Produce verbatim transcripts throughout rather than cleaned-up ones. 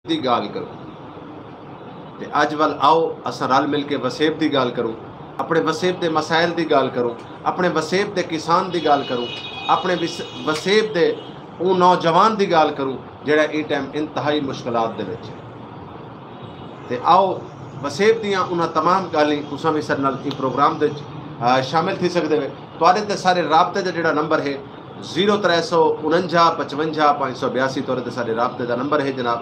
دی ڳالھ کروں۔ تے اڄ ول آؤ اساں رل مل کے وسیب دی ڳالھ کروں، اپݨے وسیب دے مسائل دی ڳالھ کروں، اپݨے وسیب دے کسان دی ڳالھ کروں، اپݨے وس- وسیب دے اوں نوجوان دی ڳالھ کروں جیڑھا ایں ٹائم انتہائی مشکلات دے وچ ہے۔ تے آؤ وسیب دیاں انہاں تمام ڳالھیں تساں وی ساݙے نال ایں پروگرام دے وچ، آ، شامل تھی سڳدے وے۔ تہاݙے تے ساݙے رابطے دا جیڑھا نمبر ہے زیرو ترے سو انجا پچونجا پنج سو بیاسی، تہاݙے تے ساݙے رابطے دا نمبر ہے جناب۔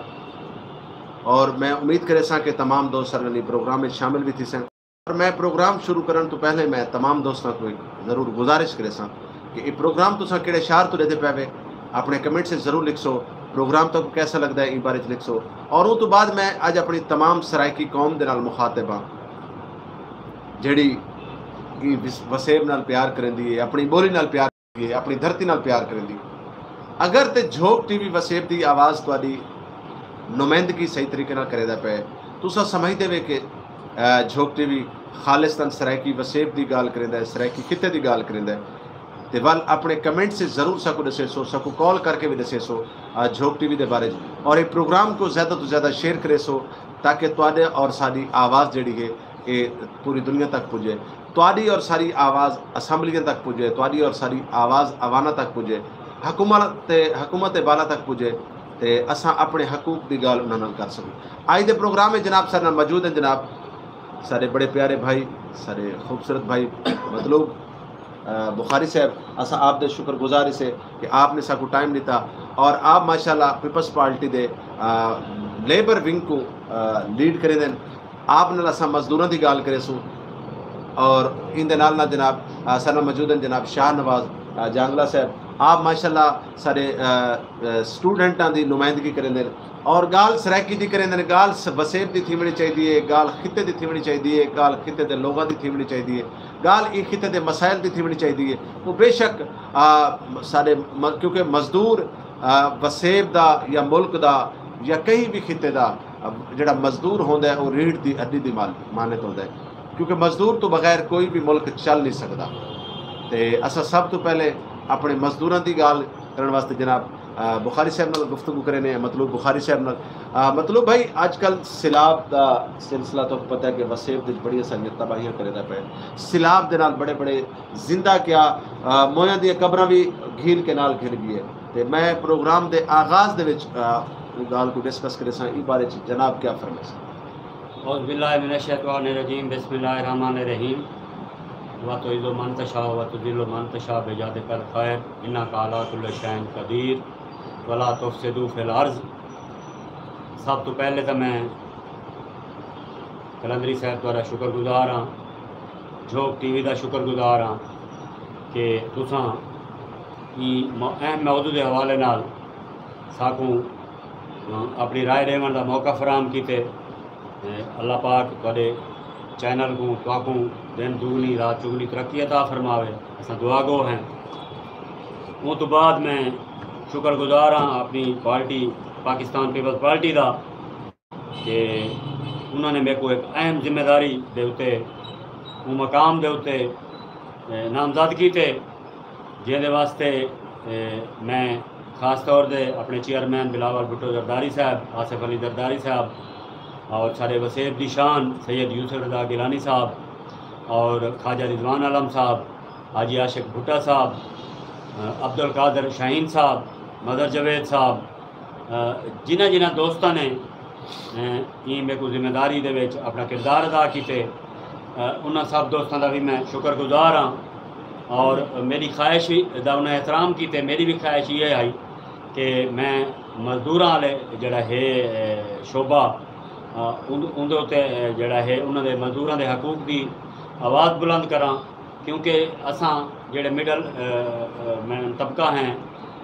اور میں امید کریساں کہ تمام دوست ساݙے نال ایں پروگرام وچ شامل وی تھیسن۔ اور میں پروگرام شروع کرݨ توں پہلے میں تمام دوستاں کوں ہک ضرور گزارش کریساں کہ اے پروگرام تساں کیڑھے شہر توں ݙیہدے پئے وے، اپݨے کمنٹس وچ ضرور لکھسو، پروگرام تہاکوں کیسا لڳدا ہے ایں بارے وچ لکھسو۔ اور اوں توں بعد میں اڄ اپݨی تمام سرائیکی قوم دے نال مخاطب ہاں، جیڑھی ایں وس- وسیب نال پیار کریندی ہے، اپݨی ٻولی نال پیار کریندی ہے، اپݨی دھرتی نال پیار کریندی ہے۔ اگر تے جھوک ٹی وی وسیب دی آواز تہاݙی نمائندگی صحیح طریقے نال کریندا پئے، تساں سمجھدے وے کہ، آ، جھوک ٹی وی خالصتاً سرائیکی وسیب دی ڳالھ کریندا ہے، سرائیکی خطے دی ڳالھ کریندا ہے، تے ول اپݨے کمنٹس وچ ضرور ساکوں ݙسیسو، ساکوں کال کر کے وی ݙسیسو، آ، جھوک ٹی وی دے بارے وچ، اور اے پروگرام کوں زیادہ توں زیادہ شیئر کریسو تاکہ تہاݙے اور ساݙی آواز جیڑھی ہے اے پوری دنیا تک پڄے۔ تہاݙی اور ساݙی آواز اسمبلیاں تک پڄے، تہاݙی اور ساݙی آواز ایواناں تک پڄے، حکومت تے، حکومت بالا تک پڄے، تے اساں اپݨے حقوق دی ڳالھ انہاں نال کر سڳوں۔ اڄ دے پروگرام وچ جناب ساݙے نال موجود ہیں جناب ساݙے بڑے پیارے بھائی، ساݙے خوبصورت بھائی مطلوب، آ، بخاری صاحب، اساں آپ دے شکر گزار ہیسے کہ آپ نے ساکوں ٹائم ݙتا اور آپ ماشاءاللہ پیپلز پارٹی دے، آ، لیبر ونگ کوں، آ، لیڈ کریندن۔ آپ نال اساں مزدوراں دی ڳالھ کریسوں اور ایندے نال نال جناب، آ، ساݙے نال موجود ہیں جناب شاہ نواز، آ، جانگلہ صاحب۔ آپ ماشاءاللہ ساݙے، آ، آ، اسٹوڈنٹاں دی نمائندگی کریندن اور ڳالھ سرائیکی دی کریندن، ڳالھ س- وسیب دی تھیوݨی چاہیدی ہے، ڳالھ خطے دی تھیوݨی چاہیدی ہے، ڳالھ خطے دے لوگاں دی تھیوݨی چاہیدی ہے، ڳالھ ایں خطے دے مسائل دی تھیوݨی چاہیدی ہے۔ وہ بے شک، آ، ساݙے م- کیونکہ مزدور، آ، وسیب دا یا ملک دا یا کہیں وی خطے دا، آ، جیڑھا مزدور ہوندا ہے، او ریڑھ دی ہݙی دی مان- مانت ہوندا ہے، کیونکہ مزدور توں بغیر کوئی وی ملک چل نہیں سڳدا۔ تے اساں سب توں پہلے اپݨے مزدوراں دی ڳالھ کرݨ واسطے جناب، آ، بخاری صاحب نال گفتگو کرینے ہیں، مطلوب بخاری صاحب نال۔ آ، مطلوب بھائی، اڄ کل سیلاب دا سلسلہ تہاکوں پتہ ہے کہ وسیب دے وچ بڑیاں ساریاں تباہیاں کریندا پئے۔ سیلاب دے نال بڑے بڑے زندہ کیا، آ، مویاں دیاں قبراں وی گھیل کے نال گھن ڳئی ہے۔ تے میں پروگرام دے آغاز دے وچ، آ، ڳالھ کوں ڈسکس کریساں، ایں بارے وچ جناب کیا فرمائیسن؟ اعوذ باللہ من الشیطان الرجیم، بسم اللہ الرحمن الرحیم۔ وتعز من تشاء وتذل من تشاء بيدك الخير إنك على كل شيء قدير ولا تفسدوا في الأرض۔ سب توں پہلے تاں میں قلندری صاحب تہاݙا شکر گزار ہاں، جھوک ٹی وی دا شکر گزار ہاں کہ تساں ایں مو- اہم موضوع دے حوالے نال ساکوں، آ، اپݨی رائے ݙیوݨ دا موقع فراہم کیتے۔ تے اللہ پاک تہاݙے چینل کوں، تہاکوں دن دوگنی رات چوگنی ترقی عطا فرماوے۔ اساں دعا گو ہیں۔ اوں توں بعد میں شکر گزار ہاں اپݨی پارٹی، پاکستان پیپلز پارٹی دا، کہ انہاں نے میکوں ہک اہم ذمہ داری دے اتے، اوں مقام دے اتے، اے، نامزد کیتے، جیندے واسطے، اے، میں خاص طور تے اپݨے چیئرمین بلاول بھٹو زرداری صاحب، آصف علی زرداری صاحب اور ساݙے وسیب دی شان سید یوسف رضا گیلانی صاحب اور خواجہ رضوان عالم صاحب، حاجی عاشق بھٹہ صاحب، اے، عبدالقادر شاہین صاحب، مظہر جاوید صاحب، اے، جنہاں جنہاں دوستاں نے، اے، ایں میکوں ذمہ داری دے وچ اپݨا کردار ادا کیتے، اے، انہاں سب دوستاں دا وی میں شکر گزار ہاں۔ اور میݙی خواہش وی دا انہاں احترام کیتے، میݙی وی خواہش ایہ ہئی کہ میں مزدوراں والے جیڑھا ہے، اے، شعبہ، اے، اوند- اوندے اتے، اے، جیڑھا ہے انہاں دے مزدوراں دے حقوق دی آواز بلند کراں۔ کیونکہ اساں جیڑھے مڈل، اے، اے، مین طبقہ ہیں،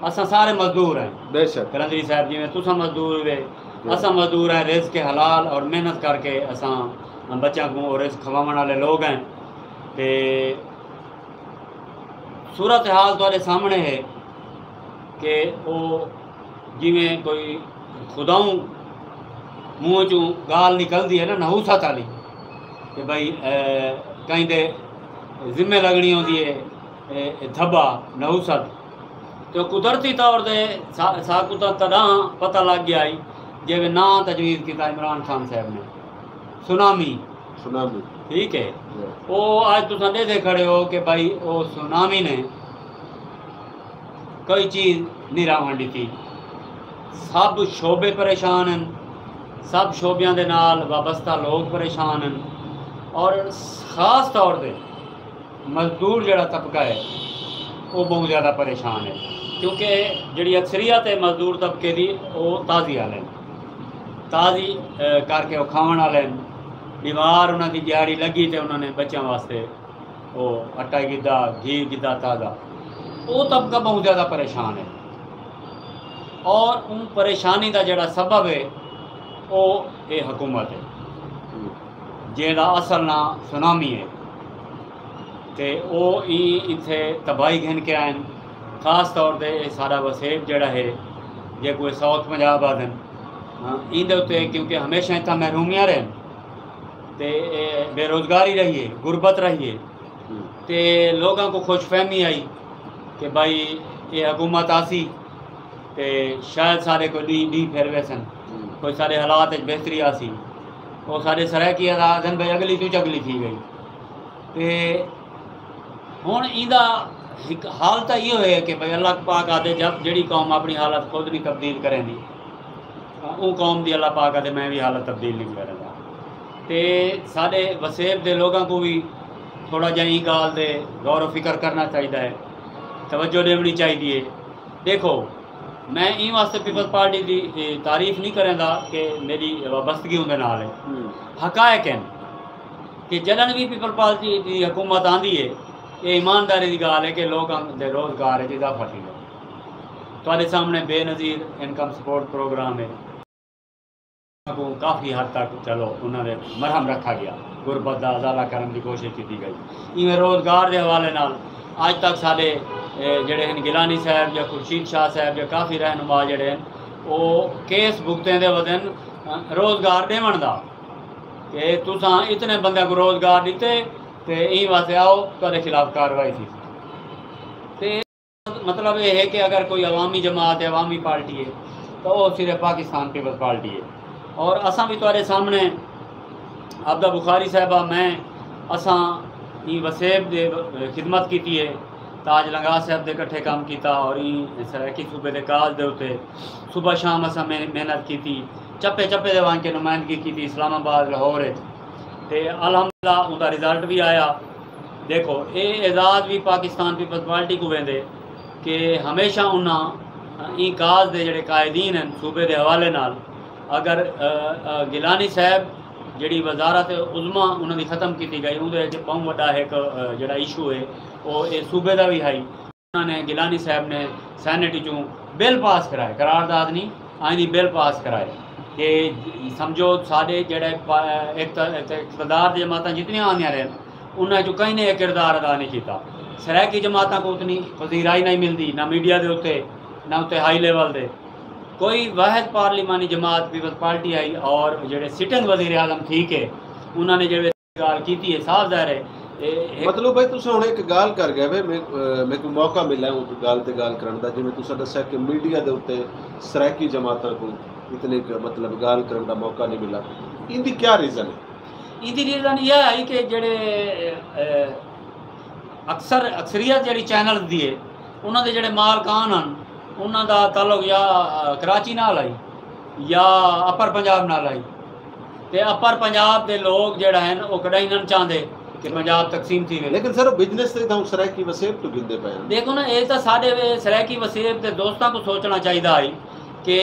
اساں سارے مزدور ہیں۔ بے شک۔ قلندری صاحب، جیویں تساں مزدور ہوئے، جی۔ اساں مزدور ہیں، رزق حلال اور محنت کر کے اساں بچیاں کوں او رزق کھواوݨ والے لوگ ہیں۔ تے صورتحال تہاݙے سامݨے ہے کہ او جیویں کوئی خداؤں منہ چوں ڳالھ نکلدی ہے نا، نحوست والی، کہ بھئی، اے، کہیں دے ذمے لڳݨی ہوندی ہے، اے، اے دھٻا، نحوست۔ تے قدرتی طور تے سا-، ساکوں تاں تݙاں پتہ لڳ ڳیا ہئی جیویں ناں تجویز کیتا عمران خان صاحب نے، سونامی۔ سونامی۔ ٹھیک ہے۔ او اج تساں ݙیہدے کھڑے ہو کہ بھائی او سونامی نے کوئی چیز نہیں راہوݨ ݙتی۔ سب شعبے پریشان ہن، سب شعبیاں دے نال وابستہ لوگ پریشان ہن، اور خاص طور تے مزدور جڑا طبقہ ہے، وہ بہت زیادہ پریشان ہے، کیونکہ جڑی اکثریت ہے مزدور طبقے دی، وہ تازی والے ہیں، تازی کر کے وہ کھاون والے ہیں۔ بیمار انہاں دی دیہاڑی لگی تے انہاں نے بچیاں واسطے وہ آٹا گدا، گھی گدا تازہ۔ وہ طبقہ بہت زیادہ پریشان ہے، اور ان پریشانی دا جڑا سبب ہے، وہ یہ حکومت ہے، جیڑا اصل ناں سونامی ہے۔ تے او ایں اتھے تباہی گھن کے آئن۔ خاص طور تے اے سارا وسیب جیڑا ہے، جے کوئی ساؤتھ پنجاب آدھن، ہاں، ایندے اتے کیونکہ ہمیشہ اتھاں محرومیاں رہن تے اے بے روزگاری رہی ہے، غربت رہی ہے، تے لوگاں کو خوش فہمی آئی کہ بھائی اے حکومت آسی تے شاید سارے کوئی ݙینہہ ݙینہہ پھر ویسن، کوئی سارے حالات وچ بہتری آسی۔ او سارے سرائیکی آدھن بھائی اگلی توں چگلی تھی ڳئی۔ تے ہݨ ایندا ہک حال تاں ایہو ہے کہ بھئی اللہ پاک آہدے جب جیڑھی قوم اپݨی حالت خود نہیں تبدیل کریندی، اوں قوم دی اللہ پاک آہدے میں وی حالت تبدیل نہیں کریندا۔ تے ساݙے وسیب دے لوگاں کوں وی تھوڑا جیہا ایں ڳالھ دے غور و فکر کرݨا چاہیدا ہے، توجہ ݙیوݨی چاہیدی ہے۔ ݙیکھو، میں ایں واسطے پیپلز پارٹی دی تعریف نہیں کریندا کہ میݙی وابستگی اوندے نال ہے۔ حقائق ہن کہ جݙݨ وی پیپلز پارٹی دی حکومت آندی ہے، اے ایمانداری دی ڳالھ ہے کہ لوکاں دے روزگار وچ اضافہ تھیندا ہے۔ تہاݙے سامݨے بے نظیر انکم سپورٹ پروگرام ہے، کوں کافی حد تک چلو انہاں دے مرہم رکھا ڳیا، غربت دا ازالہ کرݨ دی کوشش کیتی ڳئی۔ ایویں روزگار دے حوالے نال اڄ تک ساݙے، اے، جیڑھے ہن گیلانی صاحب یا خورشید شاہ صاحب یا کافی رہنما جیڑھے ہن، او کیس بھگتیندے ودن، اے، روزگار ݙیوݨ دا کہ تساں اتنے بندیاں کوں روزگار ݙتے تے ایں واسطے آؤ تہاݙے خلاف کارروائی تھیسی۔ تے مطلب اے ہے کہ اگر کوئی عوامی جماعت ہے، عوامی پارٹی ہے، تاں او صرف پاکستان پیپلز پارٹی ہے۔ اور اساں وی تہاݙے سامݨے، عابدہ بخاری صاحبہ، میں، اساں ایں وسیب دے خدمت کیتی ہے، تاج لنگاہ صاحب دے کٹھے کم کیتا اور ایں سرائیکی صوبے دے کاز دے اتے صبح شام اساں مح-، محنت کیتی، چپے چپے دے ونڄ کے نمائندگی کیتی اسلام آباد، لاہور وچ، تے الحمدللہ اوندا رزلٹ وی آیا۔ ݙیکھو، اے اعزاز وی پاکستان پیپلز پارٹی کوں ویندے کہ ہمیشہ انہاں ایں کاز دے جیڑھے قائدین ہن صوبے دے حوالے نال، اگر، آ، آ، گیلانی صاحب جیڑھی وزارت عظمیٰ انہاں دی ختم کیتی ڳئی، اوندے وچ ٻہوں وݙا ہک، آ، جیڑھا ایشو ہے، او اے صوبے دا وی ہئی۔ انہاں نے، گیلانی صاحب نے سینیٹ وچوں بل پاس کرائے، قرارداد نہیں، آئینی بل پاس کرائے کہ سمجھو ساݙے جیڑھے پا-، اقت-، اقت-، اقتدار دی جماعتاں جتنیاں آندیاں رہن، انہاں چوں کہیں نے اے کردار ادا نہیں کیتا۔ سرائیکی جماعتاں کوں اتنی پذیرائی نہیں ملدی، نہ میڈیا دے اتے، نہ اتے ہائی لیول دے۔ کوئی واحد پارلیمانی جماعت پیپلز پارٹی آئی اور جیڑھے سٹنگ وزیر اعظم تھی کے انہاں نے جیڑھے ڳالھ کیتی ہے، صاف ظاہر ہے، اے ہک مطلب بھائی، تساں ہݨ ہک ڳالھ کر ڳئے وے، میں، اے، میکوں موقع ملا ہے اوں ڳالھ تے ڳالھ کرݨ دا، جیویں تساں ݙسیا کہ میڈیا دے اتے سرائیکی جماعتاں کوں اتنی ک-، مطلب، ڳالھ کرݨ دا موقع نہیں ملا۔ ایندی کیا ریزن ہے؟ ایندی ریزن ایہا ہے کہ جیڑھے، اے، اکثر، اکثریت جیڑھی چینلز دی ہے، انہاں دے جیڑھے مالکان ہن، انہاں دا تعلق یا، آ، کراچی نال ہئی یا اپر پنجاب نال ہئی۔ تے اپر پنجاب دے لوگ جیڑھا ہن، او کݙاہیں نہ چاہندے کہ پنجاب تقسیم تھی وے۔ لیکن سر، او بزنس تے تاں سرائیکی وسیب توں گھندے پئے ہن۔ ݙیکھو نا، اے تاں ساݙے وے-، سرائیکی وسیب دے دوستاں کوں سوچݨا چاہیدا ہئی کہ،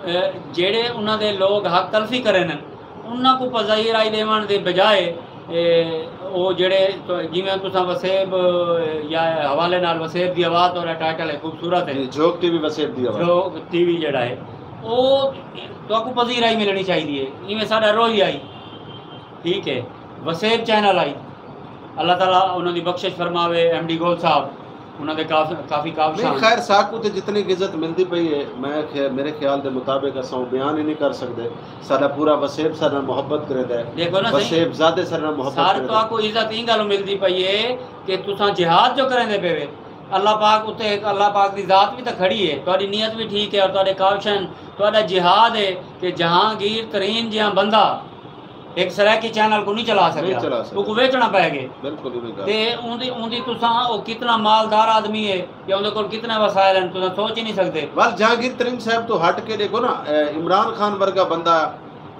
اے، جیڑھے انہاں دے لوگ حق تلفی کرن، انہاں کوں پذیرائی ݙیوݨ دے بجائے، اے، او جیڑھے تو، جیویں تساں وسیب، اے، یا حوالے نال وسیب دی آواز، تہاݙا ٹائٹل ہے، خوبصورت ہے۔ جی، جھوک ٹی وی وسیب دی آواز۔ جھوک ٹی وی جیڑھا ہے، او تہاکوں پذیرائی ملݨی چاہیدی ہے۔ ایویں ساݙا روہی آئی، ٹھیک ہے، وسیب چینل آئی، اللہ تعالیٰ انہاں دی بخشش فرماوے، ایم ڈی گول صاحب۔ انہاں دے کاف-، کافی کاوشاں نہیں، ہن۔ خیر، ساکوں تے جتنی عزت ملدی پئی ہے، میں خیا-، میرے خیال دے مطابق اساں او بیان ہی نہیں کر سڳدے۔ ساݙا پورا وسیب ساݙے نال محبت کریندا ہے۔ ݙیکھو نا صحیح۔ وسیب زیادہ ساݙے نال محبت سر، کریندا ہے۔ تہاکوں عزت ایں ڳالھوں ملدی پئی ہے کہ تساں جہاد جو کریندے پئے وے، اللہ پاک اتے، اللہ پاک دی ذات وی تاں کھڑی ہے، تہاݙی نیت وی ٹھیک ہے اور تہاݙے کاوشاں تہاݙا جہاد ہے کہ جہانگیر ترین جیہاں بندہ ہک سرائیکی چینل کوں نہیں چلا سکیا، چلا سکیا۔ اوکوں ویچݨا پئے گئے۔ بالکل ایویں ڳالھ۔ تے اوندی اوندی تساں او کتنا مالدار آدمی ہے یا اوندے کول کتنے وسائل ہیں، تساں سوچ ہی نہیں سکدے۔ ول جہانگیر ترین صاحب توں ہٹ کے ݙیکھو نا، اے عمران خان ورگا بندہ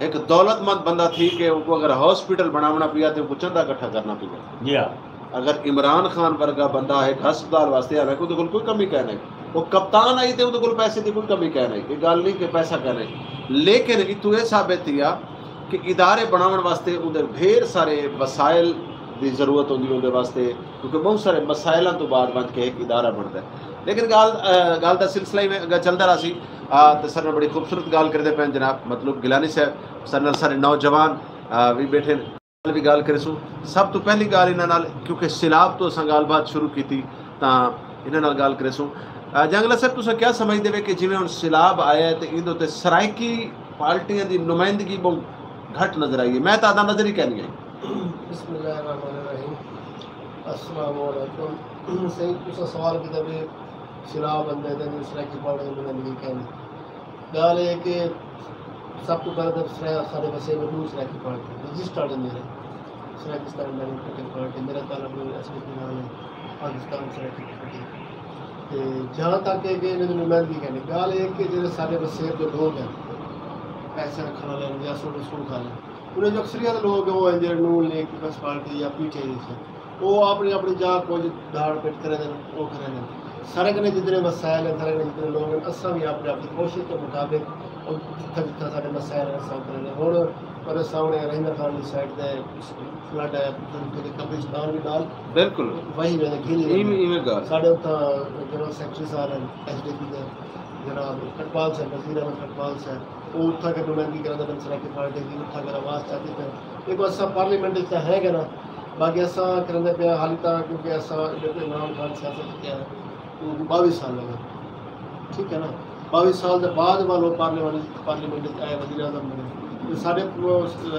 ہک دولت مند بندہ تھی کے اوکوں اگر ہاسپٹل بݨاوݨا پیا تے اوکوں چندہ کٹھا کرݨا پیا۔ جی ہاں۔ اگر عمران خان ورگا بندہ ہک ہسپتال واسطے، حالانکہ اوندے کول کوئی کمی کائنی، او کپتان ہئی تے اوندے کول پیسے دی کوئی کمی کائنی، اے ڳالھ نہیں کہ پیسہ کائنی، لیکن اتھوں اے ثابت تھیا کہ ادارے بݨاوݨ واسطے اوندے ڈھیر سارے وسائل دی ضرورت ہوندی اوندے واسطے، کیونکہ ٻہوں سارے مسائلاں توں بعد ونڄ کے ہک ادارہ بݨدا ہے۔ لیکن ڳالھ، آ، ڳالھ دا سلسلہ ایویں اڳاں چلدا رہسی۔ آ، تے ساݙے نال بڑی خوبصورت ڳالھ کریندے پئے ہن جناب مطلوب گیلانی صاحب، ساݙے نال سارے نوجوان، آ، وی ٻیٹھے ہن۔ نال وی ڳالھ کریسوں۔ سب توں پہلی ڳالھ انہاں نال، کیونکہ سیلاب توں اساں ڳالھ بات شروع کیتی، تاں انہاں نال ڳالھ کریسوں۔ آ، جہانگیر صاحب، تساں کیا سمجھدے وے کہ جیویں ہݨ سیلاب آیا ہے تے ایندے اتے سرائیکی پارٹیاں دی نمائندگی ٻہوں گھٹ نظر آئی ہے؟ میں تاں آہداں نظر ہی کائنی آئی۔ بسم اللہ الرحمن الرحیم۔ السلام علیکم۔ سائیں، تساں سوال کیتا بھی سیلاب آندے تے سرائیکی پارٹی دی نمائندگی کائنی۔ ڳالھ اے کہ سب توں پہلے تاں سرا-، ساݙے وسیب ݙو سرائیکی پارٹی رجسٹرڈ ہن، جیڑھے سرائیکستان ڈیموکریٹک پارٹی، میرا تعلق ایس ڈی پی نال ہے، پاکستان سرائیکی پارٹی۔ تے جہاں تک ہے کہ انہاں دی نمائندگی کائنی، ڳالھ اے کہ جیڑھے ساݙے وسیب دے لوگ ہن، پیسے رکھݨ والے ہن یا سوٹ سوٹ والے، انہاں جو اکثریت لوگ او ہن جیڑھے نون لیگ، پیپلز پارٹی یا پی ٹی آئی دے ہن۔ او اپݨی اپݨی جاہ کجھ دھاڑ پٹ کریندن، او کریندن۔ سارے کنے جتنے وسائل ہیں، سارے کنے جتنے لوگ ہیں، اساں وی اپݨی اپݨی کوشش دے مطابق او جتھاں جتھاں ساݙے وسائل ہیں، اساں او کریندے۔ ہݨ تہاݙے سامݨے رحیمہ خان دی سائیڈ تے فلڈ آیا، تے قبرستان وی نال بالکل۔ وہی ویندے، گھلی ایویں ویندے۔ ایویں ڳالھ۔ ساݙے اتھاں جنرل سیکرٹری صاحب ہیں، ایس ڈی پی دے، جناب کھٹپال صاحب، نذیر احمد کھٹپال صاحب، او اتھاں کے نمائندگی کریندے پن سرائیکی پارٹی دی، اتھاں کے آواز چاتی پن۔ دیکھو، اساں پارلیمنٹ وچ تاں ہے گے نا، باقی اساں کریندے پئے ہاں حالی تاں، کیونکہ اساں ݙیکھو عمران خان سیاست کیا ہے، اوں کوں ٻاویہہ سال ہو ڳئے، ٹھیک ہے نا، ٻاویہہ سال دے بعد ول او پارلیمنٹ، پارلیمنٹ وچ آئے، وزیر اعظم بݨے۔ تے ساݙے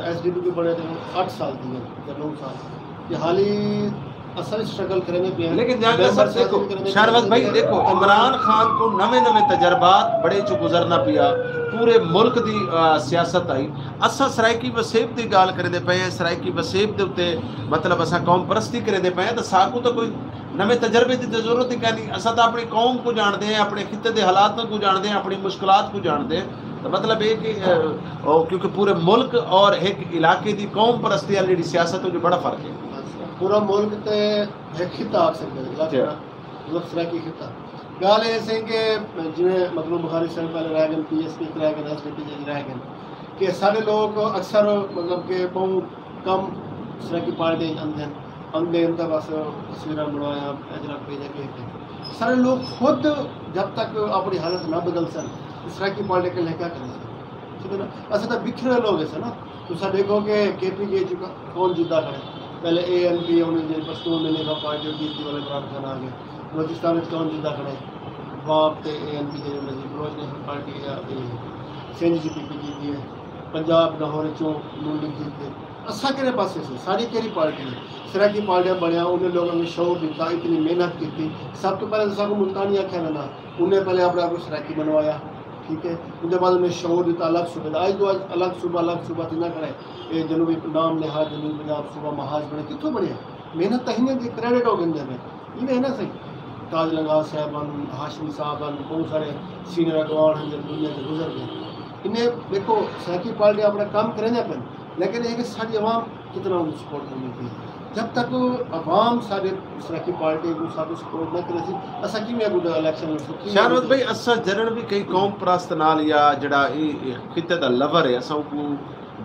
ایس ڈی پی کوں بݨے تے اٹھ سال تھی ڳئے یا نو سال، تے حالی اساں وی سٹرگل کریندے پئے ہیں۔ لیکن جہانگیر صاحب، دیکھو، شہنواز بھائی، دیکھو، عمران خان کوں نویں نویں تجربات بڑے چوں گزرنا پیا، پورے ملک دی، آ، سیاست آئی۔ اساں سرائیکی وسیب دی ڳالھ کریندے پئے ہیں، سرائیکی وسیب دے اتے مطلب اساں قوم پرستی کریندے پئے ہیں، تاں ساکوں تاں کوئی نویں تجربے دی تے ضرورت ہی کائنی۔ اساں تاں اپݨی قوم کوں ڄاݨدے ہیں، اپݨے خطے دے حالاتاں کوں ڄاݨدے ہیں، اپݨی مشکلات کوں ڄاݨدے ہیں۔ تاں مطلب اے کہ، آ، او، کیونکہ پورے ملک اور ہک علاقے دی قوم پرستی والی جیڑھی سیاست ہے، او جو بڑا فرق ہے۔ پورا ملک تے ہک خطہ آکھ سڳدے ہیں، علاقہ، مطلب سرائیکی خطہ۔ ڳالھ اے سئیں کہ جیویں مطلوب بخاری صاحب پہلے رہ ڳئے، پی ایس پی رہ ڳئے، ایس ڈی پی رہ ڳئے، کہ ساݙے لوک اکثر مطلب کہ ٻہوں کم سرائیکی پارٹی وچ آندے ہن، آندے ہن تاں بس تصویراں بݨوایا، اجرا بھیجا کے تے۔ سارے لوک خود جب تک اپݨی حالت نہ بدلسن، سرائیکی پارٹی کنے کیا کریسن؟ ٹھیک ہے نا؟ اساں تاں بکھرے لوگ ہیسے نا۔ تساں ݙیکھو کہ کے پی کے اچ کون جیتدا کھڑے۔ پہلے اے این پی، انہیں جیڑھی پشتون نے نیفا پارٹی، او کیتی، ول عمران خان آ ڳئے۔ بلوچستان وچ کون جیتدا کھڑے؟ واب تے اے این پی جیڑھی مرضی، بلوچ نیشنل پارٹی یا اے سندھ اچ پی پی کیتی ہے۔ پنجاب لاہور اچوں نون لیگ جیت ڳئی۔ اساں کیڑھے پاسے سے؟ ساݙی کیڑھی پارٹی ہے؟ سرائیکی پارٹیاں بݨیاں، انہیں لوگاں کوں شعور ݙتا، اتنی محنت کیتی۔ سب توں پہلے تاں ساکوں ملتانی آکھیا ویندا، انہیں پہلے اپݨے آپ کوں سرائیکی بݨوایا، ٹھیک ہے، اوندے بعد انہیں شعور ݙتا الگ صوبے دا۔ اڄ توں اڄ الگ صوبہ، الگ صوبہ تھیندا کھڑے۔ اے جنوبی، نام نہاد جنوبی پنجاب صوبہ محاذ بݨے، کتھوں بݨیا؟ محنت تاں ہنیں دی، کریڈٹ او گھندے پئے۔ ایویں ہے نا سئیں، تاج لنگاہ صاحب ہن، ہاشمی صاحب ہن، ٻہوں سارے سینئر اڳواݨ ہن جیڑھے دنیا تے گزر ڳئے۔ انہیں ݙیکھو، سرائیکی پارٹی اپݨا کم کریندے پن، لیکن اے کہ ساݙی عوام کتنا انہوں سپورٹ کریندی پئی۔ جب تک عوام ساݙے سرائیکی پارٹی کوں ساکوں سپورٹ نہ کریسی، اساں کیویں اڳوں الیکشن لڑسوں، کیویں شہنواز اڳوں بھائی، اساں جݙݨ وی کہیں قوم پرست نال یا جیڑھا اے، اے خطے دا لور ہے، اساں کوں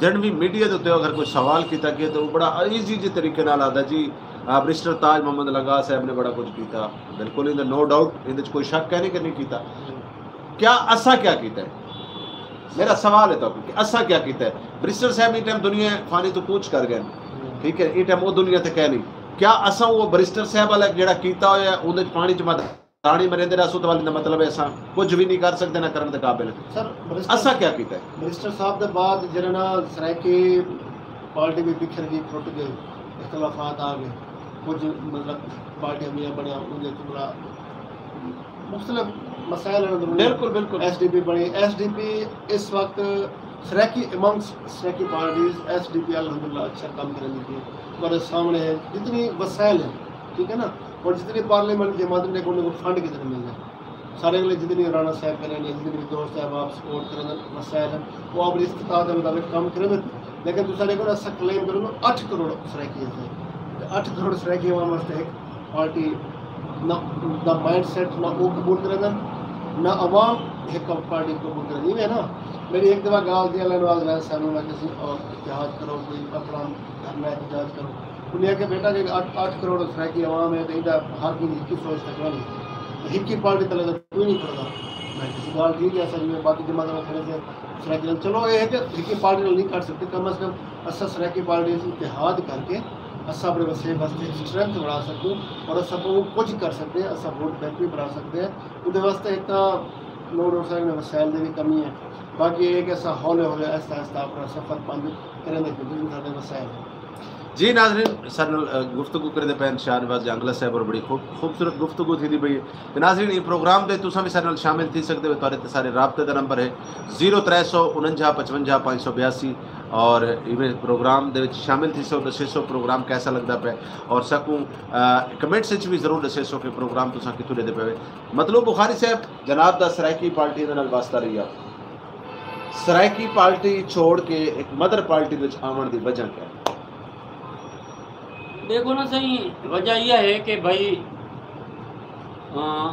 جݙݨ وی میڈیا دے اتے اگر کوئی سوال کیتا ڳئے تے او بڑا ایزی جے طریقے نال آہدا، جی، آ، بیرسٹر تاج محمد لنگاہ صاحب نے بڑا کجھ کیتا۔ بالکل، ایندا نو ڈاؤٹ، ایندے وچ کوئی شک کائنی کہ نہیں کیتا۔ کیا اساں کیا کیتا ہے؟ میرا سوال ہے تہاکوں کہ اساں کیا کیتا ہے؟ بیرسٹر صاحب ایں ٹائم دنیا فانی توں کوچ کر ڳئے، ٹھیک ہے، ایں ٹائم او دنیا تے کائنی۔ کیا اساں او بیرسٹر صاحب والا جیڑھا کیتا ہویا ہے، اوندے وچ پاݨی جمع داݨی مریندے رہسوں، تاں ول ایندا مطلب ہے اساں کجھ وی نہیں کر سڳدے، نہ کرݨ دے قابل ہیں۔ سر، بیرسٹر، اساں کیا کیتا ہے؟ بیرسٹر صاحب دے بعد جیڑھا نا سرائیکی پارٹی وی بکھر ڳئی، ٹرٹ ڳئی، اختلافات آ ڳئے، کجھ مطلب پارٹیاں وی بݨیاں، اوندے وچ بڑا مختلف مسائل ہیں اندرونی۔ بالکل، بالکل۔ ایس ڈی پی بݨی، ایس ڈی پی اس وقت سرائیکی، امنگس Saraiki parties S D P الحمدللہ اچھا کم کرن لگی ہے۔ تہاݙے سامݨے ہے، جتنی وسائل ہیں، ٹھیک ہے نا، اور جتنی پارلیمنٹ جماعت نے کو فنڈ کتنے ملنے، سارے اگلے جتنی رانا صاحب کریں یا جتنے بھی دوست صاحب آپ سپورٹ کریں، وسائل ہیں، وہ اپنی استطاعت کے مطابق کام کریں۔ لیکن دوسرا دیکھو نا، اسا کلیم کرو نا اٹھ کروڑ سرائیکی ہے، اٹھ کروڑ سرائیکی عوام واسطے ایک پارٹی نہ، دا مائنڈ سیٹ نہ وہ قبول کرے دا، نہ عوام ایک پارٹی قبول کرے۔ ایویں نا، میری ایک دفعہ گال دی اللہ نواز ویس صاحب نے کہا کہ سی اور اتحاد کرو، کوئی اپنا دھرنا احتجاج کرو۔ انہیں آکھیا بیٹا کہ اٹھ، اٹھ کروڑ سرائیکی عوام ہے، تو ایندا ہر کوئی ہکی سوچ تک نہیں، ہکی پارٹی تلے تو کوئی نہیں کھڑدا۔ میں کہا سی گال ٹھیک ہے، سر، میں باقی جماعتاں کھڑے سے سرائیکی، چلو یہ ہے کہ ہکی پارٹی نال نہیں کر سکتے، کم از کم اساں سرائیکی پارٹی اچ اتحاد کر کے اساں اپݨے وسیب واسطے اسٹرینتھ بݨا سڳدوں اور اساں بہوں کجھ کر سڳدے ہیں، اساں ووٹ بینک وی بݨا سڳدے ہیں۔ اودے واسطے ہک تاں نور حسین نے وسائل دی وی کمی ہے، باقی یہ ہے کہ اساں ہولے ہولے آہستہ آہستہ اپݨا سفر بند کریندے پئے، جیڑھے ساݙے وسائل ہیں۔ جی ناظرین، ساݙے نال، اہ، گفتگو کریندے پئے ہن شاہ نواز جانگلہ صاحب اور بڑی خوب، خوبصورت گفتگو تھیندی پئی ہے۔ تے ناظرین، ایں پروگرام دے تساں وی ساݙے نال شامل تھی سڳدے ہو، تہاݙے تے سارے رابطے دا نمبر ہے زیرو ترے سو انجا پچونجا پنج سو بیاسی، اور ایویں پروگرام دے وچ شامل تھی سو، ݙسے سو پروگرام کیسا لڳدا پئے، اور ساکوں، آ، کمنٹس وچ وی ضرور ݙسے سو کہ پروگرام تساں کتھوں ݙیہدے پئے وے۔ مطلوب بخاری صاحب، جناب دا سرائیکی پارٹی دے نال واسطہ رہیا، سرائیکی پارٹی چھوڑ کے ایک مدر پارٹی دے وچ آوݨ دی وجہ کیا ہے؟ دیکھو نا سائیں، وجہ یہ ہے کہ بھائی، آ،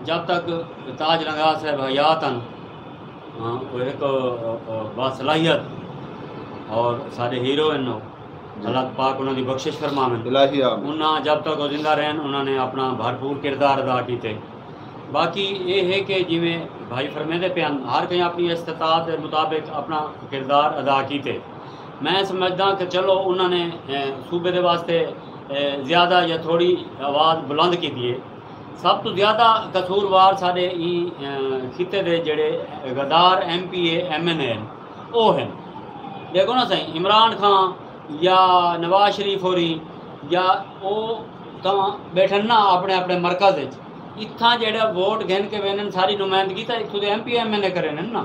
جب تک تاج لنگا صاحب حیات ہن، آ، وہ ایک، آ، آ، باصلاحیت اور سارے ہیرو ہیں وہ، جی۔ اللہ پاک انہاں دی بخشش فرماون۔ الہی آمین۔ انہاں جب تک وہ زندہ رہن، انہاں نے اپنا بھرپور کردار ادا کیتے۔ باقی یہ ہے کہ جویں بھائی فرمیندے پئے ہن، ہر کہیں اپنی استطاعت دے مطابق اپنا کردار ادا کیتے۔ میں سمجھداں کہ چلو انہاں نے، اے، صوبے دے واسطے، اے، زیادہ یا تھوڑی آواز بلند کیتی ہے۔ سب توں زیادہ قصوروار ساݙے ایں، اے، خطے دے جڑے غدار M P A, M N اے ہن، او ہن۔ ݙیکھو نا سائیں، عمران خان یا نواز شریف ہوری یا او تاں ٻیٹھن نا اپݨے اپݨے مرکز وچ، اتھاں جیڑھا ووٹ گھن کے ویندن، ساری نمائندگی تاں اتھوں دے M P A, M N اے کریندن نا۔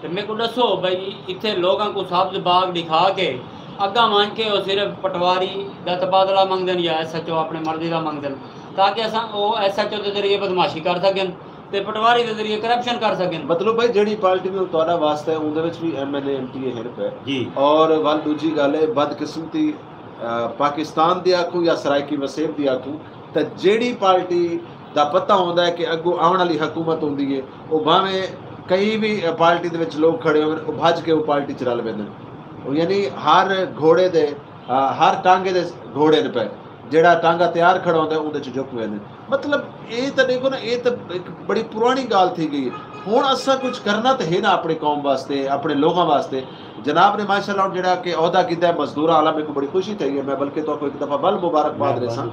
تے میکوں ݙسو بھئی، اتھے لوکاں کوں سبز باغ ݙکھا کے اڳاں ونڄ کے او صرف پٹواری دا تبادلہ منگدن یا ایس ایچ او اپݨے مرضی دا منگدن، تاکہ اساں او ایس ایچ او دے ذریعے بدمعاشی کر سڳن تے پٹواری دے ذریعے کرپشن کر سڳن۔ مطلب بھائی، جیڑھی پارٹی نال تہاݙا واسطہ ہے، اوندے وچ وی ایم این اے، ایم پی اے ہن پئے۔ جی۔ اور ول ݙوجھی ڳالھ ہے، بدقسمتی، آ، پاکستان دی آکھوں یا سرائیکی وسیب دی آکھوں، تاں جیڑھی پارٹی دا پتہ ہوندا ہے کہ اڳوں آوݨ والی حکومت ہوندی ہے، او بھاویں کہیں وی پارٹی دے وچ لوگ کھڑے ہوون، او بھڄ کے او پارٹی چ رل ویندن۔ او یعنی ہر گھوڑے دے، آ، ہر ٹانگے دے گھوڑے نے پئے، جیڑھا ٹانگا تیار کھڑا ہوندا ہے، اوندے چ جھک ویندن۔ مطلب، اے تاں ݙیکھو نا، اے تاں ہک بڑی پراݨی ڳالھ تھی ڳئی ہے۔ ہݨ اساں کجھ کرݨا تاں ہے نا اپݨی قوم واسطے، اپݨے لوکاں واسطے۔ جناب نے ماشاءاللہ ہݨ جیڑھا کہ عہدہ کیتا ہے مزدوراں والا، میکوں بڑی خوشی تھئی ہے۔ میں بلکہ تہاکوں ہک دفعہ ول مبارکباد ݙیساں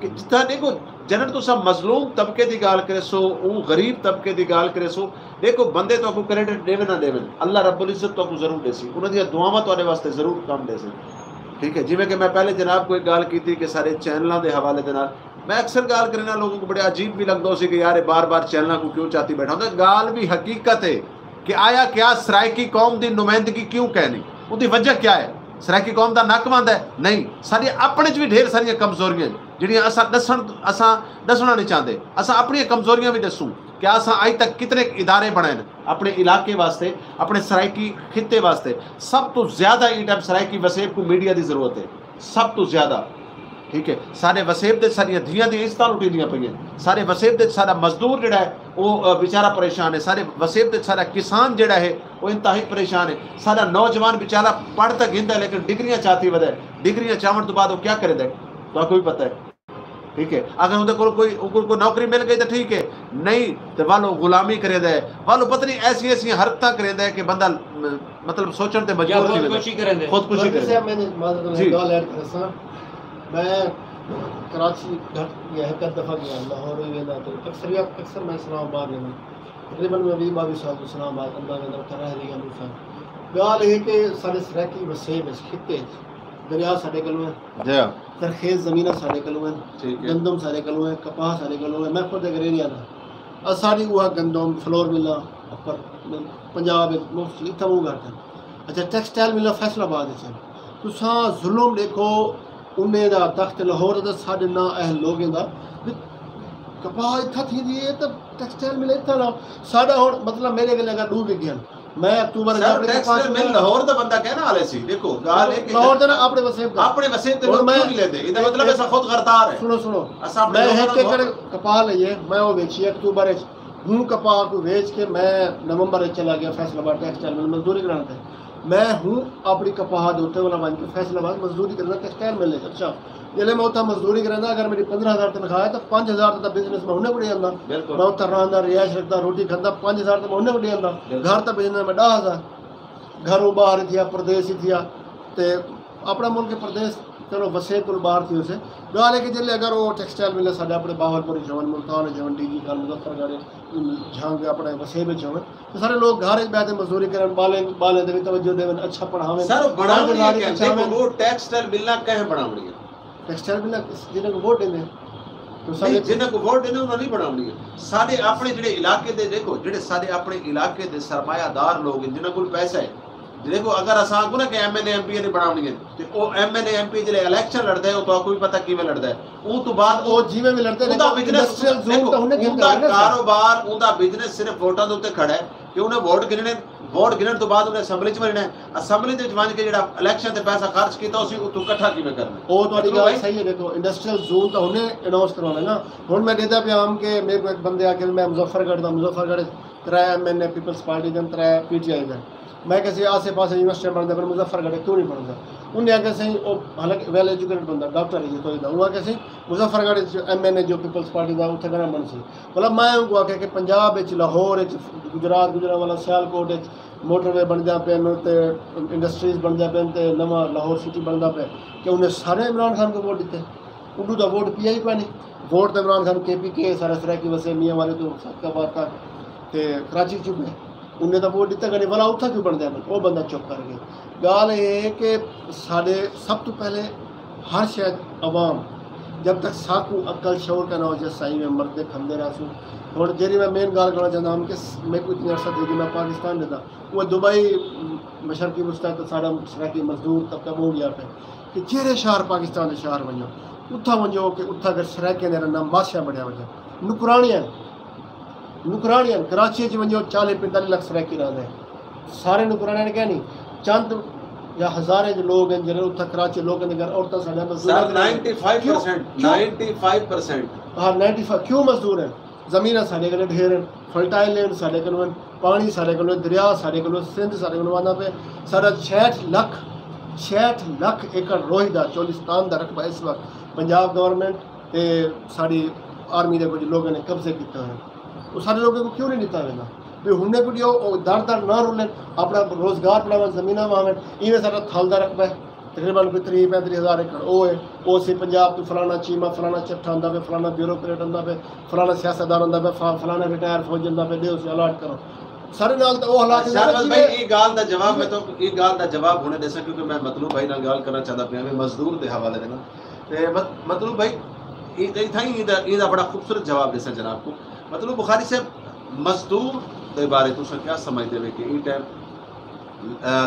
کہ جتھاں ݙیکھو، جݙݨ تساں مظلوم طبقے دی ڳالھ کریسو، اوں غریب طبقے دی ڳالھ کریسو، ݙیکھو بندے تہاکوں کریڈٹ ݙیون نہ ݙیون، اللہ رب العزت تہاکوں ضرور ݙیسی، انہاں دیاں دعاواں تہاݙے واسطے ضرور کم ݙیسن۔ ٹھیک ہے، جیویں کہ میں پہلے جناب کوں ہک ڳالھ کیتی کہ سارے چینلاں دے حوالے دے نال میں اکثر ڳالھ کرینداں، لوکاں کوں بڑے عجیب وی لڳدا ہوسی کہ یار، اے بار بار چینلاں کوں کیوں چاتی ٻیٹھا ہوندا۔ ڳالھ وی حقیقت ہے کہ آیا کیا سرائیکی قوم دی نمائندگی کیوں کائنی؟ اوندی وجہ کیا ہے؟ سرائیکی قوم دا نک وند ہے؟ نہیں۔ ساݙے اپݨے چ وی ڈھیر ساریاں کمزوریاں ہن، جیڑھیاں اساں ݙسݨ، اساں ݙسݨا نہیں چاہندے۔ اساں اپݨیاں کمزوریاں وی ݙسوں کہ اساں اڄ تک کتنے ادارے بݨائے ہن اپݨے علاقے واسطے، اپݨے سرائیکی خطے واسطے۔ سب توں زیادہ ایں ٹائم سرائیکی وسیب کوں میڈیا دی ضرورت ہے۔ سب توں زیادہ، ٹھیک ہے، ساݙے وسیب دے ساݙیاں دھیاں دی عزتاں لٹیندیاں پئیاں، ساݙے وسیب دے ساݙا مزدور جیڑھا ہے، او، اَ، بیچارہ پریشان ہے، ساݙے وسیب دے ساݙا کسان جیڑھا ہے، او انتہائی پریشان ہے، ساݙا نوجوان بیچارہ پڑھ تاں گھندا ہے، لیکن ڈگریاں چاتی ودے، ڈگریاں چاوݨ توں بعد او کیا کریندے؟ تہاکوں وی پتہ ہے۔ ٹھیک ہے، اگر اوندے کول کوئی، اوکوں کوئی نوکری مل ڳئی تاں ٹھیک ہے، نہیں تے ول او غلامی کریندے، ول او پتہ نہیں ایسی ایسی حرکتاں کریندے کہ بندہ، م-، مطلب سوچݨ تے یا مجبور تھی ویندے۔ خودکشی کریندے۔ خودکشی بلکہ کریندے۔ صاحب، میں معذرت نال جی۔ ڳالھ ایڈ کریساں۔ میں کراچی گھٹ یا ہک ادھ دفعہ ڳیا، لاہور وی ویندا تے اکثریت، اکثر میں اسلام آباد ویندا۔ تقریباً میں ویہہ ٻاویہہ سال توں اسلام آباد آندا ویندا، اتھاں رہ وی ڳیا ݙو سال۔ ڳالھ اے کہ ساݙے سرائیکی وسیب اچ، خطے اچ، دریا ساݙے کولوں ہن۔ جی۔ زرخیز زمیناں ساݙے کولوں ہن۔ ٹھیک ہے۔ گندم ساݙے کولوں ہے، کپاہ ساݙے کولوں ہے۔ میں خود ایک ریڑھی والا۔ اساݙی اوہا گندم، فلور ملاں اپر پنجاب اچ مفت اتھاں اوں گھٹ ہن۔ اچھا، ٹیکسٹائل ملاں فیصل آباد اچ ہن۔ تساں ظلم ݙیکھو، انہیں دا تخت لاہور دا، ساݙے نا اہل لوگیں دا۔ کپاہ اتھاں تھیندی ہے تاں ٹیکسٹائل مل اتھاں لاؤ۔ ساݙا ہݨ مطلب میݙے کنے اگر ݙو وڳے ہن، میں اکتوبر اچ سر، اپݨی کپاہ ٹیکسٹائل مل لاہور دا بندہ کہنا والے سی۔ ݙیکھو، ڳالھ ہے کہ لاہور دا نا، اپݨے وسیب دا۔ اپݨے وسیب تے ہݨ لوک میں کیوں نہیں لیندے؟ ایں دا مطلب اساں خود غدار ہیں۔ سݨو، سݨو۔ اساں اپݨے میں لوکاں ہک دا ایکڑ کپاہ لئی ہے، میں او ویچی اکتوبر اچ۔ ہوں کپاہ کوں ویچ کے میں نومبر اچ چلا ڳیا فیصل آباد ٹیکسٹائل مل مزدوری کرݨ تے۔ میں ہوں اپݨی کپاہ دے اتے والا ونڄ کے فیصل آباد مزدوری کرݨا ٹیکسٹائل مل اچ۔ اچھا، جیلے میں اتھاں مزدوری کریندا، اگر میݙی پندرہ ہزار تنخواہ ہے تاں پنج ہزار تاں بزنس میں ہنے کوں ݙے آندا۔ بالکل۔ میں اتھاں رہندا، رہائش رکھدا، روٹی کھاندا، پنج ہزار تاں میں ہنے کوں ݙے آندا۔ بالکل۔ گھر تاں بزنس میں ݙاہ ہزار، گھروں باہر ہی تھیا، پردیس ہی تھیا، تے اپݨا ملک پردیس، چلو، وسیب کولوں باہر تھی ہوسے۔ ڳالھ ہے کہ جیلے اگر او ٹیکسٹائل مل ساݙے اپݨے بہاولپور اچ ہون، ملتان اچ ہون، ڈی جی خان، مظفر گڑھ، جھنگ اپݨے وسیب اچ ہون، تے سارے لوک گھر اچ ٻہہ تے مزدوری کرن، ٻالیں، ٻالیں تے وی توجہ ݙیون، اچھا پڑھاون، سر، پنج بݨاوݨی ہزار ہے کیا؟ اچ پڑھاون۔ ݙیکھو، ٹیکسٹائل ملاں کہیں بݨاوݨی ہے؟ ٹیکسٹائل ملاں جنہاں کوں ووٹ ݙیندے ہیں۔ تو نہیں، سارے جنہاں کوں ووٹ ݙیندے انہاں نہیں بݨاوݨی ہے۔ ساݙے اپݨے جیڑھے علاقے دے، ݙیکھو، جیڑھے ساݙے اپݨے علاقے دے سرمایہ دار لوگ ہیں، جنہاں کول پیسہ ہے، ݙیکھو، اگر اساں آکھوں نا کہ ایم این اے، ایم پی اے نہیں بݨاوݨی ہے، تے او ایم این اے، ایم پی اے جیلے الیکشن لڑدا ہے، او تہاکوں وی پتہ کیویں لڑدا ہے۔ اوں توں بعد او جیویں وی لڑدے نے، اوندا بزنس، انڈسٹریل زون ݙیکھو، تاں ہن اوندا کاروبار، اوندا بزنس صرف ووٹاں دے اتے کھڑا ہے کہ انہیں ووٹ گھننے، ووٹ گھنݨ توں بعد انہیں اسمبلی چ ونڄݨا ہے، اسمبلی دے وچ ونڄ کے جیڑھا الیکشن تے پیسہ خرچ کیتا، اسی اتھوں اکٹھا کیویں کرنا ہے؟ او تہاݙی ڳالھ صحیح ہے۔ ݙیکھو، انڈسٹریل زون تاں ہن اناؤنس کروانا ہے نا۔ ہݨ میں ݙیہدا پیا ہم کہ میرے کوں ہک بندے آکھے، میں مظفر گڑھ دا، مظفر گڑھ ترے ایم این اے پیپلز پارٹی دے ہن، ترے پی ٹی آئی دے ہن۔ میں کہسی آسے پاسے یونیورسٹی بݨدے پن، مظفر گڑھ کیوں نہیں بݨدا؟ انہیں آکھیا سئیں، او حالانکہ ویل ایجوکیٹڈ بندہ، ڈاکٹر ہے جی کوئی دا، انہیں آکھیا سئیں مظفر گڑھ اچ ایم این اے جو پیپلز پارٹی دا، اتھے کیڑھا بݨسی؟ مطلب میں اونکوں آکھیا کہ پنجاب اچ، لاہور اچ، گجرات، گجرانوالہ، سیالکوٹ اچ موٹر وے بݨدیاں پئن تے انڈسٹریز بݨدیاں پئن تے نواں لاہور سٹی بݨدا پئے، کہ انہیں سارے عمران خان کوں ووٹ ݙتے؟ اݙو دا ووٹ پیا ہی کوئنی۔ ووٹ تے عمران خان، کے پی کے، سارا سرائیکی وسے، میاں والے توں صدقہ باد تک تے کراچی چ پئے۔ انہیں دا ووٹ ݙتا کائنی، ولا اتھاں کیوں بݨدے پن؟ او بندہ چپ کر ڳئے۔ ڳالھ اے ہے کہ ساݙے سب توں پہلے ہر شے عوام، جب تک ساکوں عقل شعور کائنا ہوسی، اساں ایویں مردے کھمدے رہسوں۔ ہݨ جیڑھی میں مین ڳالھ کرݨا چاہندا ہم کہ س-، میکوں اتنی عرصہ تھی ڳیا میں پاکستان ݙیہدا، او دبئی، مشرقی وسطی تے ساݙا سرائیکی مزدور طبقہ ٻہوں ڳیا پئے کہ جیڑھے شہر پاکستان دے شہر ونڄو، اتھاں ونڄو کہ اتھاں اگر سرائیکیاں دے رہنا ماسیاں بݨیا ونڄن، نوکراݨیاں ہن، نوکراݨیاں ہن۔ کراچی اچ ونڄو، چالیہہ پنجتالیہہ لکھ سرائیکی رہندے، سارے نوکراݨیاں نے کائنی، چند یا ہزاریں جو لوگ ہن جیڑھے اتھاں کراچی لوکاں دے گھر عورتاں ساݙیاں مزدوراں سر، دے نائنٹی فائیو پرسینٹ، کیوں؟ Ninety five percent. ہاں، نائنٹی فائیو کیوں مزدور ہن؟ زمیناں ساݙے کنے ڈھیر ہن، فرٹائل لینڈ ساݙے کنے ہن، پاݨی ساݙے کنے، دریا ساݙے کنے، سندھ ساݙے کنے وہندا پئے۔ ساݙا چھیہٹھ لکھ، چھیہٹھ لکھ ایکڑ روہی دا چولستان دا رقبہ اس وقت پنجاب گورنمنٹ تے ساݙی آرمی دے کجھ لوگاں نے قبضے کیتے ہوئے۔ او ساݙے لوگاں کوں کیوں نہیں ݙتا ویندا؟ بھئی ہݨے کوں ݙیو، او در در نہ رلن، اپݨا روزگار بݨاون، زمیناں واہون، ایویں ساݙا تھل دا رقبہ ہے۔ تقریباً کوئی تریہہ پینتیلیہہ ہزار ایکڑ او ہے۔ او اسی پنجاب توں فلانا چیمہ، فلانا چٹھا آندا پئے، فلانا بیوروکریٹ آندا پئے، فلانا سیاستدان آندا پئے، فا-، فلانا ریٹائر فوجی آندا پئے، ݙیو اسی الاٹ کرو۔ ساݙے نال تاں او حالات ہن شہباز بھائی، جیویں ایں ڳالھ دا جواب میں تاں، ایں ڳالھ دا جواب ہݨے ݙیساں، کیونکہ میں مطلوب بھائی نال ڳالھ کرݨا چاہندا پیاں، میں مزدور دے حوالے دے نال۔ تے مط-، مطلوب بھائی، ایں، اتھاں ہی ایں دا، ایں دا بڑا خوبصورت جواب ݙیساں جناب کوں۔ مطلوب بخاری صاحب، مزدور دے بارے تساں کیا سمجھدے وے کہ ایں ٹائم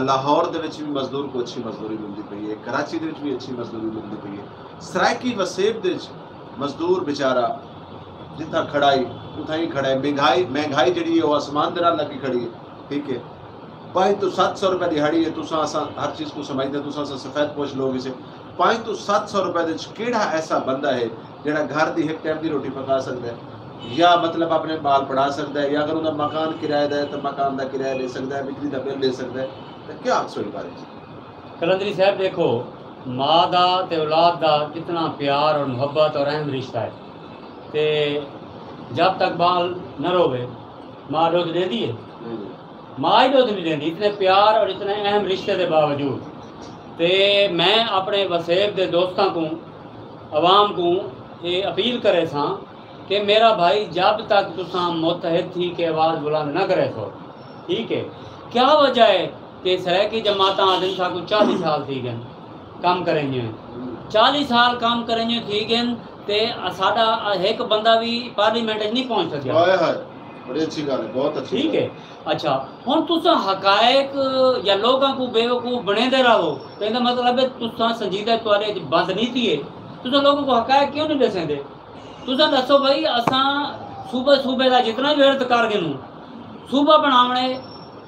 لاہور دے وچ وی مزدور کوں اچھی مزدوری ملدی پئی ہے، کراچی دے وچ وی اچھی مزدوری ملدی پئی ہے، سرائیکی وسیب دے وچ مزدور بیچارہ جتھاں کھڑا ہے، اتھاں ہی کھڑا ہے۔ مہنگائی، مہنگائی جڑی ہے، او آسمان دے نال لڳی کھڑی ہے، ٹھیک ہے۔ پنج توں ست سو روپے ݙیہاڑی ہے، تساں اساں ہر چیز کوں سمجھدے، تساں اساں سفید پوش لوگ ہیسے۔ پنج توں ست سو روپے دے وچ کیڑھا ایسا بندہ ہے جیڑھا گھر دی ہک ٹائم دی روٹی پکا سڳدا ہے، یا مطلب اپݨے ٻال پڑھا سڳدا ہے، یا اگر اوندا مکان کرائے دا ہے تاں مکان دا کرایہ ݙے سڳدا ہے، بجلی دا بل ݙے سڳدا ہے، تاں کیا آکھسو ایں بارے وچ؟ قلندری صاحب ݙیکھو، ماء دا تے اولاد دا کتنا پیار اور محبت اور اہم رشتہ ہے، تے جب تک ٻال نہ رووے، ماء ݙودھ ݙیندی ہے؟ ماء ہی ݙودھ نہیں ݙیندی، اتنے پیار اور اتنے اہم رشتے دے باوجود۔ تے میں اپݨے وسیب دے دوستاں کوں، عوام کوں اے اپیل کریساں کہ میرا بھائی، جب تک تساں متحد تھی کے آواز بلند نہ کریسو، ٹھیک ہے، کیا وجہ ہے کہ سرائیکی جماعتاں آہدن ساکوں چالیہہ سال تھی ڳئن کم کریندے ہوئے، چالیہہ سال کم کریندے تھی ڳئن، تے ساڈا ہک بندہ وی پارلیمنٹ اچ نی پہنچ سگیا۔ ہائے ہائے، بڑی اچھی گال ہے، بہت اچھی ٹھیک گال ہے۔ اچھا، ہن تساں حقائق یا لوگاں کوں بیوقوف بنیندے رہو، تے ایندا مطلب ہے تساں سنجیدہ، تہاڈے اچ بند نی تھیے۔ تساں لوگاں کوں حقائق کیوں نی ڈسیندے؟ تساں دسو بھائی، اساں صوبے صوبے دا جتنا وی ورد کر گھنوں، صوبہ بناوݨے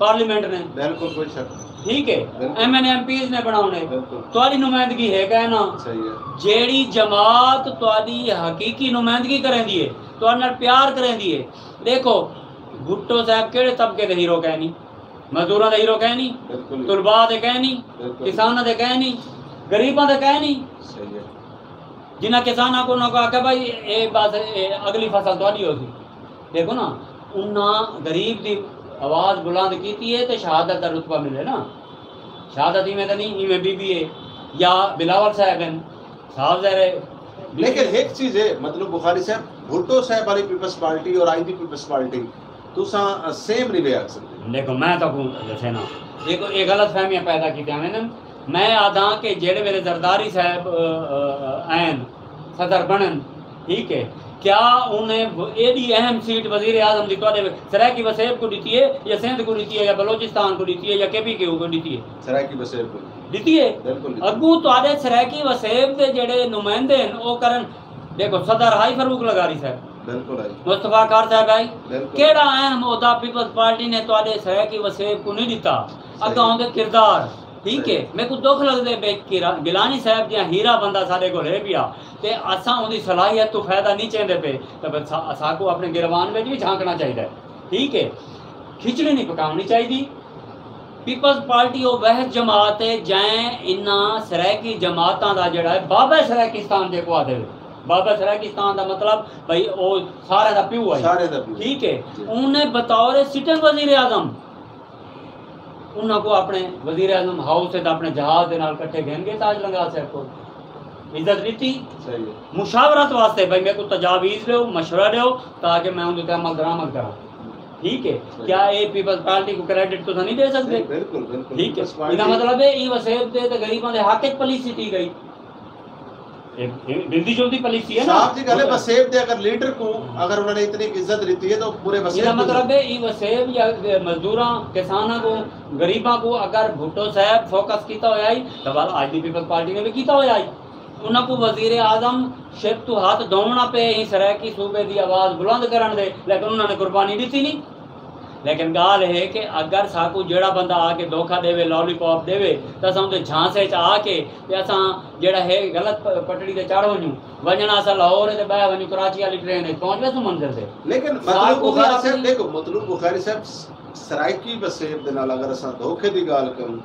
پارلیمنٹ نے۔ بالکل، کوئی شک نہیں۔ ٹھیک ہے، بالکل۔ ایم این اے، ایم پیز نے بناوݨے۔ بالکل۔ تہاڈی نمائندگی ہے کہ نا؟ صحیح ہے۔ جیڑھی جماعت تہاڈی حقیقی نمائندگی کریندی ہے، تہاڈے نال پیار کریندی ہے، ݙیکھو، بھٹو صاحب کیڑھے طبقے دے ہیرو کائنی؟ مزدوراں دے ہیرو کائنی؟ بالکل۔ طلباء دے کائنی؟ بالکل۔ کساناں دے کائنی؟ غریباں دے کائنی؟ صحیح ہے۔ جنہاں کساناں کوں، انہاں کوں آکھیا، بھائی، اے بس، اے اگلی فصل تہاڈی ہوسی۔ ݙیکھو نا، انہاں غریب دی آواز بلند کیتی ہے تے شہادت دا رتبہ ملے نا۔ شہادت ایویں تاں نہیں، ایویں بی بی اے یا بلاول صاحب ہن، صاف ظاہر ہے۔ لیکن ہک چیز ہے، مطلب، بخاری صاحب، بھٹو صاحب والی پیپلز پارٹی اور اڄ دی پیپلز پارٹی، تساں سیم نہیں ویہہ سڳدے۔ ݙیکھو، میں تہاکوں ݙسینا، ایہ کوئی، ایہ غلط فہمیاں پیدا کیتیاں ویندن۔ میں آہداں کہ جیڑھے ویلے زرداری صاحب، آئن، صدر بݨن، ٹھیک ہے، کیا انہیں ایݙی اہم سیٹ وزیر اعظم دی تہاݙے سرائیکی وسیب کوں ݙتی ہے، یا سندھ کوں ݙتی ہے، یا بلوچستان کوں ݙتی ہے، یا کے پی کیو کوں ݙتی ہے؟ سرائیکی وسیب کوں ݙتی ہے۔ بالکل ݙتی۔ اڳوں تہاݙے سرائیکی وسیب دے جیڑھے نمائندے ہن، او کرن، ݙیکھو، صدر ہائی فاروق لغاری صاحب، بالکل آئی۔ مصطفیٰ کار صاحب آئی۔ بالکل۔ کیڑھا اہم عہدہ پیپلز پارٹی نے تہاݙے سرائیکی وسیب کوں نہیں ݙتا؟ صحیح۔ اڳاں اوندے کردار، ٹھیک ہے، صحیح۔ میکوں ݙکھ لڳدے پئے کہ را-، گیلانی صاحب جیہاں ہیرا بندہ ساݙے کول ہے پیا، تے اساں اوندی صلاحیت توں فائدہ نہیں چیندے پئے، تے پھر سا-، ساکوں اپݨے گریبان وچ وی جھانکݨا چاہیدا ہے، ٹھیک ہے۔ کھچڑی نہیں پکاوݨی چاہیدی۔ پیپلز پارٹی او وحد جماعت ہے، جئیں انہاں سرائیکی جماعتاں دا جیڑھا ہے، بابا سرائیکستان جیکوں آہدے وے، بابا سرائیکستان دا مطلب بھئی او سارے دا پیو ہے۔ سارے دا پیو۔ ٹھیک ہے۔ جی۔ اوں نے بطور سٹنگ وزیر اعظم انہاں کوں اپݨے وزیر اعظم ہاؤس تے اپݨے جہاز دے نال کٹھے گھن ڳئے تاج لنگار صاحب کوں۔ عزت ݙتی۔ صحیح ہے۔ مشاورت واسطے، بھئی، میکوں تجاویز ݙیو، مشورہ ݙیو، تاکہ میں اوندے تے عمل درآمد کراں۔ ٹھیک ہے؟ صحیح۔ کیا اے پیپلز پارٹی کوں کریڈٹ تساں نہیں ݙے سڳدے؟ نہیں، بالکل، بالکل۔ ٹھیک ہے؟ پیپلز پارٹی، ایندا مطلب ہے، ایں وسیب تے تے غریباں دے حق اچ پالیسی تھی ڳئی۔ اے، اے ملدی جلدی پالیسی ہے نا۔ صاف جی ڳالھ ہے، وسیب دے اگر لیڈر کوں، اگر انہاں نے اتنی عزت ݙتی ہے تو پورے وسیب ایندا کوں مطلب ہے، ایں وسیب یا مزدوراں، کساناں کوں، غریباں کوں اگر بھٹو صاحب فوکس کیتا ہویا ہئی، تاں ول اڄ دی پیپلز پارٹی نے وی کیتا ہویا ہئی۔ انہاں کوں وزیر اعظم شپ توں ہتھ دھووݨا پئے، ایں سرائیکی صوبے دی آواز بلند کرݨ دے، لیکن انہاں نے قربانی ݙتی نہیں۔ لیکن ڳالھ ہے کہ اگر ساکوں جیڑھا بندہ آ کے دھوکا ݙیوے، لالی پاپ ݙیوے، تاں اساں اوندے جھانسے اچ آ کے تے اساں جیڑھا ہے غلط پ-، پٹڑی تے چڑھ ونڄوں۔ ونڄݨ اساں لاہور تے ٻہہ ونڄوں کراچی والی ٹرین اچ، پہنچ ویسوں منزل تے۔ لیکن مطلوب ساکوں وی بخاری صاحب، اپݨی ݙیکھو، مطلوب بخاری صاحب، سرائیکی وسیب دے نال اگر اساں دھوکے دی ڳالھ کروں،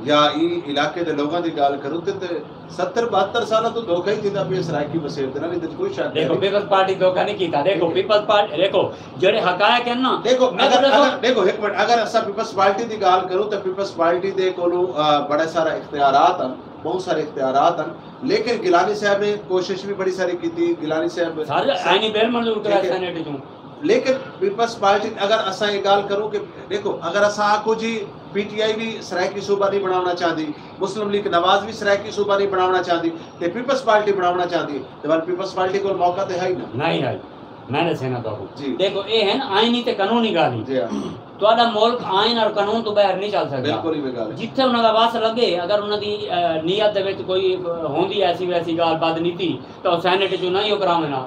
یا ایں علاقے دے لوگاں دی ڳالھ کروں تے، تے ستر بہتر سالاں توں دھوکا ہی تھیندا پیا سرائیکی وسیب دے نال، ایندے وچ کوئی شک ݙیکھو، نہیں۔ پیپلز پارٹی دھوکا نہیں کیتا۔ ݙیکھو، ٹھیک ہے۔ پیپلز پارٹی، ݙیکھو، جیڑھے حقائق ہن نا، ݙیکھو، میں اگر، ݙساں اگر، ݙیکھو، ہک منٹ، اگر اساں پیپلز پارٹی دی ڳالھ کروں تے پیپلز پارٹی دے کولوں، آ، بڑے سارا اختیارات ہن، بہت سارے اختیارات ہن، لیکن گیلانی صاحب نے کوشش بھی بڑی ساری کیتی، گیلانی صاحب سر، آئینی بل منظور کرا، ٹھیک ہے۔ سینیٹ چوں۔ لیکن پیپلز پارٹی، اگر اساں یہ ڳالھ کروں کہ ݙیکھو، اگر اساں آکھوں جی پی ٹی آئی وی سرائیکی صوبہ نہیں بݨاوݨا چاہندی، مسلم لیگ نواز وی سرائیکی صوبہ نہیں بݨاوݨا چاہندی، تے پیپلز پارٹی بݨاوݨا چاہندی، تے ول پیپلز پارٹی کول موقع تے ہے ہی نہ۔ نہیں ہے۔ میں ݙسینا تہاکوں۔ جی۔ ݙیکھو، اے ہن آئینی تے قانونی ڳالھیں۔ جی ہاں۔ تہاݙا ملک آئین اور قانون توں ٻاہر نہیں چل سڳدا۔ بالکل ایویں ڳالھ ہے۔ جتھے انہاں دا وس لڳے، اگر انہاں دی، آ، نیت دے وچ کوئی، آ، ہوندی ایسی ویسی ڳالھ بد نیتی، تاں او سینیٹ چوں نہ ہی او کراویں نا۔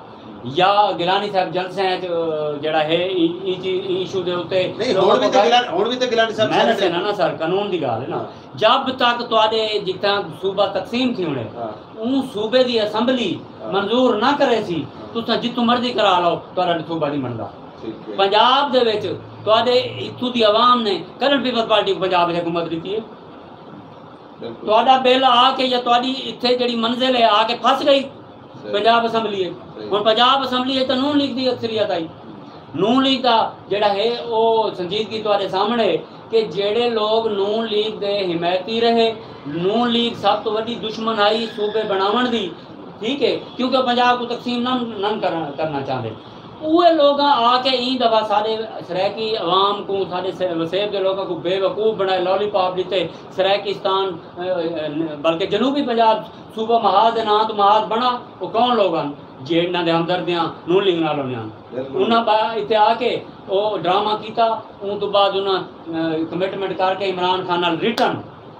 یا گیلانی صاحب جلسیاں اچ، آ، جیڑھا ہے، ایں، ایں چیز، ایں ایشو دے اتے نہیں، لوگاں ہݨ وی کوں تے ڳالھ، گیلانی، ہݨ وی تے گیلانی صاحب میں سینیٹ ݙسینا نا سر، قانون دی ڳالھ ہے نا۔ ہاں۔ جب تک تہاݙے جتھاں صوبہ تقسیم تھیوݨے، ہاں۔ اوں صوبے دی اسمبلی، ہاں۔ منظور نہ کریسی، ہاں۔ تساں جتھوں مرضی کرا لو، تہاݙا صوبہ نہیں بݨدا۔ ٹھیک ہے۔ پنجاب دے وچ تہاݙے اتھوں دی عوام نے کݙݨ پیپلز پارٹی کوں پنجاب وچ حکومت ݙتی ہے؟ بالکل۔ تہاݙا بل آ کے یا تہاݙی اتھے جیڑھی منزل ہے، آ کے پھس ڳئی۔ صحیح۔ پنجاب اسمبلی اچ۔ صحیح۔ ہݨ پنجاب اسمبلی اچ تاں نون لیگ دی اکثریت آئی۔ نون لیگ دا جیڑھا ہے، او سنجیدگی تہاݙے سامݨے ہے کہ جیڑھے لوگ نون لیگ دے حمایتی رہے، نون لیگ سب توں وݙی دشمن آئی صوبے بݨاوݨ دی، ٹھیک ہے، کیونکہ او پنجاب کوں تقسیم نہ، نہ کرݨ، کرݨا چاہندے۔ اوہے لوگاں آ کے ایں دفعہ ساݙے سرائیکی عوام کوں، ساݙے سے-، وسیب دے لوگاں کوں بے وقوف بݨائے، لالی پاپ ݙتے، سرائیکستان، اے، اے، بلکہ جنوبی پنجاب صوبہ محاذ دے ناں توں محاذ بݨا، او کون لوگ ہن؟ جے انہاں دے ہمدرد دیاں نون لیگ نال ہوندیاں ہن۔ انہاں با اتھے آ کے او ڈرامہ کیتا۔ اوں توں بعد انہاں کمٹمنٹ کر کے عمران خان نال ریٹن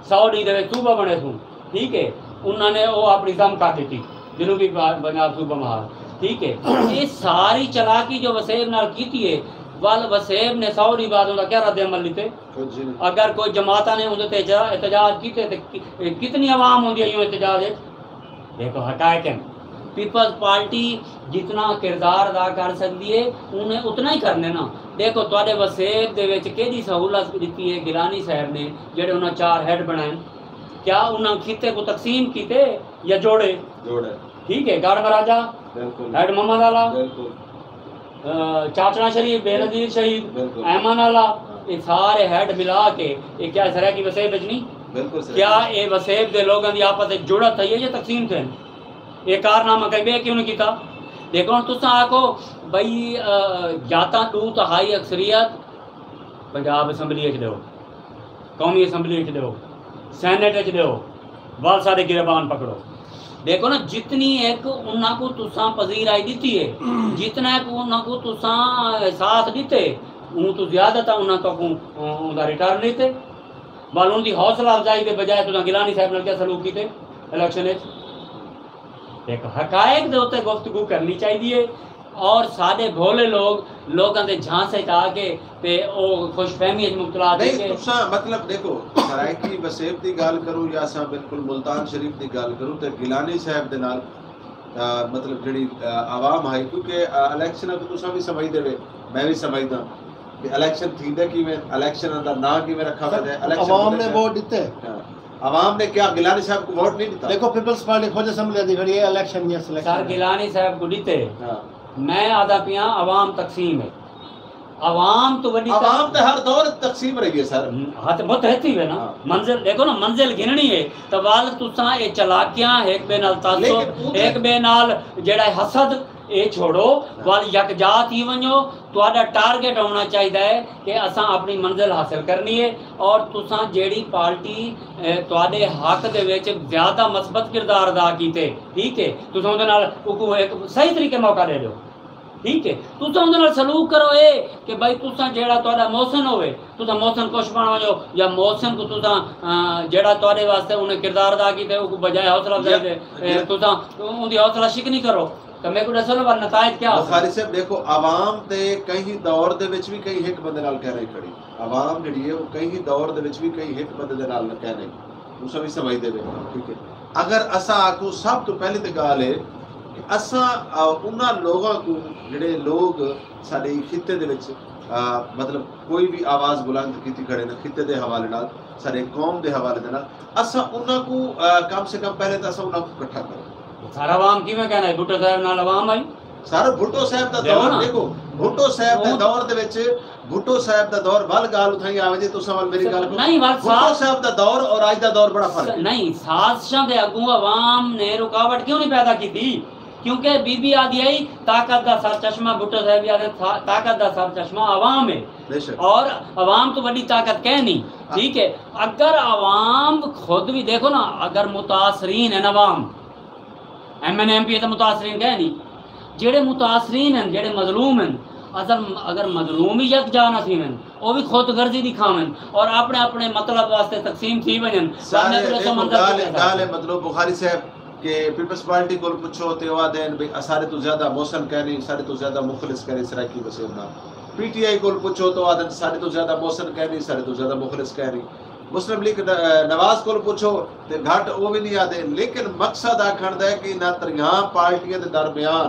سو ڈینہہ دے وچ صوبہ بݨے سوں، ٹھیک ہے۔ انہاں نے او اپݨی ضم کر ݙتی، جنوبی پنجاب صوبہ مہار، ٹھیک ہے۔ اے ساری چالاکی جو وسیب نال کیتی ہے، ول وسیب نے سو ڈینہہ بعد اوندا کیا رد عمل ݙتے؟ اگر کوئی جماعتاں نے اوندے تے احتجاج کیتے تے کتنی عوام ہوندی ہے ایوں احتجاج وچ؟ دیکھو حقائق ہیں۔ پیپلز پارٹی جتنا کردار ادا کر سکدی ہے انہیں اتنا ہی کرنے نا۔ دیکھو تہاڈے وسیب دے وچ کیڈی سہولت ڈتی ہے گیلانی صاحب نے، جڑے انہاں چار ہیڈ بنائے؟ کیا انہاں خطے کو تقسیم کیتے یا جوڑے؟ جوڑے۔ ٹھیک ہے، گڑھ مراجہ، بالکل۔ ہیڈ محمد آلا، بالکل۔ چاچڑا شریف، بے نظیر شہید، بالکل۔ ایمن آلا، ہاں۔ یہ سارے ہیڈ ملا کے یہ کیا سرائیکی وسیب وچ نہیں؟ بالکل سرائیکی۔ کیا یہ وسیب دے لوگوں دی آپس وچ جڑت تھئی ہے یا تقسیم تھے؟ یہ کارنامہ کہیں بے کیوں نہیں کیتا؟ دیکھو ہن تساں آکھو بھئی، جاتاں ڈو تہائی اکثریت پنجاب اسمبلی وچ ڈیو، قومی اسمبلی وچ ڈیو، سینیٹ وچ ڈیو، ول سارے گربان پکڑو۔ دیکھو نا، جتنی ایک انہاں کو تساں پذیرائی ڈتی ہے، جتنا ایک انہاں کو تساں احساس ڈتے، اون تو زیادہ تاں انہاں تو کو اون دا ریٹرن لیتے۔ ول ان دی حوصلہ افزائی دے بجائے تساں گیلانی صاحب نال کیا سلوک کیتے الیکشن وچ؟ ایک حقائق دے اتے گفتگو کرنی چاہیے۔ اور ساڈے بھولے لوگ لوگاں دے جھانسے چ آ کے تے او خوش فہمی اچ مبتلا تھی نہیں، کے۔ تساں مطلب دیکھو، سرائیکی وسیب دی گالھ کروں یا اساں بالکل ملتان شریف دی گالھ کروں تے گیلانی صاحب دے نال، آ، مطلب جڑی، آ، عوام ہائی، کیونکہ، آ، الیکشن کو تساں بھی سمجھ دے وے، میں بھی سمجھدا کہ الیکشن تھیندے کیویں، الیکشن دا ناں کیویں رکھا ویندے، الیکشن عوام نے ووٹ ڈتے۔ ہاں۔ عوام نے کیا گیلانی صاحب کو ووٹ نہیں ڈتا؟ دیکھو پیپلز پارٹی خود اسمبلی دی کھڑی ہے، الیکشن نہیں ہے، سلیکشن سر ہے۔ گیلانی صاحب کو ڈتے۔ ہاں۔ میں آدھا پیاں عوام تقسیم ہے۔ عوام تو وڈی عوام تے ہر دور تقسیم رہی ہے سر۔ ہاں تے متحد تھی وے نا۔ ہاں۔ منزل دیکھو نا، منزل گھننی ہے۔ تو وال تساں اے چلاکیاں، ایک بے نال تعصب، لیکن اوں تے ایک بے نال جڑا ہے حسد، اے چھوڑو، ہاں۔ وال یکجا تھی ونجو۔ تہاڈا ٹارگٹ ہونا چاہیدا ہے کہ اساں اپنی منزل حاصل کرنی ہے۔ اور تساں جیڑھی پارٹی، اے، تہاڈے حق دے وچ زیادہ مثبت کردار ادا کیتے، ٹھیک ہے، تساں اوندے نال اوکوں ایک صحیح طریقے موقع ݙے ݙیو، ٹھیک ہے۔ تساں اوندے نال سلوک کرو اے کہ بھائی تساں جیڑھا تہاڈا محسن ہووے، تساں محسن کش بݨ ونڄو، یا محسن کوں تساں، آ، جیڑھا تہاڈے واسطے انہیں کردار ادا کیتے، اوکوں بجائے حوصلہ افزائی دے، اے، تساں اوندی حوصلہ شکنی کرو۔ تاں میکوں ݙسو نا، ول نتائج کیا ہوسن؟ بخاری صاحب، ݙیکھو، عوام تے کہیں دور دے وچ وی کہیں ہک بندے نال کائنی کھڑی۔ عوام جیڑھی ہے، او کہیں دور دے وچ وی کہیں ہک بندے دے نال کائنی۔ تساں وی سمجھدے وے، ٹھیک ہے۔ اگر اساں آکھوں، سب توں پہلے تے ڳالھ ہے کہ اساں، آ، انہاں لوگاں کوں، جیڑھے لوگ ساݙے خطے دے وچ، آ، مطلب کوئی وی آواز بلند کیتی کھڑے نے خطے دے حوالے نال، ساݙے قوم دے حوالے دے نال، اساں انہاں کوں، آ، کم سے کم پہلے تاں اساں انہاں کوں اکٹھا کروں۔ سارا عوام کیویں کہنا ہے؟ بھٹو صاحب نال عوام آئی۔ سر، بھٹو صاحب دا دیکھو دور نا۔ دیکھو، بھٹو صاحب دے دور دے وچ، بھٹو صاحب دا دور، ول ڳالھ اتھائیں آوے جے، تساں ول میری ڳالھ کرو۔ نہیں، ول بھٹو صاحب دا دور اور اڄ دا دور بڑا فرق ہے۔ نہیں، سازشاں دے اڳوں عوام نے رکاوٹ کیوں نہیں پیدا کیتی؟ کیونکہ بی بی آدھی آئی، طاقت دا سر چشمہ، بھٹو صاحب بھی آدھے، طا-، طاقت دا سر چشمہ عوام ہے۔ بے شک۔ اور عوام تو وڈی طاقت کہیں نہیں، ٹھیک ہے؟ اگر عوام خود بھی دیکھو نا، اگر متاثرین ہیں عوام، ایم این اے، ایم پی اے تاں متاثرین کہیں نہیں۔ جیڑھے متاثرین ہیں، جیڑھے مظلوم ہیں، اصل اگر مظلوم ہی یکجا نہ تھیون، او بھی خود غرضی ݙکھاون اور اپݨے اپݨے مطلب واسطے تقسیم تھی ونڄن، سارے ورنہ تو ایسا منظر ڳالھ، ڳالھ ہے مطلب بخاری صاحب کہ پیپلز پارٹی کول پچھو تے او آہدے ہن بھئی اساݙے توں زیادہ محسن کہیں نہیں، ساݙے توں زیادہ مخلص کہیں نہیں سرائیکی وسیب نال۔ پی ٹی آئی کول پچھو تے او آہدن ساݙے توں زیادہ محسن کہیں نہیں، ساݙے توں زیادہ مخلص کہیں نہیں۔ مسلم لیگ ن-، نواز کول پچھو تے گھٹ او وی نہیں آہدے، لیکن مقصد آکھݨ دا ہے کہ انہاں تریہاں پارٹیاں دے درمیان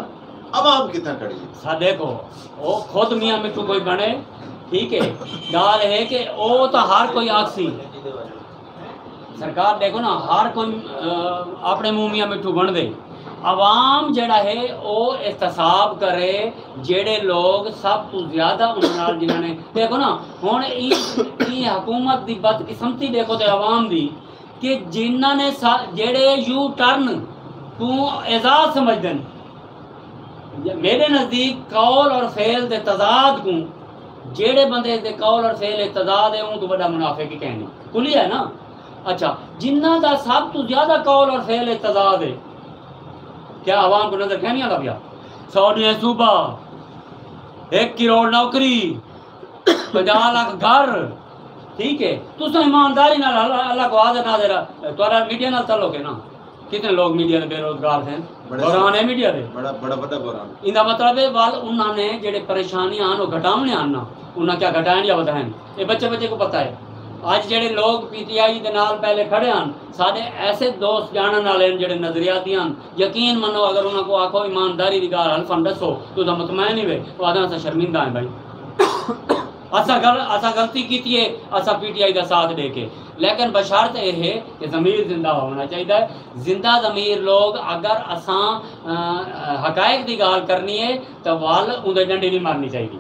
عوام کتھاں کھڑی ہے۔ سا ݙیکھو، او خود میاں مٹھو کوئی بݨے، ٹھیک ہے، ڳالھ ہے کہ او تاں ہر کوئی آکھسی۔ سرکار ݙیکھو نا، ہر کوئی، آ، اپݨے منہ میاں مٹھو بݨدے۔ عوام جیڑھا ہے او احتساب کرے، جیڑھے لوگ سب توں زیادہ انہاں نال جنہاں نے، ݙیکھو نا، ہݨ ایں، ایں حکومت دی بدقسمتی ݙیکھو تے عوام دی، کہ جنہاں نے سا-، جیڑھے یو ٹرن کوں اعزاز سمجھدن، میݙے نزدیک قول اور فعل دے تضاد کوں، جیڑھے بندے دے قول اور فعل اچ تضاد ہے، اوں توں وݙا منافق ہی کہیں نہیں۔ کھلی ہے نا؟ اچھا، جنہاں دا سب توں زیادہ قول اور فعل اچ تضاد ہے، کیا عوام کوں نظر کہیں نہیں آندا پیا؟ سو ݙینہہ صوبہ، ہک کروڑ نوکری، پنجاہ لکھ گھر۔ ٹھیک ہے، تساں ایمانداری نال اللہ، اللہ کو حاضر ناظر، تہاݙا میڈیا نال تعلق ہے نا؟ کتنے لوگ میڈیا دے بے روزگار ہیں؟ بڑے بحران ہے میڈیا دے۔ بڑا، بڑا وݙا بحران۔ ایندا مطلب ہے، ول انہاں نے جڑے پریشانیاں ہن، او گھٹاوݨے ہن نا، انہاں کیا گھٹائن یا ودھائن؟ اے بچے بچے کو پتہ ہے۔ اڄ جڑے لوگ پی ٹی آئی دے نال پہلے کھڑے ہن، ساݙے ایسے دوست ڄاݨن والے ہن جڑے نظریاتی ہن، یقین منو، اگر انہاں کو آکھو ایمانداری دی ڳالھ حلفاً ݙسو، تساں مطمئن ہی وے، او آہدن اساں شرمندہ ہیں بھائی۔ اساں غل-، اساں غلطی کیتی ہے، اساں پی ٹی آئی دا ساتھ ݙے کے، لیکن بشرط اے ہے کہ ضمیر زندہ ہووݨا چاہیدا ہے۔ زندہ ضمیر لوگ، اگر اساں، آ، حقائق دی ڳالھ کرنی ہے تاں ول اوندے ݙنڈی نہیں مارنی چاہیدی۔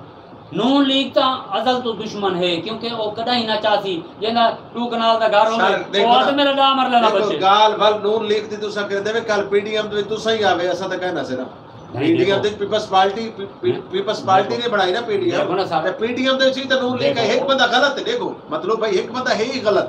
نون لیگ تاں ازل توں دشمن ہے، کیونکہ او کݙاہیں نہ چاہسی جیندا ٹو کنال دا گھر ہووے، سر، او ݙیکھو نا، آہدے میݙا ݙاہ مرلے دا ݙیکھو، بچے۔ ڳالھ ول نون لیگ دی تساں کریندے وے، کل پی ڈی ایم دے وچ تساں ہی آوے، اساں تاں کائناں سے نا۔ نہیں، پی ڈی ایم دیکھو۔ دے وچ پیپلز پارٹی، پی-، پی-، نہیں۔ پیپلز پارٹی دیکھو۔ نہیں بݨائی نا پی ڈی ایم۔ دیکھو نا سر۔ تے پی ڈی ایم دے وچ ہی تے نون لیگ ہے، دیکھو۔ ہک بندہ غلط ہے، ݙیکھو، مطلوب بھائی ہک بندہ ہے ہی غلط،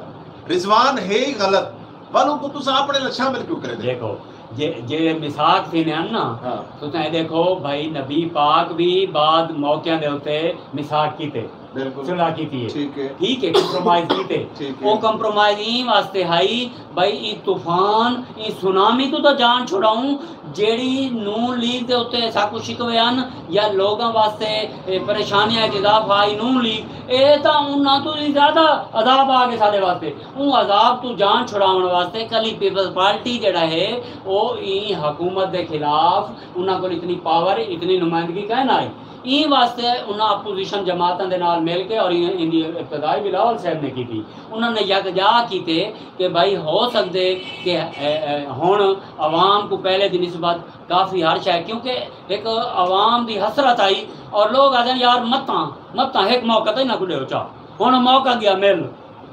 رضوان ہے ہی غلط، ول اونکوں تساں اپݨے نال شامل کیوں کریندے؟ ݙیکھو، جے، جے مساک تھیندے ہن نا، ہاں۔ تساں اے ݙیکھو بھائی نبی پاک وی بعد موقعیاں دے اتے مساک کیتے۔ بالکل۔ صلح کیتی ہے۔ ٹھیک ہے۔ ٹھیک ہے، کمپرومائز کیتے۔ ٹھیک ہے۔ او کمپرومائز ایں واسطے ہئی، بھئی ایں طوفان، ایں سونامی توں تاں جان چھڑاؤں، جیڑھی نون لیگ دے اتے ساکوں شکوے ہن یا لوگاں واسطے، اے، پریشانیاں اچ اضافہ ہئی نون لیگ، اے تاں انہاں توں وی زیادہ عذاب آ ڳئے ساݙے واسطے۔ اوں عذاب توں جان چھڑاوݨ واسطے کلی پیپلز پارٹی جیڑھا ہے، او ایں حکومت دے خلاف، انہاں کول اتنی پاور، اتنی نمائندگی کائناں ہئی۔ ایں واسطے انہاں اپوزیشن جماعتاں دے نال مل کے اور ایں، ایندی ابتدائی بلاول صاحب نے کیتی۔ انہاں نے یکجا کیتے کہ بھائی ہو سڳدے کہ، اے، اے، ہݨ عوام کوں پہلے دی نسبت کافی ہرش ہے، کیونکہ ہک عوام دی حسرت آئی اور لوگ آہدن یار متاں، متاں ہک موقع تاں انہاں کوں ݙیو چا، ہݨ موقع ڳیا مل۔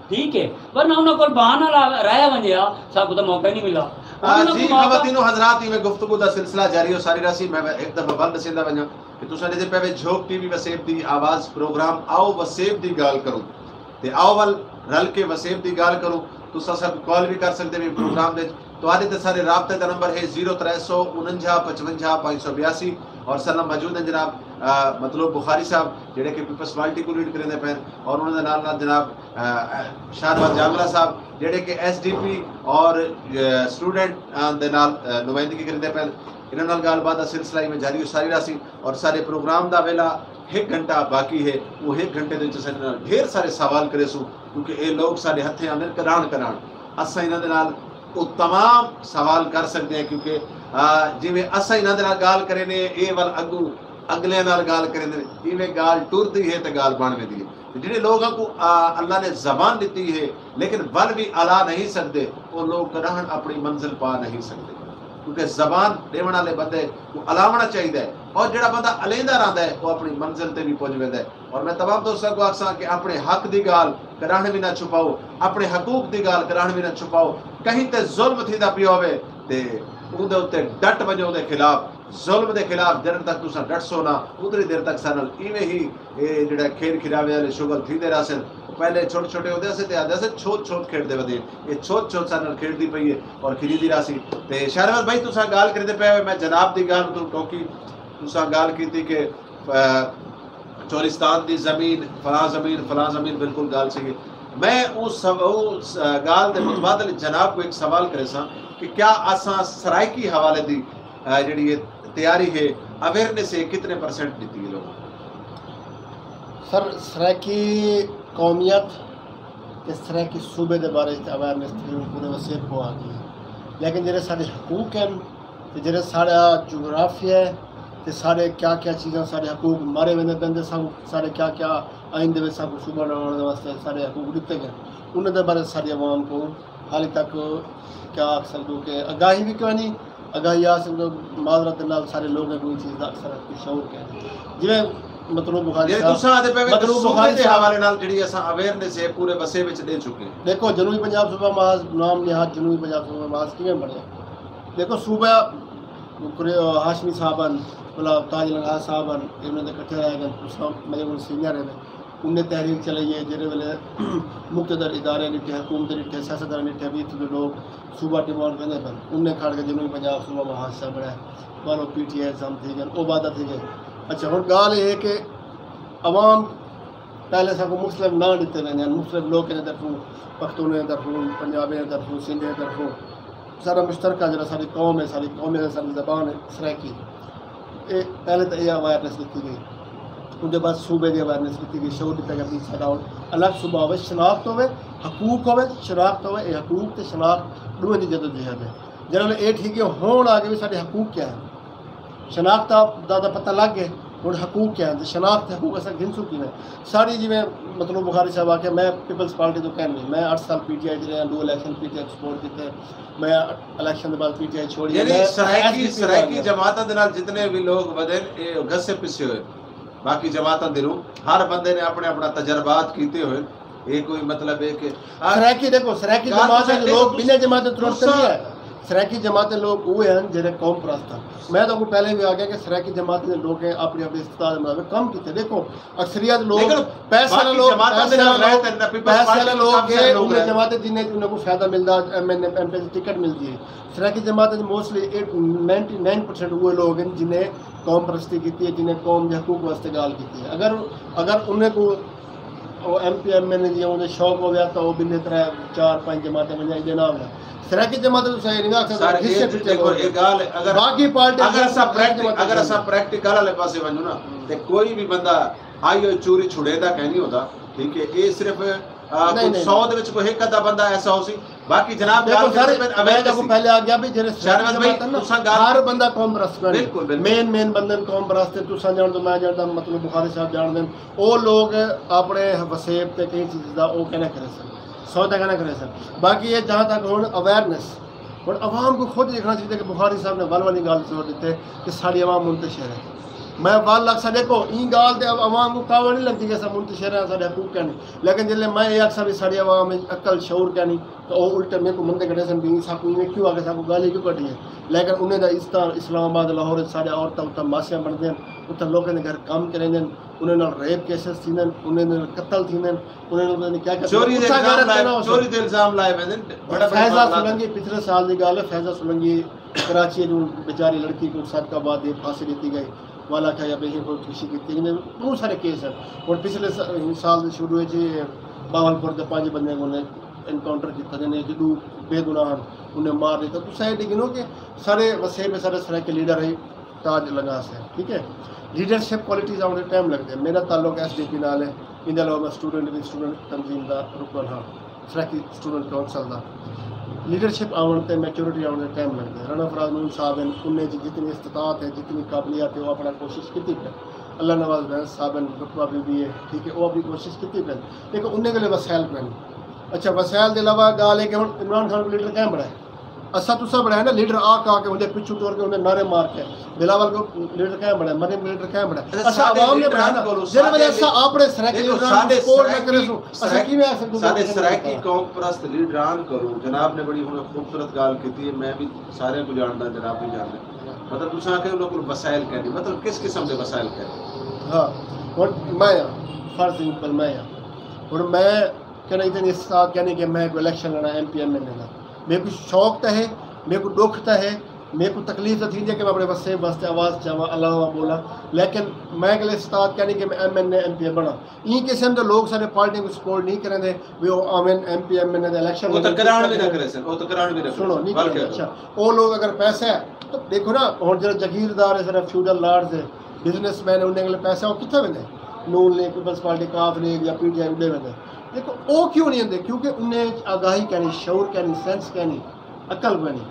ٹھیک ہے، ورنہ انہاں کول بہانہ لا-، رہ ونڄے ہا، ساکوں تاں موقع ہی نہیں ملا۔ آ، انہاں جی، کوں موقع خواتین و حضرات، ایویں گفتگو دا سلسلہ جاری ہو ساری رہسی۔ میں ہک دفعہ ول ݙسیندا ونڄاں کہ تساں ݙیہدے پئے وے جھوک ٹی وی وسیب دی آواز پروگرام آؤ وسیب دی ڳالھ کروں، تے آؤ ول رل کے وسیب دی ڳالھ کروں۔ تساں ساکوں کال وی کر سڳدے وے پروگرام دے وچ۔ تہاݙے تے ساݙے رابطے دا نمبر ہے زیرو ترے سو انجا پچونجا پنج سو بیاسی، اور ساݙے نال موجود ہیں جناب، آ، مطلوب بخاری صاحب، جڑے کہ پیپلز پارٹی کوں لیڈ کریندے پئے ہن، اور انہاں دے نال نال جناب، آ، شاہنواز جانگلہ صاحب، جڑے کہ ایس ڈی پی اور، آ، اسٹوڈنٹ، آ، دے نال، آ، نمائندگی کریندے پئے ہن۔ انہاں نال ڳالھ بات دا سلسلہ ایویں جاری و ساری رہسی، اور ساݙے پروگرام دا ویلا ہک گھنٹہ باقی ہے۔ او ہک گھنٹے دے وچ اساں انہاں نال ڈھیر سارے سوال کریسوں، کیونکہ اے لوگ ساݙے ہتھیں آندن کݙاہݨ کݙاہݨ۔ اساں انہاں دے نال او تمام سوال کر سڳدے ہیں، کیونکہ، آ، جیویں اساں انہاں دے نال ڳالھ کریندے ہیں، اے ول اڳوں اڳلیاں نال ڳالھ کریندے ہیں، ایویں ڳالھ ٹردی ہے تے ڳالھ بݨ ویندی ہے۔ تے جڑے لوگاں کوں، آ، اللہ نے زبان ݙتی ہے، لیکن ول وی الا نہیں سڳدے، او لوگ کݙاہݨ اپݨی منزل پا نہیں سڳدے۔ کیونکہ زبان ݙیوݨ والے بندے کوں الاوݨا چاہیدا ہے، اور جڑا بندہ الیندا رہندا ہے، او اپݨی منزل تے وی پڄ ویندا ہے۔ اور میں تمام دوستاں کوں آکھساں کہ اپݨے حق دی ڳالھ کݙاہݨ وی نہ چھپاؤ، اپݨے حقوق دی ڳالھ کݙاہݨ وی نہ چھپاؤ۔ کہیں تے ظلم تھیندا پیا ہووے تے اوندے اتے ڈٹ ونڄو، اوندے خلاف، ظلم دے خلاف جݙݨ تک تساں ڈٹسو نا، اتنی دیر تک ساݙے نال ایویں ہی اے جڑا کھیݙ کھلاوے والے شغل تھیندے رہسن۔ پہلے چھوٹے چھوٹے ہوندے سے تے آہدے سے چھوت چھوت کھیݙدے ودے، اے چھوت چھوت ساݙے نال کھیݙدی پئی ہے اور کھلیندی رہسی۔ تے شہنواز بھائی، تساں ڳالھ کریندے پئے ہوئے، میں جناب دی ڳالھ توں ٹوکی، تساں ڳالھ کیتی کہ، آ، چولستان دی زمین، فلاں زمین، فلاں زمین، بالکل ڳالھ صحیح ہے۔ میں اوں سو-، اوں س-، ڳالھ دے متبادل جناب کوں ہک سوال کریساں کہ کیا اساں سرائیکی حوالے دی، آ، جڑی ہے تیاری ہے، اویئرنیس ہے، کتنے پرسنٹ ݙتی ہے لوگوں کوں؟ سر، سرائیکی قومیت تے سرائیکی صوبے دے بارے وچ اویئرنیس تقریباً پورے وسیب کوں آ ڳئی ہے، لیکن جیڑھے ساݙے حقوق ہن تے جیڑھا ساݙا جغرافیہ ہے تے ساݙے کیا کیا چیزاں، ساݙے حقوق مارے ویندے پئے ہن تے ساکوں، ساݙے کیا کیا آئندے وچ ساکوں صوبہ بݨاوݨ دے واسطے ساݙے حقوق ݙتے ڳئے، انہاں دے بارے ساݙی عوام کوں حالی تک کیا آکھ سڳدوں کہ آگاہی وی کوئی نہیں، آگاہی آ سڳدوں، معذرت دے نال سارے لوگاں کوں ایں چیز دا اکثر کوں شعور کائنی۔ جیویں مطلوب بخاری یعنی صاحب، تساں آہدے پئے وے کہ مطلوب صوبے بخاری دے صاحب حوالے نال جڑی اساں اویئرنیس ہے پورے وسیب وچ ݙے چکے ہیں۔ ݙیکھو، جنوبی پنجاب صوبہ محاذ، نام نہاد جنوبی پنجاب صوبہ محاذ کیویں بݨیا؟ ݙیکھو، صوبہ ہاشمی صاحب ہن، بھلا تاج لنگاہ صاحب ہن، انہاں دے کٹھے رہ ڳئے، تساں میݙے کول سینئر ہیوے۔ انہیں تحریک چلائی ہے، جیڑھے ویلے مقتدر ادارے ݙٹھے، حکومت ݙٹھے، سیاستدان ݙٹھے، بھی اتھوں دے لوگ صوبہ ڈیمانڈ کریندے پن، انہیں کھڑ کے جنوبی پنجاب صوبہ مہا حادثہ بݨا ہے، ٻاہروں پی ٹی آئی سم تھی ڳئے، او وعدہ تھی ڳئے۔ اچھا، ہݨ ڳالھ اے ہے کہ عوام پہلے ساکوں مختلف ناں ݙتے ویندے ہن، مختلف لوکیں دے طرفوں، پختونیں دے طرفوں، پنجابیاں دے طرفوں، سندھیاں دے طرفوں۔ ساݙا مشترکہ جیڑھا ساݙی قوم ہے، ساݙی قومیں دی ساݙی زبان ہے سرائیکی۔ اے پہلے تاں اے اویئرنیس ݙتی ڳئی، اوندے بعد صوبے دی اویئرنیس ݙتی ڳئی، شعور ݙتا ڳیا بھی ساݙا ہݨ الگ صوبہ ہووے، شناخت ہووے، حقوق ہووے، شناخت ہووے، اے حقوق تے شناخت ݙوہیں دی جدوجہد ہے۔ جنرل اے ٹھیک ہے، ہݨ آ ڳئے بھی ساݙے حقوق کیا ہے؟ شناخت دا، دا پتہ لڳ ڳئے، ہݨ حقوق کیا ہن تے شناخت تے حقوق اساں گھنسوں کیویں؟ ساݙی جیویں مطلوب بخاری صاحب آکھیا، میں پیپلز پارٹی توں کائنی، میں اٹھ سال پی ٹی آئی چ رہیا، ݙو الیکشن پی ٹی آئی کوں سپورٹ کیتے، میں الیکشن دے بعد پی ٹی آئی چھوڑی، یعنی میں سرائیکی، ایس ڈی پی سرائیکی جماعتاں دے نال جتنے بھی لوگ ودن، اے گھسے پسے ہوئے، باقی جماعتاں دے نوں ہر بندے نے اپݨے اپݨا تجربات کیتے ہوئے۔ اے کوئی مطلب ہے کہ آ، سرائیکی دیکھو، سرائیکی ڳالھ جماعت تساں دے لوگ ݙیکھو، ٻنہیں جماعتیں ترٹ تساں سڳدے ہیں۔ سرائیکی جماعت دے لوگ اوہ ہن جیڑھے قوم پرست ہن۔ میں تہاکوں پہلے بھی آکھیا کہ سرائیکی جماعت دے لوکیں اپݨی اپݨی استطاعت دے مطابق کم کیتے۔ دیکھو، اکثریت لوگ، لیکن پیسے والے باقی لوگ، جماعتاں دے پیسے نال والے لوگ، رہتے ہیں، پیپلز پارٹی دے لوگ، کافی سارے لوگ انہیں ہیں۔ جماعتیں جنہیں انہیں کوں فائدہ ملدا، ایم این اے، ایم پی اے دی ٹکٹ ملدی ہے۔ سرائیکی جماعت وچ موسٹلی نائنٹی نائن پرسینٹ اوہ لوگ ہیں جنہیں قوم پرستی کیتی ہے، جنہیں قوم دے حقوق واسطے ڳالھ کیتی ہے۔ اگر، اگر انہیں کوں او M P M N A جی اوندے شوق ہویا تاں او ٻنہیں ترے چار پنج جماعتیں ونڄاں، ایندے نال نہ۔ سرائیکی جماعت توں صحیح نہیں آکھ سڳدے، سر، حصے اے پچھے دیکھو، ہو اے ڳالھ اگر، باقی پارٹیاں اگر اساں پریکٹی-، جماعتیں اگر اساں پریکٹیکل والے پاسے ونڄوں نا، تے کوئی بھی بندہ آئی ہوئی چوری چھڑیندا کائنی ہوندا، ٹھیک ہے؟ اے صرف، آ، نہیں، کوئی نہیں، سو دے وچ کوئی ہک ادھا بندہ ایسا ہوسی، باقی جناب دیکھو ڳالھ سر، کریندے پئے میں اویئرنیس تہاکوں دی۔ پہلے آکھیا بھی جیڑھے شہنواز بھائی، سرائیکی جماعت ہے نا، تساں ڳالھ ہر بندہ قوم پرست کائنی۔ بالکل، بالکل۔ مین، مین بندے قوم پرست ہے، تساں ڄاݨدو، میں ڄاݨدا، مطلوب بخاری صاحب ڄاݨدے۔ او لوگ اپݨے وسیب تے کہیں چیز دا او کائنی کریسن، سودا کائنی کریسن۔ باقی اے جہاں تک ہݨ اویئرنیس، ہݨ عوام کوں خود ݙیکھݨا چاہیے کہ بخاری صاحب نے ول والی ڳالھ زور ݙتے کہ ساݙی عوام منتشر ہے۔ میں ول آکھساں، ݙیکھو، ایں ڳالھ تے عوام کوں کاوڑ نہیں لڳدی کہ اساں منتشر ہیں، ساݙے حقوق کائنی، لیکن جیڑھے میں اے آکھساں بھی ساݙی عوام وچ عقل، شعور کائنی، تاں او الٹے میکوں مندے کڈھیسن بھی ساکوں ایویں کیوں آکھے، ساکوں گالی کیوں کڈھی ہے۔ لیکن انہیں دا اس طرح اسلام آباد، لاہور وچ ساݙے عورتاں اتھاں ماسیاں بݨدیاں، اتھاں لوکیں دے گھر کم کریندن، انہیں نال ریپ کیسز تھیندن، انہیں نال قتل تھیندن، انہیں نال پتہ نہیں کیا کیا تھیندن۔ چوری دے اتھاں الزام غیرت لائے، پیدا ہو سڳدی۔ چوری دے الزام لائے ویندن۔ بڑا فیضہ سولنگی، پچھلے سال دی ڳالھ ہے، فیضہ سولنگی کراچی اچ ݙو بیچاری لڑکی کوں صدقہ آباد دی پھانسی ݙتی ڳئی۔ والا کھایا بے ہی خودکشی کیتی۔ انہیں بہت سارے کیس ہیں۔ اور پچھلے س-، سال دے شروع وچ بہاولپور دے پنج بندے کوں انہیں انکاؤنٹر کیتا، جنہیں وچ ݙو بے گناہ ہن، انہیں مار ݙتا۔ تساں اے ݙیکھو کہ سارے وسیب، سارے سرائیکی لیڈر ہے، تاج لگا سے، ٹھیک ہے۔ لیڈرشپ کوالٹیز آوݨ تے ٹائم لڳدے۔ میرا تعلق ایس ڈی پی نال ہے، ایندے علاوہ میں اسٹوڈنٹ وی، اسٹوڈنٹ تنظیم دا رکن ہاں، سرائیکی اسٹوڈنٹ کونسل دا۔ لیڈرشپ آوݨ تے، میچورٹی آوݨ تے ٹائم لڳدے۔ رانا فراز محمود صاحب ہن، انہیں جی جتنی استطاعت ہے، جتنی قابلیت ہے، وہ اپنا کوشش کیتی پئے۔ اللہ نواز بینس صاحب ہن، رتبہ بی بی اے، ٹھیک ہے، وہ اپنی کوشش کیتی پئے، لیکن انہیں کولے وسائل کائنی۔ اچھا، وسائل دے علاوہ ڳالھ ہے کہ ہݨ عمران خان کوں لیڈر کائیں بݨائے؟ اساں تساں بݨائے نا، لیڈر آ کے، آ کے اوندے پچھوں ٹر کے، اوندے نعرے مار کے۔ بلاول کوں لیڈر کائیں بݨائے؟ مریم کوں لیڈر کائیں بݨائے؟ اچھا، اساں ساݙے عوام نے لیڈراں بݨائے نا۔ کولوں، جیڑھے ویلے ساݙے اساں اپݨے سرائیکی دیکھو، لیڈراں کوں ساݙے سپورٹ نہ کرے سوں، اساں سرائیکی، کیویں آکھ سڳدے ساݙے سرائیکی قوم پرست لیڈراں کولوں جناب نے بڑی ہݨ خوبصورت ڳالھ کیتی ہے، میں وی سارے کوں ڄاݨدا، جناب وی ڄاݨدے۔ مطلب تساں آکھیا انہاں کول وسائل کائنی، مطلب کس قسم دے وسائل کائنی؟ ہاں، ہݨ میں ہاں، فرض ایگزامپل میں ہاں، ہݨ میں کہنا اتنی استطاعت کائنی کہ میں کوئی الیکشن لڑاں M P M N A دا۔ میکوں شوق تاں ہے، میکوں ݙکھ تاں ہے، میکوں تکلیف تاں تھیندی ہے کہ میں اپݨے وسیب واسطے آواز چاواں، الاواں، ٻولاں، لیکن میں کولے استطاعت کائنی کہ میں ایم این اے، ایم پی اے بݨاں۔ ایں قسم دے لوگ ساݙے پارٹیاں کوں سپورٹ نہیں کریندے، وی او آون ایم پی ایم این اے دے الیکشن او تاں کراوݨ وی نہ کریسن، او تاں کراوݨ وی نہ کریسن۔ سݨو، نہیں کریندے۔ اچھا، او لوگ اگر پیسہ ہے، تو ݙیکھو نا، ہݨ جیڑھا جاگیردار ہے، سارے فیوڈل لارڈز ہے، بزنس مین ہے، انہیں کولے پیسہ، او کتھاں ویندے؟ نون لیگ، پیپلز پارٹی، کاف لیگ یا پی ٹی آئی، اݙے ویندے۔ ݙیکھو، او کیوں نہیں آندے؟ کیونکہ انہیں اچ آگاہی کائنی، شعور کائنی، سینس کائنی، عقل کائنی۔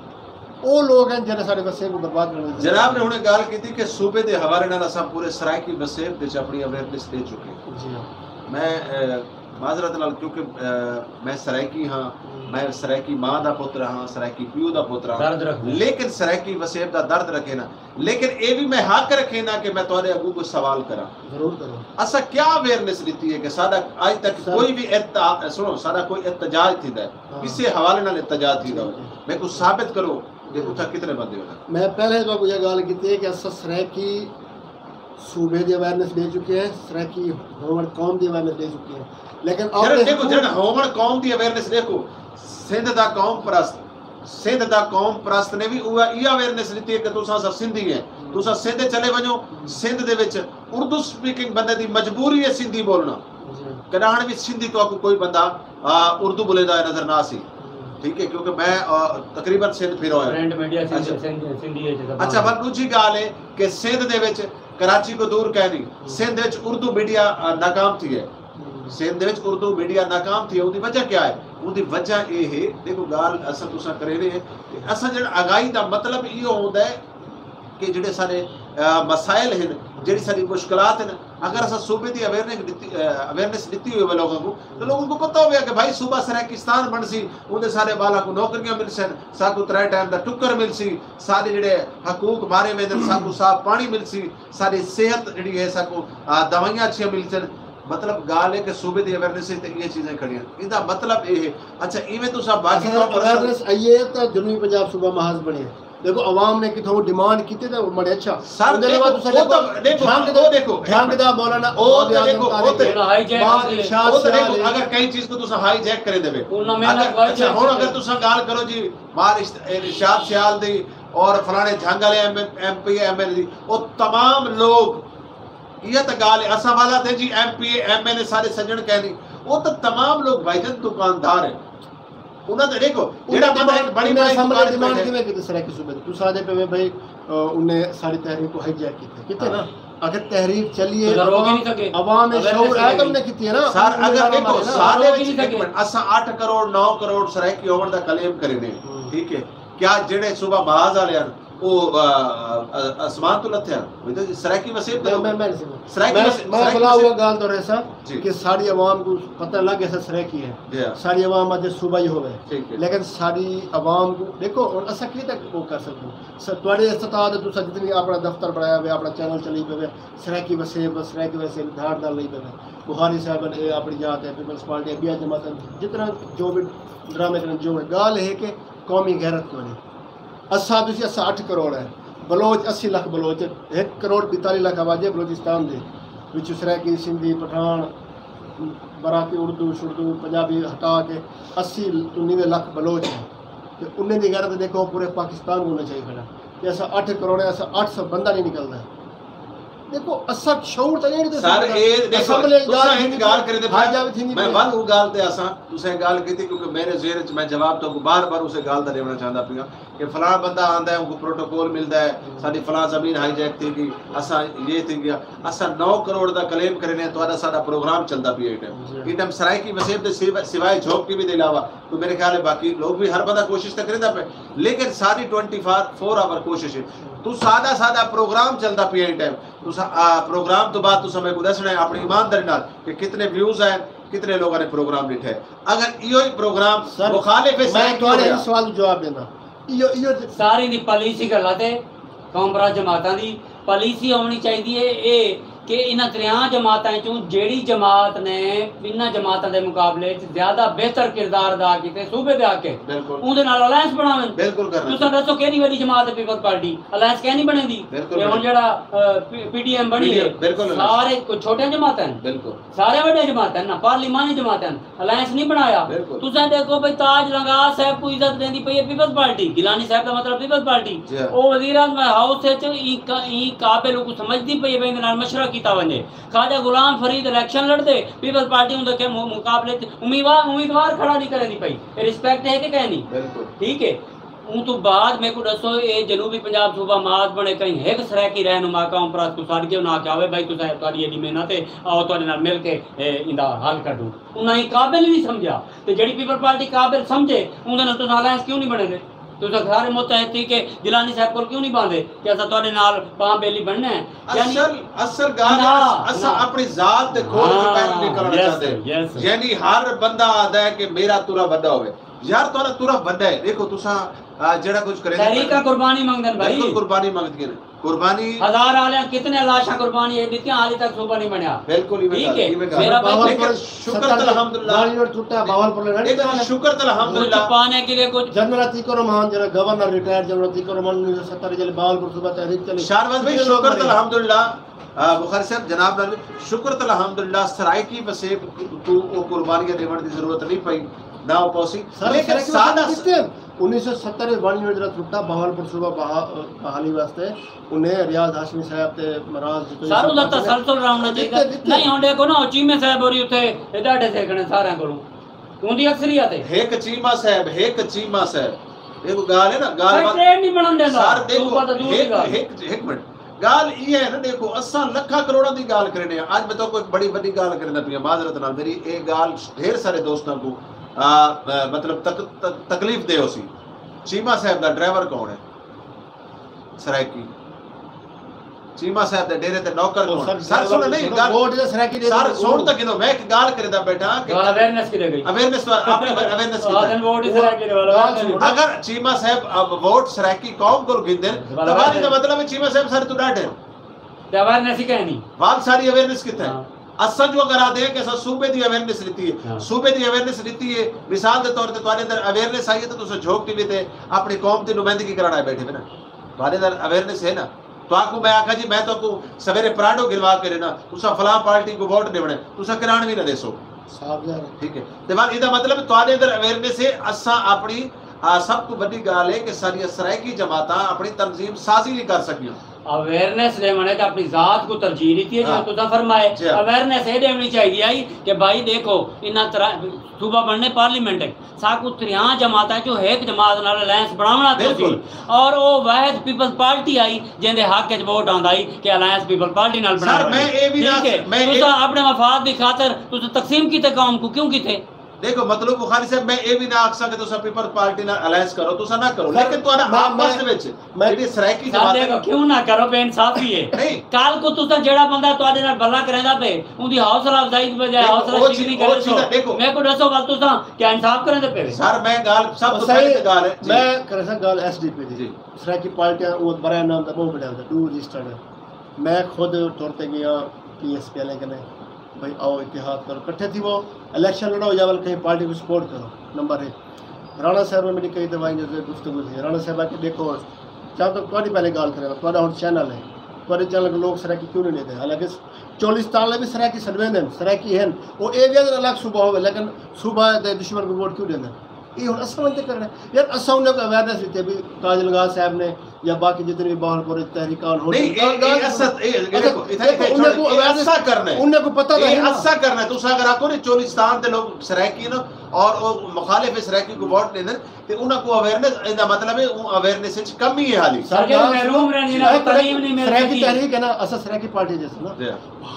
او لوگ ہیں جنہیں ساݙے وسیب کوں برباد کرݨ دی۔ جناب نے ہݨ ڳالھ کیتی کہ صوبے دے حوالے نال اساں پورے سرائیکی وسیب دے وچ اپݨی اویئرنیس ݙے چکے ہیں۔ جی ہاں۔ میں، اے، معذرت نال، کیونکہ، اے، میں سرائیکی ہاں، ہوں۔ میں سرائیکی ماں دا پتر ہاں، سرائیکی پیو دا پتر ہاں، درد رکھدے۔ لیکن سرائیکی وسیب دا درد رکھے نا، لیکن اے وی میں حق رکھے نا کہ میں تہاݙے اڳوں کوئی سوال کراں۔ ضرور کرو۔ اساں کیا اویئرنیس ݙتی ہے کہ ساݙا اڄ تک سر۔ کوئی وی ارت-، سݨو، ساݙا کوئی احتجاج تھیندا ہے، ہاں۔ کسے حوالے نال احتجاج تھیندا ہو، جی، جی۔ میکوں ثابت کرو کہ اتھاں کتنے بندے ہوندے۔ میں پہلے تہاکوں ایہا ڳالھ کیتی ہے کہ اساں سرائیکی صوبے دی اویئرنس ݙے چکے ہیں، سرائیکی ہووݨ قوم دی اویئرنس ݙے چکے ہیں، لیکن جیڑھا اپݨے دیکھو، جیڑھا حکومت ہووݨ قوم دی اویئرنس ݙیکھو، سندھ دا قوم پرست، سندھ دا قوم پرست نے وی اوہا ایہا اویئرنس ݙتی ہے کہ تساں اساں سندھی ہیں، تساں سندھ چلے ونڄو، سندھ دے وچ اردو سپیکنگ بندے دی مجبوری ہے سندھی ٻولݨا۔ جی۔ کݙاہݨ وی سندھی تہاکوں کوئی بندہ، آ، اردو ٻولیندا ہویا نظر نہ آسی۔ ٹھیک ہے، کیونکہ میں، آ، تقریباً سندھ پھرا ہویا۔ پرنٹ میڈیا سندھ، اچھا۔ سندھ، سندھی ہے جیسا اچھا، بات ہے۔ ول ݙوجھی ڳالھ ہے کہ سندھ دے وچ کراچی کوں دور کائنی، سندھ وچ اردو میڈیا، آ، ناکام تھی ہے۔ سندھ دے وچ اردو میڈیا ناکام تھی ہے، اوندی وجہ کیا ہے؟ اوندی وجہ اے ہے، دیکھو ڳالھ اساں تساں کریندے ہیں کہ اساں جیڑھا آگاہی دا مطلب ایہو ہوندا ہے کہ جیڑھے سارے، آ، مسائل ہن، جیڑھی ساری مشکلات ہن، اگر اساں صوبے دی اویئرنس ݙتی، آ، اویئرنس ݙتی ہوئی ہووے لوگاں کوں، تو لوگاں کوں پتہ ہووے کہ بھائی صوبہ سرائیکستان بݨسی، اوندے سارے ٻالاں کوں نوکریاں ملسن، ساکوں ترے ٹائم دا ٹکر ملسی، سارے جیڑھے حقوق مارے ویندن، ساکوں صاف پاݨی ملسی، ساری صحت جیڑھی ہے ساکوں، آ، دوائیاں اچھیاں ملسن۔ مطلب ڳالھ ہے کہ صوبے دی اویئرنس تے ایہے چیزاں کھڑیاں۔ ایندا مطلب اے ہے۔ اچھا، ایویں تساں باقی اساں قوم پرست اویئرنس آئی ہے تاں جنوبی پنجاب صوبہ محاذ بݨیا۔ دیکھو، عوام نے کتھوں ڈیمانڈ کیتی تے او مڑے اچھا۔ سر، اوندے علاوہ دیکھو، تساں او دیکھو، تاں ڈھنگ دا مولانا او غوث تے اعظم دیکھو، او طارق تے، اقبال، ارشاد او تے شاہ دیکھو، علی۔ اگر کہیں چیز کوں تساں ہائی جیک کریندے وے۔ انہاں محنت اگر، وائی اچھا، جیک ہݨ کری۔ اگر تساں ڳالھ کرو جی، مار ارش-، ارشاد سیال دی اور فلانے جھنگ والے M, M P A, M L A دی، او تمام لوگ، ایہا تاں ڳالھ ہے، اساں والا تے جی M P A, M L A سارے سڄݨ کائنی، او تاں تمام لوگ بھائی جان دکاندار ہیں۔ انہاں تے ݙیکھو، جیڑھا بندہ ہک بڑی، انہاں بڑی اسمبلی دکان ڈیمانڈ تے کیویں کیتی سرائیکی صوبے دی؟ تساں آہدے پئے وے بھائی، آ، انہیں ساݙی تحریک کوں ہائی جیک کیتے، کیتے نا؟ ہاں۔ اگر تحریک چلی ہے، تساں روک ہی عوام، نہیں سڳے۔ عوام اویئرنس شعور ہے تاں نہیں۔ انہیں کیتی ہے نا؟ سر، اگر ݙیکھو، ساݙے وچ، ہک منٹ، اساں اٹھ کروڑ، نو کروڑ سرائیکی ہووݨ دا کلیم کریندے ہیں، ہوں۔ ٹھیک ہے؟ کیا جیڑھے صوبہ محاذ والے ہن، او، آ، آ، آسمان توں لتھے ہن؟ او تاں سرائیکی وسیب تے میں، میں، میں نہیں سمجھا۔ سرائیکی میں، وسیب، میں سرائیکی بھلا وسیب۔ اوہا ڳالھ دو رہساں جی۔ کہ ساݙی عوام کوں پتہ لڳ ڳیا سرائیکی ہے۔ جی ہاں۔ ساݙی عوام اڄ صوبائی ہووے۔ ٹھیک ہے۔ لیکن ساݙی عوام کوں، ݙیکھو، ہݨ اساں کیویں تک او کر سڳدوں؟ س-، تہاݙے استطاعت ہے، تساں جتنی اپݨا دفتر بݨایا ہوئے، اپݨا چینل چلی پئے ہوئے، سرائیکی وسیب، سرائیکی وسیب دھاڑ نال لئی پئے ہوئے۔ بخاری صاحب ہے، اے اپݨی ذات ہے، پیپلز پارٹی ہے، ٻیاں جماعتاں، جتنا جو وی ڈرامے کرن، جو وی۔ ڳالھ ہے کہ قومی غیرت کونی۔ اساں، تسی، اساں اٹھ کروڑ ہیں، بلوچ اسی لکھ بلوچ ہیں، ہک کروڑ ٻتالی لکھ آبادی ہے بلوچستان دی، وچ سرائیکی، سندھی، پٹھان، براکی، اردو شردو، پنجابی ہٹا کے اسی توں نیوے لکھ بلوچ ہیں۔ تے انہیں دی غیرت ݙیکھو، پورے پاکستان کوں نچائی کھڑا کہ اساں اٹھ کروڑ ہیں، اساں اٹھ سو بندہ نہیں نکلدا۔ ݙیکھو، اساں شعور تاں نہیں ݙتے سر، سڳدے۔ اے ݙیکھو، اسمبلی تساں ہک ڳالھ کریندے پئے، ہائی جیک تھیندی میں پئی ہے۔ ول اوں ڳالھ تے اساں، تساں ہک ڳالھ کیتی، کیونکہ میرے ذہن وچ میں جواب تہاکوں بار بار اسے ڳالھ دا ݙیوݨا چاہندا پیاں کہ فلاں بندہ آندا ہے، اونکوں پروٹوکول ملدا ہے، ساݙی فلاں زمین ہائی جیک تھی ڳئی، اساں یہ تھی ڳیا، اساں نو کروڑ دا کلیم کریندے ہیں، تہاݙا ساݙا پروگرام چلدا پیا ہے۔ ایں ٹائم، جی۔ ایں ٹائم سرائیکی وسیب دے سوا-، سوائے جھوک ٹی وی دے علاوہ کوئی، میرے خیال ہے، باقی لوگ وی، ہر بندہ کوشش تاں کریندا پئے، لیکن ساݙی ٹوئنٹی فور آور کوشش ہے۔ تساݙا ساݙا پروگرام چلدا پیا ایں ٹائم۔ تساں، آ، پروگرام توں بعد تساں میکوں ݙسݨا ہے اپݨی ایمانداری نال کہ کتنے ویوز آئے، کتنے لوگاں نے پروگرام ݙٹھا ہے۔ اگر ایہو ہی پروگرام سر، مخالف ہے، میں سائیں کیوں تہاݙے ہویا؟ اس سوال دا جواب ݙیندا۔ ایہو، ایہو تے ساریں دی پالیسی غلط ہے۔ قوم پرست جماعتاں دی پالیسی ہووݨی چاہیدی ہے اے کہ انہاں تریاں جماعتاں چوں جیڑھی جماعت نے انہاں جماعتاں دے مقابلے اچ زیادہ بہتر کردار ادا کیتے صوبے دے حق اچ، بالکل۔ اوندے نال الائنس بݨاون۔ بالکل کرنا۔ تساں ݙسو کیڑھی وݙی جماعت ہے پیپلز پارٹی؟ الائنس کیوں نہیں بݨیندی؟ بالکل۔ تے ہݨ جیڑھا، آ، پی-، پی ڈی ایم بݨی پی ڈی ایم، ہے، بالکل۔ سارے کوئی چھوٹیاں جماعتاں ہن۔ بالکل۔ سارے وݙیاں جماعتاں ہن نا، پارلیمانی جماعتاں ہن۔ الائنس نہیں بݨایا۔ بالکل۔ تساں ݙیکھو بھئی، تاج لنگار صاحب کوں عزت ݙیندی پئی ہے پیپلز پارٹی، گیلانی صاحب دا مطلب پیپلز پارٹی۔ جی ہاں۔ او وزیر اعظم ہاؤس اچ ایں کا-، ایں قابل کوں سمجھدی پئی ہے بھئی ایندے نال مشورہ کیتا ونڄے۔ Khawaja Ghulam Farid election لڑدے، Peoples party اوندے کے مو-، مقابلے اچ امیدوار، امیدوار کھڑا نہیں کریندی پئی۔ اے رسپیکٹ ہے کہ کائنی؟ بالکل۔ ٹھیک ہے۔ اوں توں بعد میکوں ݙسو، اے جنوبی پنجاب صوبہ محاذ بݨے، کہیں ہک سرائیکی رہنما قوم پرست کوں سݙ کے انہاں آکھیا ہووے، بھائی تساں، تہاݙی ایݙی محنت ہے، آؤ تہاݙے نال مل کے، اے، ایندا حل کڈھوں۔ انہاں ایں قابل ہی نہیں سمجھیا۔ تے جیڑھی پیپلز پارٹی قابل سمجھے، اوندے نال تساں الائنس کیوں نہیں بݨیندے؟ تساں سارے متحد تھی کے گیلانی صاحب کول کیوں نہیں ٻہندے کہ اساں تہاݙے نال پاں بیلی بݨنا ہے؟ یعنی اصل، اصل ڳالھ ہے، نہ، اساں نہ۔ اپݨی ذات دے کھوڑ چوں ہاں، باہر نکلݨا یس، چاہندے۔ یس۔ یعنی ہر بندہ آہدا ہے کہ میرا ترا وݙا ہووے۔ یار تہاݙا ترا وݙا ہے، ݙیکھو تساں، آ، جیڑھا کجھ کریندے پئے تحریکاں ہو، قربانی منگدن بھائی۔ بالکل قربانی منگدیاں نے۔ قربانی ہزار آلیاں کتنے لاشاں قربانی ہے ݙتیاں، حالی تک صوبہ نہیں بݨیا۔ بالکل ایویں ٹھیک ڳالھ، ہے، ایویں ڳالھ۔ میرا بھائی بہاول پور ٹھیک ہے، شکر ستر تے الحمدللہ۔ بال یونٹ ٹوٹا، بہاول پور لے ݙیکھو، شکر تے الحمدللہ۔ کچھ پانے کے لیے کچھ جنرل عتیق الرحمان جیڑھا governor retired general Atiq ur-Rahman انیس سو ستر جیلے بہاول پور صوبہ تحریک چلی۔ شاہ نواز بھائی، شکر تے الحمدللہ۔ آ، بخاری صاحب، جناب نال شکر تے الحمدللہ، سرائیکی وسیب کوں او قربانیاں ݙیوݨ دی ضرورت نہیں پئی، نہ او پوسی۔ سر، لیکن سرائیکی سادہ وسیب کیتے ہیں؟ انیس سو ستر وچ ون یونٹ جیڑھا ٹوٹا بہاول پور صوبہ بحا-، بحالی واسطے، انہیں ریاض ہاشمی صاحب تے مراز جتوئی سر، صاحب اوندا تسلسل رہݨا چاہیدا۔ ݙتے، ݙتے۔ نہیں، ہݨ ݙیکھو نا، او چیمے صاحب ہوری اتھے، اے ݙاڈھے سیکھݨے ساریاں کولوں۔ اوندی اکثریت ہے۔ ہک چیمہ صاحب، ہک چیمہ صاحب۔ اے کوئی ڳالھ ہے نا، ڳالھ سر، وت-، ٹرین نہیں بݨݨ ݙیندا۔ سر، ݙیکھو، صوبہ تاں دور دی ہک، ڳالھ ہے۔ ہک، ہک منٹ۔ ڳالھ ایہ ہے نا، ݙیکھو، اساں لکھاں کروڑاں دی ڳالھ کریندے ہیں۔ اڄ میں تہاکوں ہک بڑی وݙی ڳالھ کریندا پیاں، معذرت نال، میری اے ڳالھ ڈھیر سارے دوستاں کوں، آ، آ، مطلب، تک-، تک-، تکلیف دہ ہوسی۔ چیمہ صاحب دا ڈرائیور کون ہے؟ سرائیکی۔ چیمہ صاحب دے ڈیرے تے نوکر او کون؟ سر، سر، سنو، نہیں، ڳالھ، ووٹ دے سرائیکی دے سر، ووٹ۔ سن تاں گھنو، میں ہک ڳالھ کریندا ٻیٹھاں کہ ڳالھ اویئرنیس کیتے ڳئی؟ اویئرنس تو اپݨی اویئرنس آ، کیتے۔ دن ووٹ ہی سرائیکی دے والا۔ ڳالھ سنو، اگر چیمہ صاحب اب ووٹ سرائیکی قوم کول گھندن، تاں ول دا مطلب ہے چیمہ صاحب سارے توں ݙاڈھے ہن۔ تے اویئرنیس ہی کائنی۔ ول ساری اویئرنیس کتھے؟ ہاں۔ اساں جو اگر آہدے ہیں کہ اساں صوبے دی اویئرنیس ݙتی ہے، ہاں۔ صوبے دی اویئرنیس ݙتی ہے، مثال دے طور تے تہاݙے اندر اویئرنیس آئی ہے تے تساں جھوک ٹی وی تے اپݨی قوم دی نمائندگی کرݨ آئے ٻیٹھے وے نا۔ تہاݙے اندر اویئرنیس ہے نا۔ تہاکوں میں آکھاں جی، میں تہاکوں سویرے پراڈو گھنوا کے ݙینا، تساں فلاں پارٹی کوں ووٹ ݙیوݨے، تساں کرݨ وی نہ ݙیسو۔ صاف ظاہر ہے۔ ٹھیک ہے۔ تے ول ایندا مطلب تہاݙے اندر اویئرنیس ہے، اساں اپݨی، آ، سب توں وݙی ڳالھ ہے کہ ساݙیاں سرائیکی جماعتاں اپݨی تنظیم سازی نہیں کر سڳیاں۔ اویئرنیس ݙیوݨے تے اپݨی ذات کوں ترجیح ݙتی ہے، جیویں ہاں۔ تساں فرمائے۔ جی ہاں۔ اویئرنیس اے ݙیوݨی چاہیدی آئی کہ بھائی ݙیکھو، انہاں طرح صوبہ بݨݨے پارلیمنٹ ہے، ساکوں تریہاں جماعتاں چوں ہک جماعت نال الائنس بݨاوݨا پوسی۔ بالکل۔ اور او واحد پیپلز پارٹی آئی جیندے حق اچ ووٹ آندا ہئی کہ الائنس پیپلز پارٹی نال بݨاوݨا۔ سر، میں اے وی نہ، ٹھیک ہے۔ میں اے تساں اپݨے مفاد دی خاطر تساں تقسیم کیتے قوم کوں، کیوں کیتے؟ ݙیکھو مطلوب بخاری صاحب، میں اے وی نہ آکھساں کہ تساں پیپلز پارٹی نال الائنس کرو، تساں نہ کرو، سر، لیکن تہاݙا میں، آپس میں، دے وچ میں، جیڑھی سرائیکی سر، جماعت ہے ݙیکھو، کیوں نہ کرو، بے انصافی ہے۔ نہیں۔ کل کوں تساں جیڑھا بندہ تہاݙے نال بھلا کریندا پئے، اوندی حوصلہ افزائی دی بجائے ݙیکھو، حوصلہ او شکنی چیز، او کرے چیزاں ݙیکھو۔ میکوں ݙسو ول تساں کیا انصاف کریندے پئے وے؟ سر، میں ڳالھ سب او توں پہلے سائیں، تے ڳالھ ہے۔ جی۔ میں کریساں ڳالھ ایس ڈی پی دی۔ جی۔ سرائیکی پارٹیاں او برائے نام دا ٻہوں وݙا ہوندا، ݙو رجسٹرڈ ہے۔ میں خود ٹر تے ڳیا پی ایس پی والے کنے، بھئی آؤ اتحاد کرو، کٹھے تھیوو، الیکشن لڑو یا ول کہیں پارٹی کوں سپورٹ کرو۔ نمبر ہک۔ رانا صاحب نے میݙی کئی دفعہ انہیں گفتگو تھی۔ رانا صاحب آکھے ݙیکھو، جہاں تک تہاݙی پہلے ڳالھ کرے، تہاݙا ہݨ چینل ہے، تہاݙے چینل کوں لوک سرائیکی کیوں نہیں ݙیندے؟ حالانکہ چولستان والے وی سرائیکی سݙویندے ہن، سرائیکی ہن، او اے وی اگر الگ صوبہ ہووے، لیکن صوبہ دے دشمن کوں ووٹ کیوں ݙیندے؟ اے ہݨ اساں ونڄ تے کرݨے۔ یار، اساں انہیں کوں اویئرنیس ݙتی ہے، بھی تاج الغاز صاحب نے یا باقی جتنے بھی بہاول پور تحریکان ہو، نہیں، اے، اے اساں، اے، اچھا، ݙیکھو، اتھاں، اتھاں، اتھاں انہیں کوں اویئرنیس، انہیں کوں پتہ تاں ہے نا۔ اساں کرݨے، تساں اگر آکھو نا چولستان دے لوک سرائیکی نا اور او مخالف سرائیکی کوں ووٹ ݙیندن، تے انہاں کوں اویئرنس، ایندا مطلب ہے، اوں اویئرنس وچ کمی ہے حالی۔ سر، جیڑھے محروم رہندے، انہاں کوں تعلیم نہیں مل سکدی۔ سرائیکی تحریک ہے نا، اساں سرائیکی پارٹی جیسے نا۔ جی۔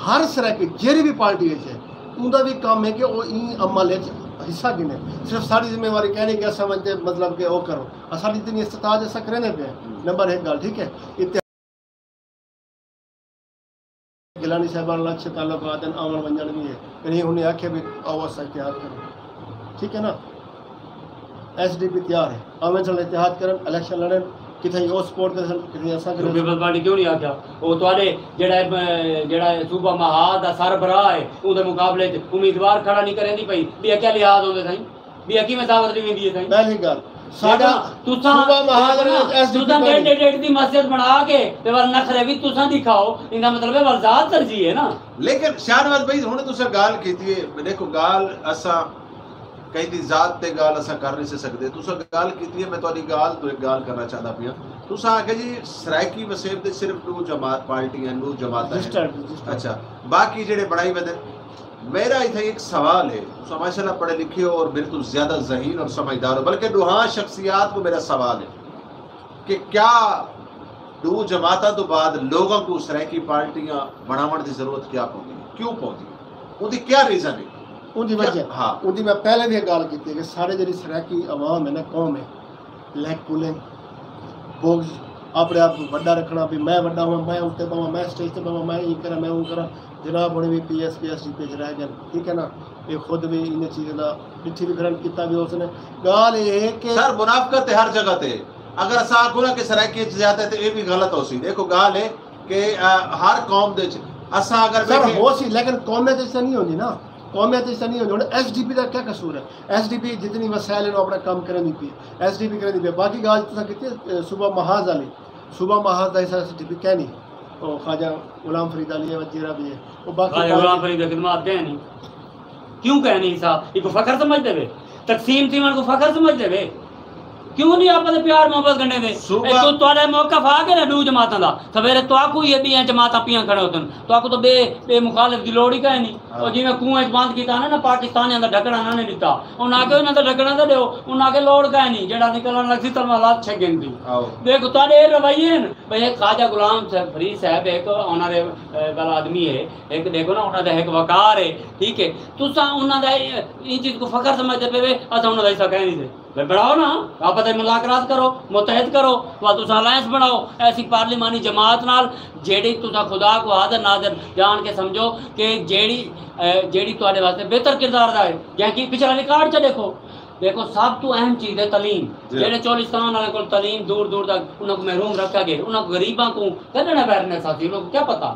ہر سرائیکی جیڑھی بھی پارٹی وچ ہے، اوندا بھی کم ہے کہ او ایں عمل وچ حصہ گھنے۔ صرف ساݙی ذمہ واری کائنی کہ اساں ونڄ تے مطلب کہ او کرو۔ اساݙی جتنی استطاعت ہے، اساں کریندے پئے ہیں۔ نمبر ہک ڳالھ، ٹھیک ہے۔ اتحاد گیلانی صاحبان نال اچھے تعلقات ہن، آوݨ ونڄݨ وی ہے۔ کہیں انہیں آکھیا بھی آؤ اساں اتحاد کروں۔ ٹھیک ہے نا؟ ایس ڈی پی تیار ہے۔ آوݨ سݨ اتحاد کرن، الیکشن لڑن، کتھائیں او سپورٹ کریسن، کتھائیں اساں جو کریسوں۔ پیپلز پارٹی کیوں نہیں آکھیا؟ او تہاݙے جیڑھا، جیڑھا صوبہ مہا دا سربراہ ہے، اوندے مقابلے وچ امیدوار کھڑا نہیں کریندی پئی، ٻیا کیا لحاظ ہوندے سائیں؟ ٻیا کیویں دعوت ݙیویندی ہے سائیں؟ پہلی ڳالھ، ساݙا ݙیکھو نا، تساں، صوبہ مہاجر ݙیکھو نا، ایس ڈی پی تساں کینڈیڈیٹ دی مسجد بݨا کے تے ول نخرے وی تساں ݙکھاؤ، ایندا مطلب ہے ول ذات ترجیح ہے نا۔ لیکن شاہنواز بھائی، ہݨ تساں ڳالھ کیتی ہے، ݙیکھو، ڳالھ اساں کہیں دی ذات تے ڳالھ اساں کر نہیں سڳدے۔ تساں ڳالھ کیتی ہے، میں تہاݙی ڳالھ توں ہک ڳالھ کرݨا چاہندا پیاں۔ تساں آکھیا جی سرائیکی وسیب دے صرف ݙو جماعت پارٹی ہیں، ݙو جماعتاں ہیں۔ Registered, registered. اچھا، باقی جیڑھے بݨائی ودن، میرا اتھاں ہک سوال ہے، تساں ماشاءاللہ پڑھے لکھے ہو اور میرے توں زیادہ ذہین اور سمجھدار ہو، بلکہ ݙوہاں شخصیات کوں میرا سوال ہے کہ کیا ݙو جماعتاں توں بعد لوگاں کوں سرائیکی پارٹیاں بݨاوݨ دی ضرورت کیا پوندی ہے؟ کیوں پوندی ہے؟ اوندی کیا ریزن ہے؟ اوندی کیا وجہ، ہاں۔ اوندی میں پہلے وی ہک ڳالھ کیتی ہے کہ ساݙے جیڑھی سرائیکی عوام ہے نا، قوم ہے، لیک پولنگ، بغض، اپݨے آپ کوں وݙا رکھݨا، بھی میں وݙا ہاں، میں اتے ٻہواں، میں سٹیج تے ٻہواں، میں ایں کراں، میں اوں کراں۔ جناب ہݨ وی P S P S D P اچ رہ ڳئن، ٹھیک ہے نا؟ اے خود وی انہیں چیزاں دا ݙٹھی وی کھڑن، کیتا وی ہوسن۔ ڳالھ اے ہے کہ سر، منافقت تے ہر جگہ تے۔ اگر اساں آکھوں نا کہ سرائیکی اچ زیادہ ہے تے اے وی غلط ہوسی۔ ݙیکھو ڳالھ اے کہ، آ، ہر قوم دے اچ اساں اگر سر، ویکھیں ہوسی، لیکن قومیت اچ تاں نہیں ہوندی نا۔ قومیت اچ تاں نہیں ہوندی۔ ہݨ ایس ڈی پی دا کیا قصور ہے؟ ایس ڈی پی جتنی وسائل ہن، او اپݨا کم کریندی پئی ہے۔ ایس ڈی پی کریندی پئی ہے۔ باقی ڳالھ تساں کیتی، اے، صوبہ محاذ والی۔ صوبہ محاذ دا حصہ ایس ڈی پی کائنی۔ او خواجہ غلام فرید علی ہے، جیڑھا وی ہے۔ او باقی خواجہ غلام فرید دی خدمات کائنی۔ کیوں کائنی صاحب؟ ایکوں فخر سمجھدے وے؟ تقسیم تھیوݨ کوں فخر سمجھدے وے؟ کیوں نہیں آپس دے پیار محبت ڳنڈھیندے؟ صوبہ اے تو تہاݙا موقف آ ڳئے نا ݙو جماعتاں دا، سویرے تہاکوں ہی اے ٻیاں جماعتاں پیاں کھڑے ہوتن، تہاکوں تاں ٻئے، ٻئے مخالف دی لوڑ ہی کائنی۔ ہاں۔ او جیویں کنواں اچ بند کیتا نا، نا پاکستانیاں دا ڈھکݨا انہاں نے ݙتا۔ انہاں آکھیا انہاں دا ڈھکݨا تاں ݙیو، انہاں آکھیا لوڑ کائنی، جیڑھا نکلݨ لڳسی تاں میں حالات چھک گھندی۔ آؤ۔ ݙیکھو تہاݙے اے رویے ہن۔ بھئی ہک خواجہ غلام فرید صاحب ہک آنریبل آدمی ہے، ہک ݙیکھو نا انہاں دا ہک وقار ہے، ٹھیک ہے؟ تساں انہاں دا اے، ایں چیز کوں فخر سمجھدے پئے وے، اساں انہاں دا حصہ کائنی سے۔ بھئی بݨاؤ نا، آپس وچ ملاقات کرو، متحد کرو، وا تساں الائنس بݨاؤ ایسی پارلیمانی جماعت نال، جیڑھی تساں خدا کوں حاضر ناظر ڄاݨ کے سمجھو کہ جیڑھی، اے، جیڑھی تہاݙے واسطے بہتر کردار دا ہے۔ جیویں کہ پچھلا ریکارڈ چا ݙیکھو، ݙیکھو سب توں اہم چیز ہے تعلیم۔ جی۔ جیڑھے چولستان والے کول تعلیم دور دور تک انہاں کوں محروم رکھیا ڳئے، انہاں کوں غریباں کوں کݙݨ اویئرنیس حاصل، انہاں کوں کیا پتہ؟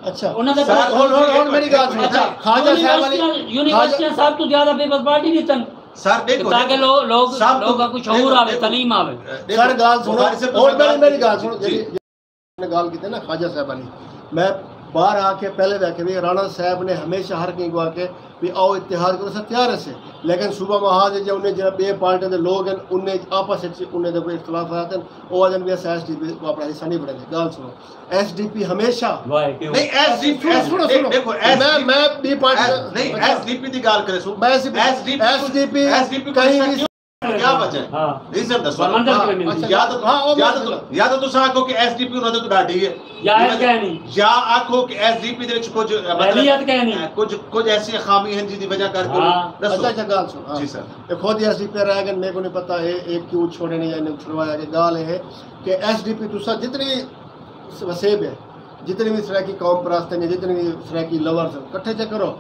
اچھا۔ انہاں دے سر، ہݨ، ہݨ، ہݨ میری ڳالھ سݨو۔ اچھا، خواجہ صاحب والی، یونیورسٹیاں، یونیورسٹیاں سب توں زیادہ پیپلز پارٹی ݙتن۔ سر، ݙیکھو، تاکہ لوگ، لوگ، سب توں، لوگاں کوں شعور ݙیکھو، آوے، ݙیکھو، تعلیم آوے۔ ݙیکھو، سر، ڳالھ سݨو، بخاری صاحب، اور میری، میری ڳالھ سݨو، جی۔ جیڑھی، جیڑھی ڳالھ کیتی نا خواجہ صاحب والی، میں بار آ کے پہلے وی آکھیا وی رانا صاحب نے ہمیشہ ہر کہیں کوں آکھے وی آؤ اتحاد کرو، اساں تیار ہسے، لیکن صوبہ محاذ جے انہیں جیڑھا ٻئے پارٹیاں دے لوگ ہن، انہیں آپس وچ انہیں دے کوئی اختلافات ہن، او آہدن وی اساں ایس ڈی پی کوں اپݨا حصہ نہیں بݨیندے۔ ڳالھ سݨو، ایس ڈی پی ہمیشہ وائے کیوں؟ نہیں، ایس ڈی پی، سݨو، سݨو، سݨو۔ ݙیکھو، ایس میں، ڈی پی، میں ٻی پارٹی ایس، دا، نہیں، اچھا۔ ایس ڈی پی دی ڳالھ کرے سو۔ میں ایس ڈی پی، ایس ڈی پی، ایس ڈی پی کہیں وی کیوں؟ کیا وجہ ہے؟ ہاں۔ ریزن دسو۔ منظر ہاں، کیوں نہیں؟ اچھا۔ یا تو، ہاں، او یا تو، منظر۔ یا تو تساں آکھو کہ ایس ڈی پی انہاں دے کوں ݙاڈھی ہے۔ یا ہے کہیں نہیں۔ یا آکھو کہ ایس ڈی پی دے وچ کچھ، مطلب، اہلیت کہیں نہیں۔ کچھ، کچھ ایسی خامی ہیں جن دی وجہ کر کے ہاں۔ ݙسو۔ اچھا، اچھا، ڳالھ سݨو۔ ہاں۔ جی سر۔ اے خود ہی ایس ڈی پی رہ ڳئے، میکوں نہیں پتہ اے، اے کیوں چھوڑے نے یا نہیں چھوڑوایا، کہ ڳالھ اے ہے کہ ایس ڈی پی تساں جتنی وسیب ہے، جتنی وی سرائیکی قوم پرست ہیں، جتنی وی سرائیکی لورز ہیں، کٹھے چا کرو،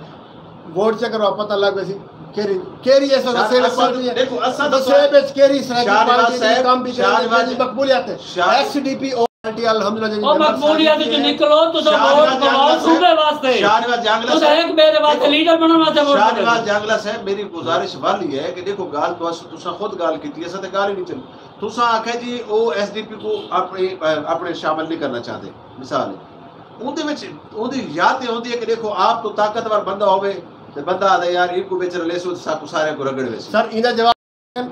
ووٹ چا کرو، پتہ لڳ ویسی کیڑھی، کیڑھی ایسا شاہ وسیب نواز صاحب، پارٹی ہے، ڈیکھو، اساں تو وسیب وچ کیڑھی سرائیکی شاہ نواز پارٹی دی صاحب، کم بھی شاہ کرے، نواز جیڑھی مقبولیت ہے۔ شاہ ایس ڈی پی او پارٹی الحمدللہ جیڑھی او ممبر مقبولیت ثابت وچ ہے۔ نکلو، تساں شاہ ووٹ نواز جانگلہ پواؤ صاحب، صوبے واسطے۔ شاہ نواز جانگلہ تساں صاحب، ہک ٻئے دے واسطے ووٹ شاہ نواز جانگلہ صاحب، میری گزارش والی ہے کہ ڈیکھو، ڳالھ تو اس، تساں خود ڳالھ کیتی، اساں تے ڳالھ ہی نہیں چلی۔ تساں آکھیا جی او ایس ڈی پی کوں اپݨے، اپݨے شامل نہیں کرنا چاہندے۔ مثال ہے، اوندے وچ، اوندی یا تے ہوندی ہے کہ ݙیکھو، آپ توں طاقتور بندہ ہووے تے بندہ آہدے، یار، اینکوں وچ رلیسوں تے ساکوں سارے کوں رگڑ ویسی۔ سر، ایندا جواب،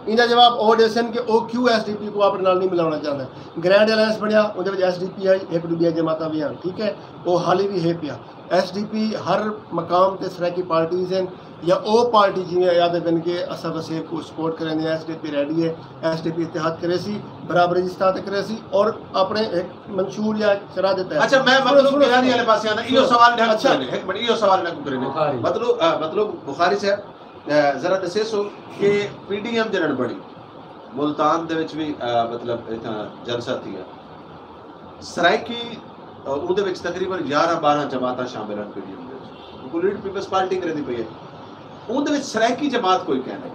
ایندا جواب او ݙیسن کہ او کیوں ایس ڈی پی کوں اپݨے نال نہیں ملاوݨا چاہندا۔ گرینڈ الائنس بݨیا، اوندے وچ ایس ڈی پی آئی، ہک ݙو ٻیاں جماعتاں وی ہن، ٹھیک ہے، او حالی وی ہے پیا۔ ایس ڈی پی ہر مقام تے سرائیکی پارٹیز ہن، یا او پارٹی جیویں آہدے پن کہ اساں وسیب کوں سپورٹ کریندے ہیں، ایس ڈی پی ریڈی ہے، ایس ڈی پی اتحاد کریسی، برابری دی سطح تے کریسی اور اپݨے ہک منشور یا شرح دے تحت۔ اچھا، میں سݨو، مطلب سݨو، گیلانی سݨو۔ والے پاسے آندا، ایہو اچھا، سوال نہ اچھا۔ کرینے، ہک منٹ، ایہو سوال نہ کرینے۔ بخاری۔ مطلب، آ، مطلب بخاری صاحب، آ، ذرا ݙسیسو کہ پی ڈی ایم جݙݨ بݨی، ملتان دے وچ وی، آ، مطلب اتھاں جلسہ تھیا۔ سرائیکی، آ، اوندے وچ تقریباً یارہاں ٻارہاں جماعتاں شامل ہن پی ڈی ایم دے وچ۔ اوکوں لیڈ پیپلز پارٹی کریندی پئی ہے۔ اوندے وچ سرائیکی جماعت کوئی کائنی۔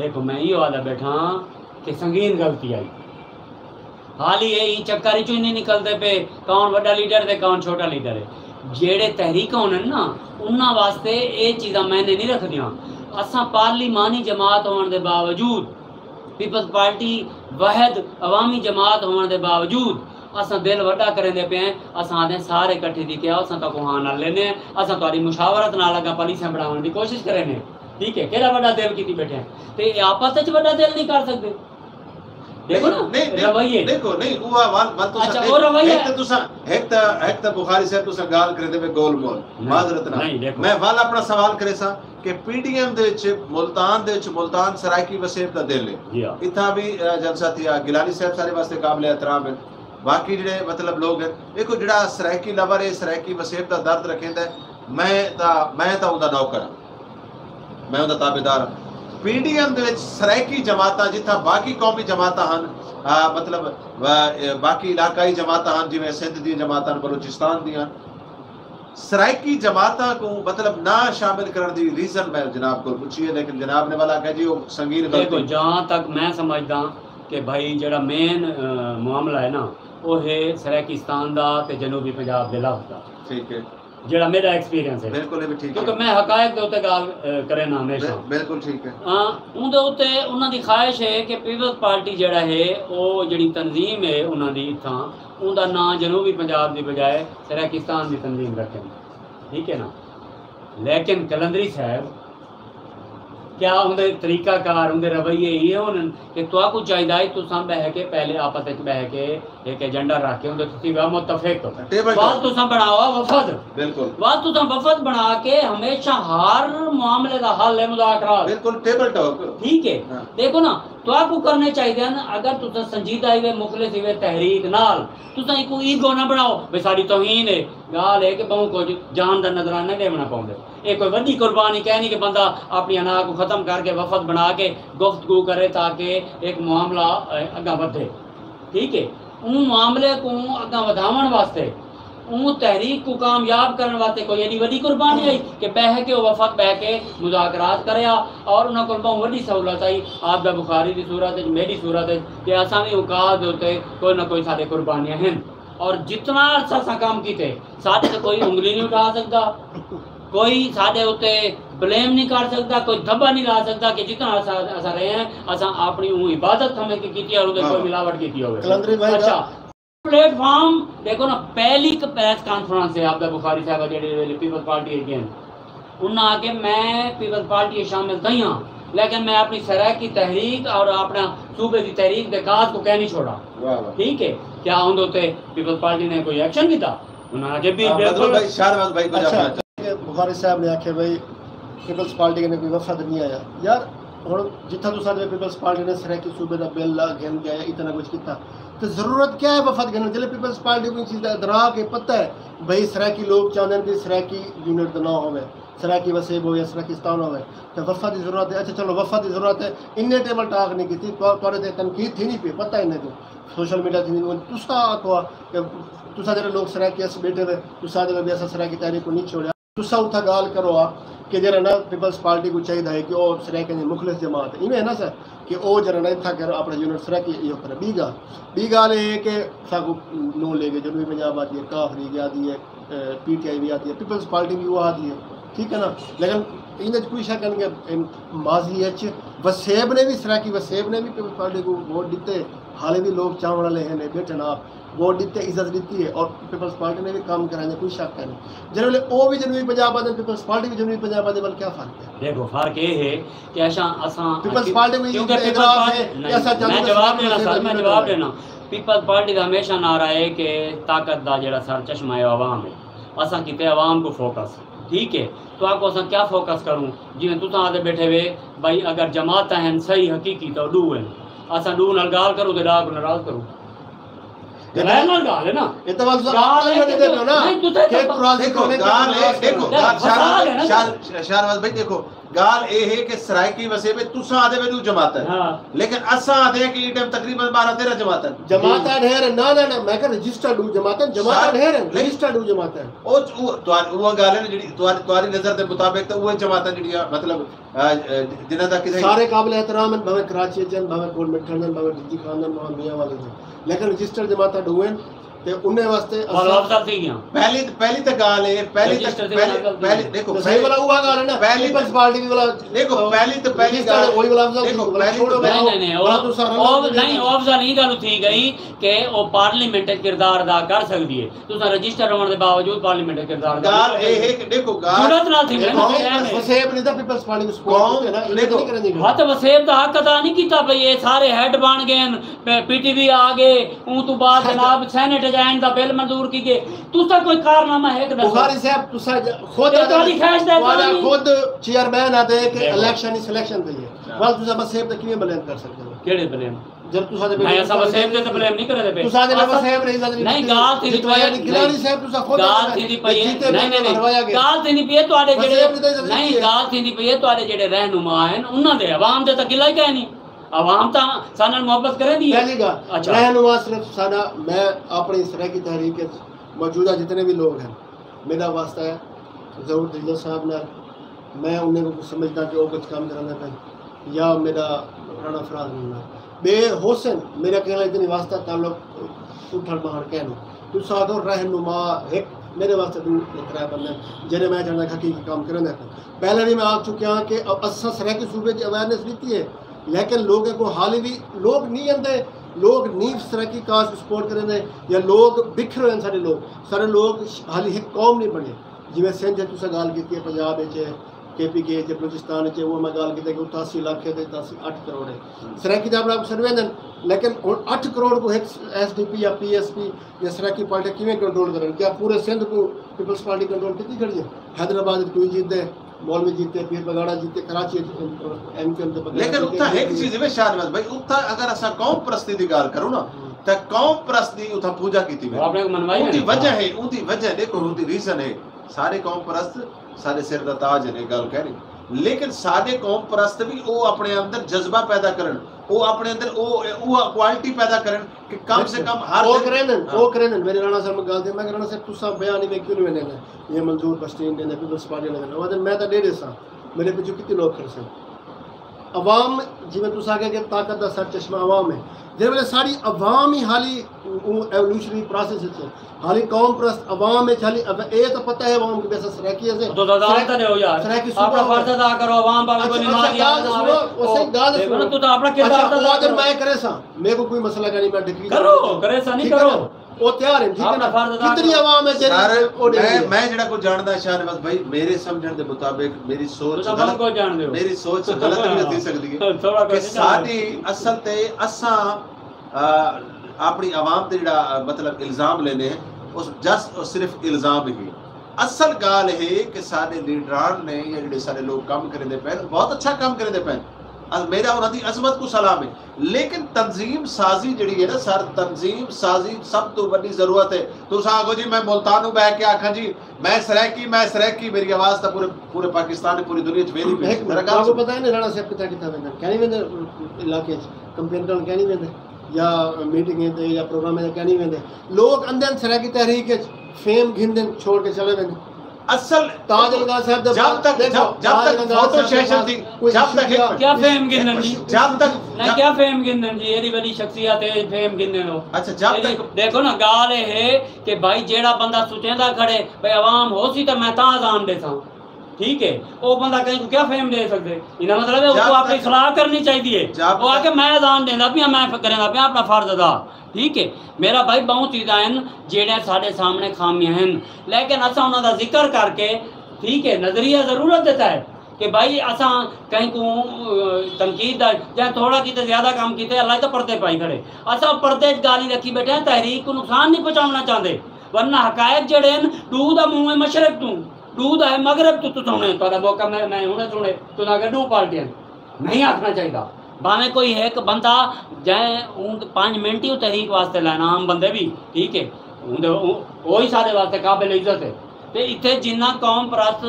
ݙیکھو، میں ایہو آہدا ٻیٹھاں کہ سنگین غلطی آئی۔ حالی اے ایں چکر اچوں ہی نہیں نکلدے پئے، کون وݙا لیڈر تے کون چھوٹا لیڈر ہے۔ جیڑھے تحریکاں ہونن نا، انہاں واسطے اے چیزاں معنی نہیں رکھدیاں۔ اساں پارلیمانی جماعت ہووݨ دے باوجود، پیپلز پارٹی واحد عوامی جماعت ہووݨ دے باوجود، اساں دل وݙا کریندے پئے ہیں۔ اساں آہدے ہیں سارے کٹھے تھی کے آؤ، اساں تہاکوں ہاں نال لیندے ہیں، اساں تہاݙی مشاورت نال اڳاں پالیسیاں بݨاوݨ دی کوشش کریندے ہیں۔ ٹھیک ہے، کیڑھا وݙا دل کیتی ٻیٹھے ہیں؟ تے اے آپس وچ وݙا دل نہیں کر سڳدے۔ ݙیکھو نا، نہیں، نہیں، رویے۔ ݙیکھو، نہیں، اوہا ول، ول تساں اچھا، ݙیکھو، او رویہ۔ ہک تے تساں، ہک تے، ہک تے بخاری صاحب تساں ڳالھ کریندے پئے گول مول، نہیں، معذرت نال۔ نہیں، ݙیکھو۔ میں ول اپݨا سوال کریساں کہ پی ڈی ایم دے وچ ملتان دے وچ ملتان سرائیکی وسیب دا دل ہے۔ جی ہاں۔ اتھاں وی، آ، جلسہ تھیا، گیلانی صاحب سارے واسطے قابل احترام ہے۔ باقی جیڑھے مطلب لوگ ہن، ݙیکھو جیڑھا سرائیکی لور ہے، سرائیکی وسیب دا درد رکھیندا ہے، میں تاں، میں تاں اوندا نوکر ہاں، میں اوندا تابعدار ہاں۔ پی ڈی ایم دے وچ سرائیکی جماعتاں جتھاں باقی قومی جماعتاں ہن، آ، مطلب، آ، باقی علاقائی جماعتاں ہن، جیویں سندھ دیاں جماعتاں ہن، بلوچستان دیاں ہن، سرائیکی جماعتاں کوں مطلب نہ شامل کرݨ دی ریزن میں جناب کول پچھی ہے، لیکن جناب نے والا آکھیا جی او سنگین غلطی۔ جہاں تک میں سمجھدا کہ بھائی جڑا مین معاملہ ہے نا، او ہے سرائیکستان دا تے جنوبی پنجاب دے لفظ دا۔ ٹھیک ہے۔ جڑا میرا ایکسپیرینس ہے، بالکل بھی ٹھیک ہے، کیونکہ میں حقائق دے اوتے گال کرینا ہمیشہ۔ بالکل ٹھیک ہے۔ ہاں، اون دے اوتے انہاں دی خواہش ہے کہ پیپلز پارٹی جڑا ہے، او جڑی تنظیم ہے انہاں دی اتھاں، اون دا ناں جنوبی پنجاب دی بجائے سرائیکستان دی تنظیم رکھن۔ ٹھیک ہے نا؟ لیکن قلندری صاحب، کیا اوندے طریقہ کار، اوندے رویے ایہے ہونن کہ تہاکوں چاہیدا ہے تساں ٻہہ کے پہلے آپس وچ ٻہہ کے ہک ایجنڈا رکھ کے اوندے تے تساں متفق ہو؟ ول تساں بݨاؤ وفد۔ بالکل۔ ول تساں وفد بݨا کے ہمیشہ ہر معاملے دا حل ہے مذاکرات۔ بالکل، ٹیبل ٹاک۔ ٹھیک ہے۔ ڈیکھو نا، تہاکوں کرݨے چاہیدے ہن۔ اگر تساں سنجیدہ ہیوے، مخلص ہیوے تحریک نال، تساں ایکوں ایگو نہ بݨاؤ بھئی ساݙی توہین ہے۔ ڳالھ ہے کہ ٻہوں کجھ جان دا نذرانہ ݙیوݨا پوندے۔ اے کوئی وݙی قربانی کائنی کہ بندہ اپݨی انا کوں ختم کر کے وفد بݨا کے گفتگو کرے تاکہ ہک معاملہ اڳاں ودھے۔ ٹھیک ہے، اوں معاملے کوں اڳاں ودھاوݨ واسطے، اوں تحریک کوں کامیاب کرݨ واسطے کوئی ایݙی وݙی قربانی آئی کہ ٻہہ کے او وفد ٻہہ کے مذاکرات کریا اور انہاں کول ٻہوں وݙی سہولت آئی، عابدہ بخاری دی صورت وچ، میݙی صورت وچ، کہ اساں وی اوں کاز دے اتے کوئی نہ کوئی ساݙے قربانیاں ہن۔ اور جتنا عرصہ اساں کم کیتے، ساݙے تے کوئی انگلی نہیں اٹھا سڳدا، کوئی ساݙے اتے بلیم نہیں کر سڳدا، کوئی دھبا نہیں لا سڳدا کہ جتنا عرصہ اساں رہے ہیں، اساں اپݨی اوں عبادت سمجھ کے کیتی ہے اور اودے کوئی ملاوٹ کیتی ہوئے۔ قلندری بھائی، اچھا، پلیٹ فارم ڈیکھو نا، پہلی پریس کانفرنس ہے عابدہ بخاری صاحبہ جیڑھے ویلے پیپلز پارٹی اچ گئن، انہاں آکھیا میں پیپلز پارٹی اچ شامل تھئی ہاں، لیکن میں اپݨی سرائیکی تحریک اور اپݨا صوبے دی تحریک دے کاز کوں کائنی چھوڑا۔ ٹھیک ہے، کیا اوندے اتے پیپلز پارٹی نے کوئی ایکشن کیتا؟ انہاں آکھیا بھی بالکل۔ بخاری صاحب نے آکھیا بھائی پیپلز پارٹی کنے کوئی وفد نہیں آیا۔ یار، ہݨ جتھاں تساں آہدے پیپلز پارٹی نے سرائیکی صوبے دا بل لا گھن کے آیا، اتنا کچھ کیتا، تے ضرورت کیا ہے وفد گھنݨ؟ جلے پیپلز پارٹی کوں ایں چیز دا ادراک ہے، پتہ ہے بھئی سرائیکی لوگ چاہندے ہن کہ سرائیکی یونٹ دا ناں ہووے، سرائیکی وسیب ہووے یا سرائیکستان ہووے، تے وفد دی ضرورت ہے۔ اچھا چلو، وفد دی ضرورت ہے، انہیں ٹیبل ٹاک نہیں کیتی، تہاݙے تے تنقید تھیندی پئی، پتہ ہے انہیں کوں، سوشل میڈیا تھیندی پئی۔ تساں آکھو کہ تساں جیڑھے لوگ سرائیکی اس بیٹھے ہوئے، تساں آہدے وے اساں سرائیکی تحریک کوں نہیں چھوڑیا۔ تساں اتھاں ڳالھ کرو آ کہ جیڑھا نا پیپلز پارٹی کوں چاہیدا ہے کہ او سرائیکیاں دی مخلص جماعت ہے، ایویں ہے نا سر کہ او جیڑھا نا اتھاں کرو اپݨا یونٹ سرائیکی ایہو کرے۔ ٻی ڳالھ، ٻی ڳالھ اے ہے کہ ساکوں نون لیگ ہے، جنوبی پنجاب آہدی ہے، کاف لیگ آہدی ہے، پی ٹی آئی وی آہدی ہے، پیپلز پارٹی وی او آہدی ہے، ٹھیک ہے نا؟ لیکن ایندے وچ کوئی شک کائنی کہ ماضی وچ وسیب نے وی، سرائیکی وسیب نے وی پیپلز پارٹی کوں ووٹ ݙتے، حالے وی لوگ چاہوݨ والے ہن، ٻیٹھن آپ۔ ووٹ ݙتے، عزت ݙتی ہے اور پیپلز پارٹی نے وی کم کرائے، کوئی شک کائنی۔ جیڑھے ویلے او وی جنوبی پنجاب آہدن، پیپلز پارٹی وی جنوبی پنجاب آہدی، ول کیا فرق ہے؟ ڈیکھو، فرق اے ہے کہ اساں، اساں پیپلز پارٹی وی کیونکہ پیپلز، اعتراف ہے کہ اساں، میں جواب ݙینا سر، میں جواب ݙینا۔ پیپلز پارٹی دا ہمیشہ نعرہ ہے کہ طاقت دا جیڑھا سر چشمہ ہے عوام ہے۔ اساں کیتے عوام کوں فوکس، ٹھیک ہے؟ تہاکوں اساں کیا فوکس کروں؟ جیویں تساں آہدے بیٹھے وے بھائی اگر جماعتاں ہن صحیح حقیقی تاں او ݙو ہن، اساں ݙو نال ڳالھ کروں تے ݙاہ کوں ناراض کروں؟ غیر نال ڳالھ ہے نا۔ اے تاں ول تساں ڳالھ اپݨا ہے ویندے کہ پئے ہو نا، نہیں، تساں کہ تاں راضی ݙیکھو، کون ہے؟ ڳالھ اے، ݙیکھو، ڳالھ فساد ہے نا۔ شہر-، شہر-، شہرواز بھائی ݙیکھو، ڳالھ اے ہے کہ سرائیکی وسیب وچ تساں آہدے وے ݙو جماعتاں ہن، ہاں۔ لیکن اساں آہدے ہیں کہ ایں ٹائم تقریباً بارہ تیرہ جماعتاں ہن۔ جماعتاں ڈھیر ہن، نہ، نہ، نہ، میں کہہ رجسٹرڈ ݙو جماعتاں ہن، جماعتاں ڈھیر ہن، رجسٹرڈ ݙو جماعتاں ہن۔ او، او، تہاݙی، او ڳالھ ہے نا جیڑھی تہاݙی، تہاݙی نظر دے مطابق تاں اوہے جماعتاں جیڑھیاں مطلب آ، آ، جنہاں دا کسے سارے قابل احترام ہن، بھاویں کراچی اچ ہن، بھاویں کول مٹھݨ ہن، بھاویں ڈی جی خان ہن، بھاویں میاں والے ہن، لیکن رجسٹرڈ جماعتاں ݙو ہن۔ تے انہیں واسطے اساں افضل تھی ڳیاں۔ پہلی، پہلی تے ڳالھ ہے، پہلی تے، رجسٹر تے پہلی، افضل تھی پہلی، ڳیاں۔ ݙیکھو، تے صحیح پہلی، والا اوہا ڳالھ ہے نا، ݙیکھو، پیپلز پارٹی وی والا ݙیکھو، پہلی تے پہلی رجسٹرڈ ڳالھ، اوہی والا افضل تھی ڳیاں۔ نہیں، نہیں، نہیں، او، چھوڑو، او، نہیں، او افضل ایں ڳالھ تھی ڳئی کہ او پارلیمنٹ اچ کردار ادا کر سڳدی ہے۔ تساں رجسٹر ہووݨ دے باوجود پارلیمنٹ دا کردار ادا ڳالھ اے ہے کہ ݙیکھو، ڳالھ جرات نال تھیندے نا، قوم، اے نہیں۔ وسیب نے تاں پیپلز پارٹی کوں سپورٹ کیتے نا، ایں تے نہیں کرن دی ڳالھ۔ ہاں، تے وسیب دا حق ادا نہیں کیتا بھئی اے سارے ہیڈ بݨ ڳئے ہن، پی ٹی وی آ ڳئے، اوں توں بعد جناب سینیٹ اچ آئین دا بل منظور کی ڳئے۔ تساں کوئی کارنامہ ہے کہ ݙسو؟ بخاری صاحب، تساں خود، اے تہاݙی خواہش دا اعلان نہیں۔ خود چیئرمین آہدے کہ الیکشن ہی سلیکشن دی ہے۔ ول تساں وسیب تے کیویں بلیم کر سڳدے ہو؟ کیڑھے بلیم؟ جب تساں دے، میں اساں وسیب تے تے بلیم نہیں کریندے پئے۔ تساں دے وسیب نے عزت نہیں، ڳالھ تھیندی پئی ہے، گیلانی صاحب تساں خود ڳالھ تھیندی پئی ہے، نہیں، نہیں، نہیں، ڳالھ تھیندی پئی ہے تہاݙے جڑے، نہیں، ڳالھ تھیندی پئی ہے تہاݙے جڑے رہنما ہن، انہاں دے، عوام دے تاں گلہ ہی کائنی۔ عوام تاں ساݙے نال محبت کریندی ہے۔ پہلی ڳالھ، اچھا۔ رہنما صرف ساݙا، میں اپݨی سرائیکی تحریک وچ موجودہ جتنے وی لوگ ہن، میݙا واسطہ ہے ظہور دلجو صاحب نال۔ میں انہیں کوں سمجھداں کہ او کجھ کم کریندے پئن، یا میݙا رانا فراز نال۔ ٻئے ہوسن، میݙا کہیں نال اتنی واسطہ تعلق اٹھݨ ٻہݨ کائنی۔ تساں آکھو رہنما ہک، میݙے واسطے ݙو یا ترے بندے ہن جیڑھے میں جݨداں کہ حقیقی کم کریندے پئن۔ پہلے وی میں آکھ چکیاں کہ اساں سرائیکی صوبے دی اویئرنیس ݙتی ہے، لیکن لوکیں کوں حالی وی، لوک نی ایندے، لوک نی سرائیکی کاز کوں سپورٹ کریندے، یا لوک بکھرے ہوئے ہن ساݙے لوک۔ ساݙے لوک حالی ہک قوم نی بݨے۔ جیویں سندھ اچ تساں ڳالھ کیتی ہے، پنجاب اچ ہے، کے پی کے اچ ہے، بلوچستان اچ ہے، اوہ میں ڳالھ کیتی ہے کہ اتھاں اسی علاقے تے اتھاں اسی اٹھ کروڑ ہے۔ سرائیکی تے اپݨے آپ کوں سݙویندے ہن، لیکن ہݨ اٹھ کروڑ کوں ہک ایس ڈی پی یا پی ایس پی یا سرائیکی پارٹی کیویں کنٹرول کرن؟ کیا پورے سندھ کوں پیپلز پارٹی کنٹرول کیتی کھڑی ہے؟ حیدرآباد اچ کوئی جیتدے، مولوی جیتے، پیر پگاڑا جیتے، کراچی اچ ایم کیو ایم دے بغیر لیکن اتھاں ہک چیز ہے شاہ نواز بھائی، اتھاں اگر اساں قوم پرستی دی ڳالھ کروں نا، تاں قوم پرست دی اتھاں پوجا کیتی ویندی۔ آپ نے منوائی ہے اوندی نا؟ وجہ ہے، اوندی وجہ ݙیکھو، اوندی ریزن ہے۔ سارے قوم پرست ساݙے سر دا تاج ہن، اے ڳالھ کائنی۔ لیکن ساݙے قوم پرست وی او اپݨے اندر جذبہ پیدا کرن، او اپݨے اندر او، او کوالٹی پیدا کرن کہ کم سے کم ہر او دن کریندن، ہاں۔ او کریندن۔ میݙے رانا صاحب میں ڳالھ تے، میں کہ رانا صاحب تساں بیان ایویں کیوں نہیں ویندے؟ یہ منظور بسطین ݙیندے، پیپلز پارٹی ݙیندے۔ او آہدن میں تاں ݙے ݙیساں، میݙے پچھوں کتنے لوک کھڑسن۔ عوام، جیویں تساں آکھیا کہ طاقت دا سر چشمہ عوام ہے، جیڑھے ویلے ساݙی عوام ہی حالی اوں ایوولوشنری پراسس اچ ہے، حالی قوم پرست عوام اچ حالی اے تاں پتہ ہے عوام کوں کہ اساں سرائیکی ہسے۔ تو عوام تاں ݙیو یار، سرائیکی صوبہ اپݨا فرض ادا کرو، عوام بھاویں کوئی نمازی آ جاوے۔ او صحیح ڳالھ سݨو، تساں اپݨا کردار ادا کرو۔ میں کریساں، میکوں کوئی مسئلہ کائنی، میں ڈگری کرو، کریساں نہیں کرو۔ او تیار ہن، ٹھیک ہے نا؟ کتنی عوام ہے جیڑھی سر، او ݙیندی ہے۔ میں جیڑھا کجھ ڄاݨدا شاہ نواز بھائی، میݙے سمجھݨ دے مطابق میݙی سوچ غلط، میݙی سوچ غلط وی تھی سڳدی ہے کہ ساݙی اصل تے اساں، آ، اپݨی عوام تے جیڑھا، آ، مطلب الزام لیندے ہیں، او جسٹ اور صرف الزام ہی ہے۔ اصل ڳالھ ہے کہ ساݙے لیڈران نے یا جیڑھے ساݙے لوک کم کریندے پئن، بہت اچھا کم کریندے پئن۔ میݙا انہاں دی عظمت کوں سلام ہے، لیکن تنظیم سازی جیڑھی ہے نا سر، تنظیم سازی سب توں وݙی ضرورت ہے۔ تساں آکھو جی میں ملتان نوں ٻہہ کے آکھاں جی میں سرائیکی، میں سرائیکی، میݙی آواز تاں پورے، پورے پاکستان، پوری دنیا اچ ویندی پئی ہے۔ ذرا ڳالھ سݨو۔ پتہ ہے نا رانا صاحب کتھاں کتھاں ویندن، کائنی ویندے علاقے اچ، کمپین کرݨ کائنی ویندے، یا میٹنگیں تے یا پروگرامیں تے کائنی ویندے۔ لوک اندے ہن سرائیکی تحریک اچ، فیم گھندن، چھوڑ کے چلے ویندن۔ اصل تاج الغا صاحب دے جب بعد تک، دیکھو، جب، جب تاج تک الغا فوٹو صاحب دے سیشن بعد تھی، کوئی جب تک شکریہ۔ کیا فیم گھندن جی؟ جب تک، نہ، جب کیا فیم گھندن جی؟ ایݙی وݙی شخصیت ہے، فیم گھندن ہو۔ اچھا، جب ایݙی تک دیکھو نا، ڳالھ اے ہے کہ بھائی جیڑھا بندہ سوچیندا کھڑے، بھائی عوام ہوسی تاں میں تاں اذان ݙیساں۔ ٹھیک ہے، او بندہ کہیں کوں کیا فیم ݙے سڳدے؟ انہاں مطلب ہے، او جب کوں اپݨی تک، اصلاح کرݨی چاہیدی ہے۔ جب او تک آکھے میں اذان ݙیندا پیاں، میں کریندا پیاں اپݨا فرض ادا۔ ٹھیک ہے، میرا بھائی، ٻہوں چیزاں ہن جیڑھیاں ساݙے سامݨے خامیاں ہن، لیکن اساں انہاں دا ذکر کر کے، ٹھیک ہے، نظریہ ضرورت ݙتا ہے کہ بھائی اساں کہیں کوں، آ، تنقید دا، جیں تھوڑا کیتے زیادہ کم کیتے، اللہ تاں پردے پائی کھڑے۔ اساں پردے اچ ڳالھیں رکھی ٻیٹھے ہیں، تحریک کوں نقصان نہیں پہنچاوݨا چاہندے، ورنہ حقائق جیڑھے ہن، ݙو دا منہ ہے مشرق توں، ݙو دا ہے مغرب توں۔ تساں ہݨے، تہاݙا موقع میں، میں ہݨے سݨے، تساں آکھے ݙو پارٹیاں ہن۔ نہیں آکھݨا چاہیدا۔ بھاویں کوئی ہک بندہ جئیں اوں پنج منٹ ہی اوں تحریک واسطے لائنا، عام بندے وی، ٹھیک ہے، اوں دے، اوں، اوہی ساݙے واسطے قابل عزت ہے۔ تے اتھے جنہاں قوم پرست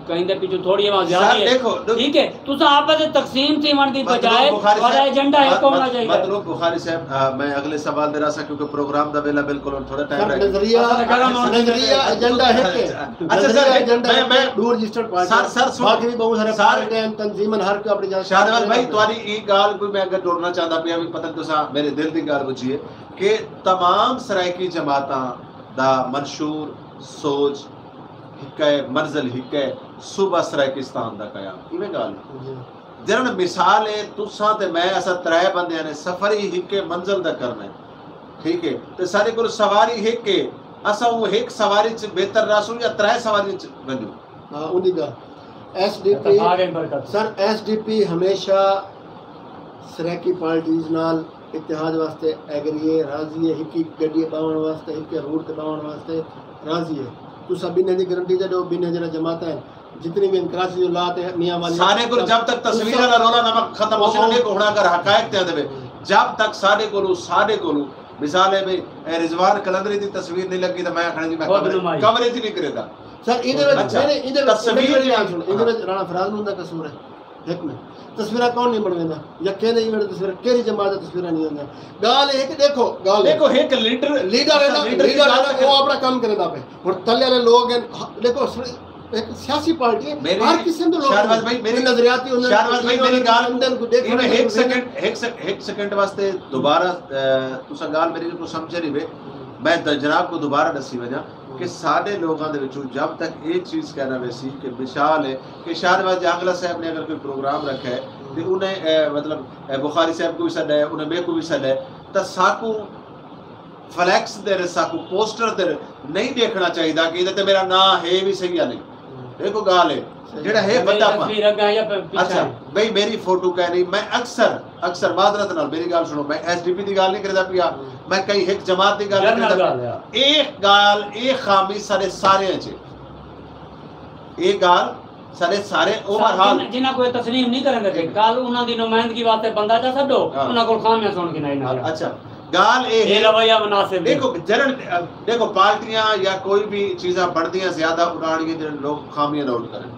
کہیں دے پچھوں تھوڑی آواز زیادہ ہے، ٹھیک ہے، تساں آپس وچ تقسیم تھیوݨ دی بجائے تہاݙا ایجنڈا ہک ہووݨا چاہیدا ہے۔ مطلوب بخاری صاحب، آ، میں اڳلے سوال دے راساں، کیونکہ پروگرام دا ویلا بالکل ہݨ تھوڑا ٹائم رہ ڳیا۔ نظریہ، نظریہ ایجنڈا ہک ہے۔ اچھا سر، نظریہ ایجنڈا میں، میں، ݙو رجسٹرڈ پارٹی، سر، سر، سُݨو۔ باقی وی ٻہوں سارے سر، پارٹی ہن، تنظیم ہن، ہر کوئی اپݨی جاہ شاہ نواز بھائی، تہاݙی ایں ڳالھ کوں میں اڳے جوڑݨا چاہندا پیاں، وی پتہ نہیں تساں میݙے دل دی ڳالھ ٻجھی ہے کہ تمام سرائیکی جماعتاں دا منشور، سوچ ہک ہے، منزل ہک ہے، صوبہ سرائیکستان دا قیام، ایویں ڳالھ ہے؟ جی۔ جنہاں مثال ہے، تساں تے میں، اساں ترے بندیاں نے سفر ہی ہکے منزل دا کرنا ہے، ٹھیک ہے، تے ساݙے کول سواری ہک ہے، اساں او ہک سواری چ بہتر رہسوں یا ترے سواری چ ونڄوں؟ ہاں، اوندی ڳالھ۔ ایس ڈی پی، اتفاق ہے برکت۔ سر، ایس ڈی پی ہمیشہ سرائیکی پارٹیز نال اتحاد واسطے ایگری ہے، راضی ہے، ہکی گڈی ٻاہوݨ واسطے، ہکے روڈ تے ٻاہوݨ واسطے راضی ہے۔ تساں ٻنہیں دی گارنٹی تے ݙیو، ٻنہیں جیڑھا جماعتاں ہن، جتنی وی ہن، کراچی جو لا تے میاں والی، ساݙے کول جب تک تصویراں دا رولا نہ ختم ہوسی نا، ݙیکھو ہݨ اگر حقائق تے آندے وے، جب تک ساݙے کولوں، ساݙے کولوں مثال ہے بھئی، اے رضوان قلندری دی تصویر نہیں لڳی تاں میں آکھݨا جی میں کوریج نہیں کریندا۔ سر، ایندے وچ، اچھا، نہیں، نہیں، ایندے وچ، تصویر ایندے وچ، ہاں۔ ایندے وچ رانا فراز نوں دا قصور ہے۔ ہک منٹ، تصویراں کون نہیں بنویندا؟ یا کیندے ایونٹ تصویراں، کیڑھی جماعت دی تصویراں نہیں ہوندیاں؟ ڳالھ اے ہک، ݙیکھو، ڳالھ اے۔ ݙیکھو، ہک لیڈر، لیڈر ہے نا، لیڈر دی لیڈر ہے ڳالھ نا، تے او اپݨا کم کریندا پئے۔ ہݨ تلے والے لوگ ہیں، ہ-، ݙیکھو، س-، ہک سیاسی پارٹی ہے، میری، ہر قسم دے لوگ شہنواز ہیں۔ بھائی، میری، کوئی نظریاتی ہوندے، شہنواز بھائی، میری ڳالھ کوں، کوئی ݙیکھݨ ایویں دے، ہک سیکنڈ، ہک سیک-، ہک سیکنڈ واسطے دوبارہ، اے، تساں ڳالھ میری کوں سمجھے نہیں وے۔ میں د-، جناب کوں دوبارہ ݙسی ونڄاں کہ ساݙے لوگاں دے وچوں جب تک اے چیز کائنا ویسی کہ مثال ہے کہ شہنواز جانگلہ صاحب نے اگر کوئی پروگرام رکھا ہے تے انہیں، اے، مطلب، اے، بخاری صاحب کوں وی سݙا ہے، انہیں میکوں وی سݙا ہے، تاں ساکوں فلیکس تے ساکوں پوسٹر تے نہیں ݙیکھݨا چاہیدا کہ ایندے تے میرا ناں ہے وی صحیح یا نہیں۔ ݙیکھو ڳالھ ہے، جیڑھا ہے وݙا پن۔ اچھا، بھئی، میری فوٹو کائنی، میں اکثر، اکثر معذرت نال میری ڳالھ سݨو، میں ایس ڈی پی دی ڳالھ نہیں کریندا پیا، میں کہیں ہک جماعت دی ڳالھ نہیں کریندا پیا۔ اے ڳالھ، اے خامی ساݙے سارے اچ ہے۔ اے ڳالھ ساݙے سارے اوور آل، جنہاں کوں اے تسلیم نہیں کریندے پئے، کل انہاں دی نمائندگی واسطے بندہ چا سݙو، انہاں کول خامیاں سݨ گھنائے نال۔ اچھا، ڳالھ اے ہے، رویہ مناسب نہیں۔ ݙیکھو، جنرل، ݙیکھو، پارٹیاں یا کوئی وی چیزاں بݨدیاں زیادہ انہاں آلیاں جنہاں لوک خامیاں نوٹ کرن۔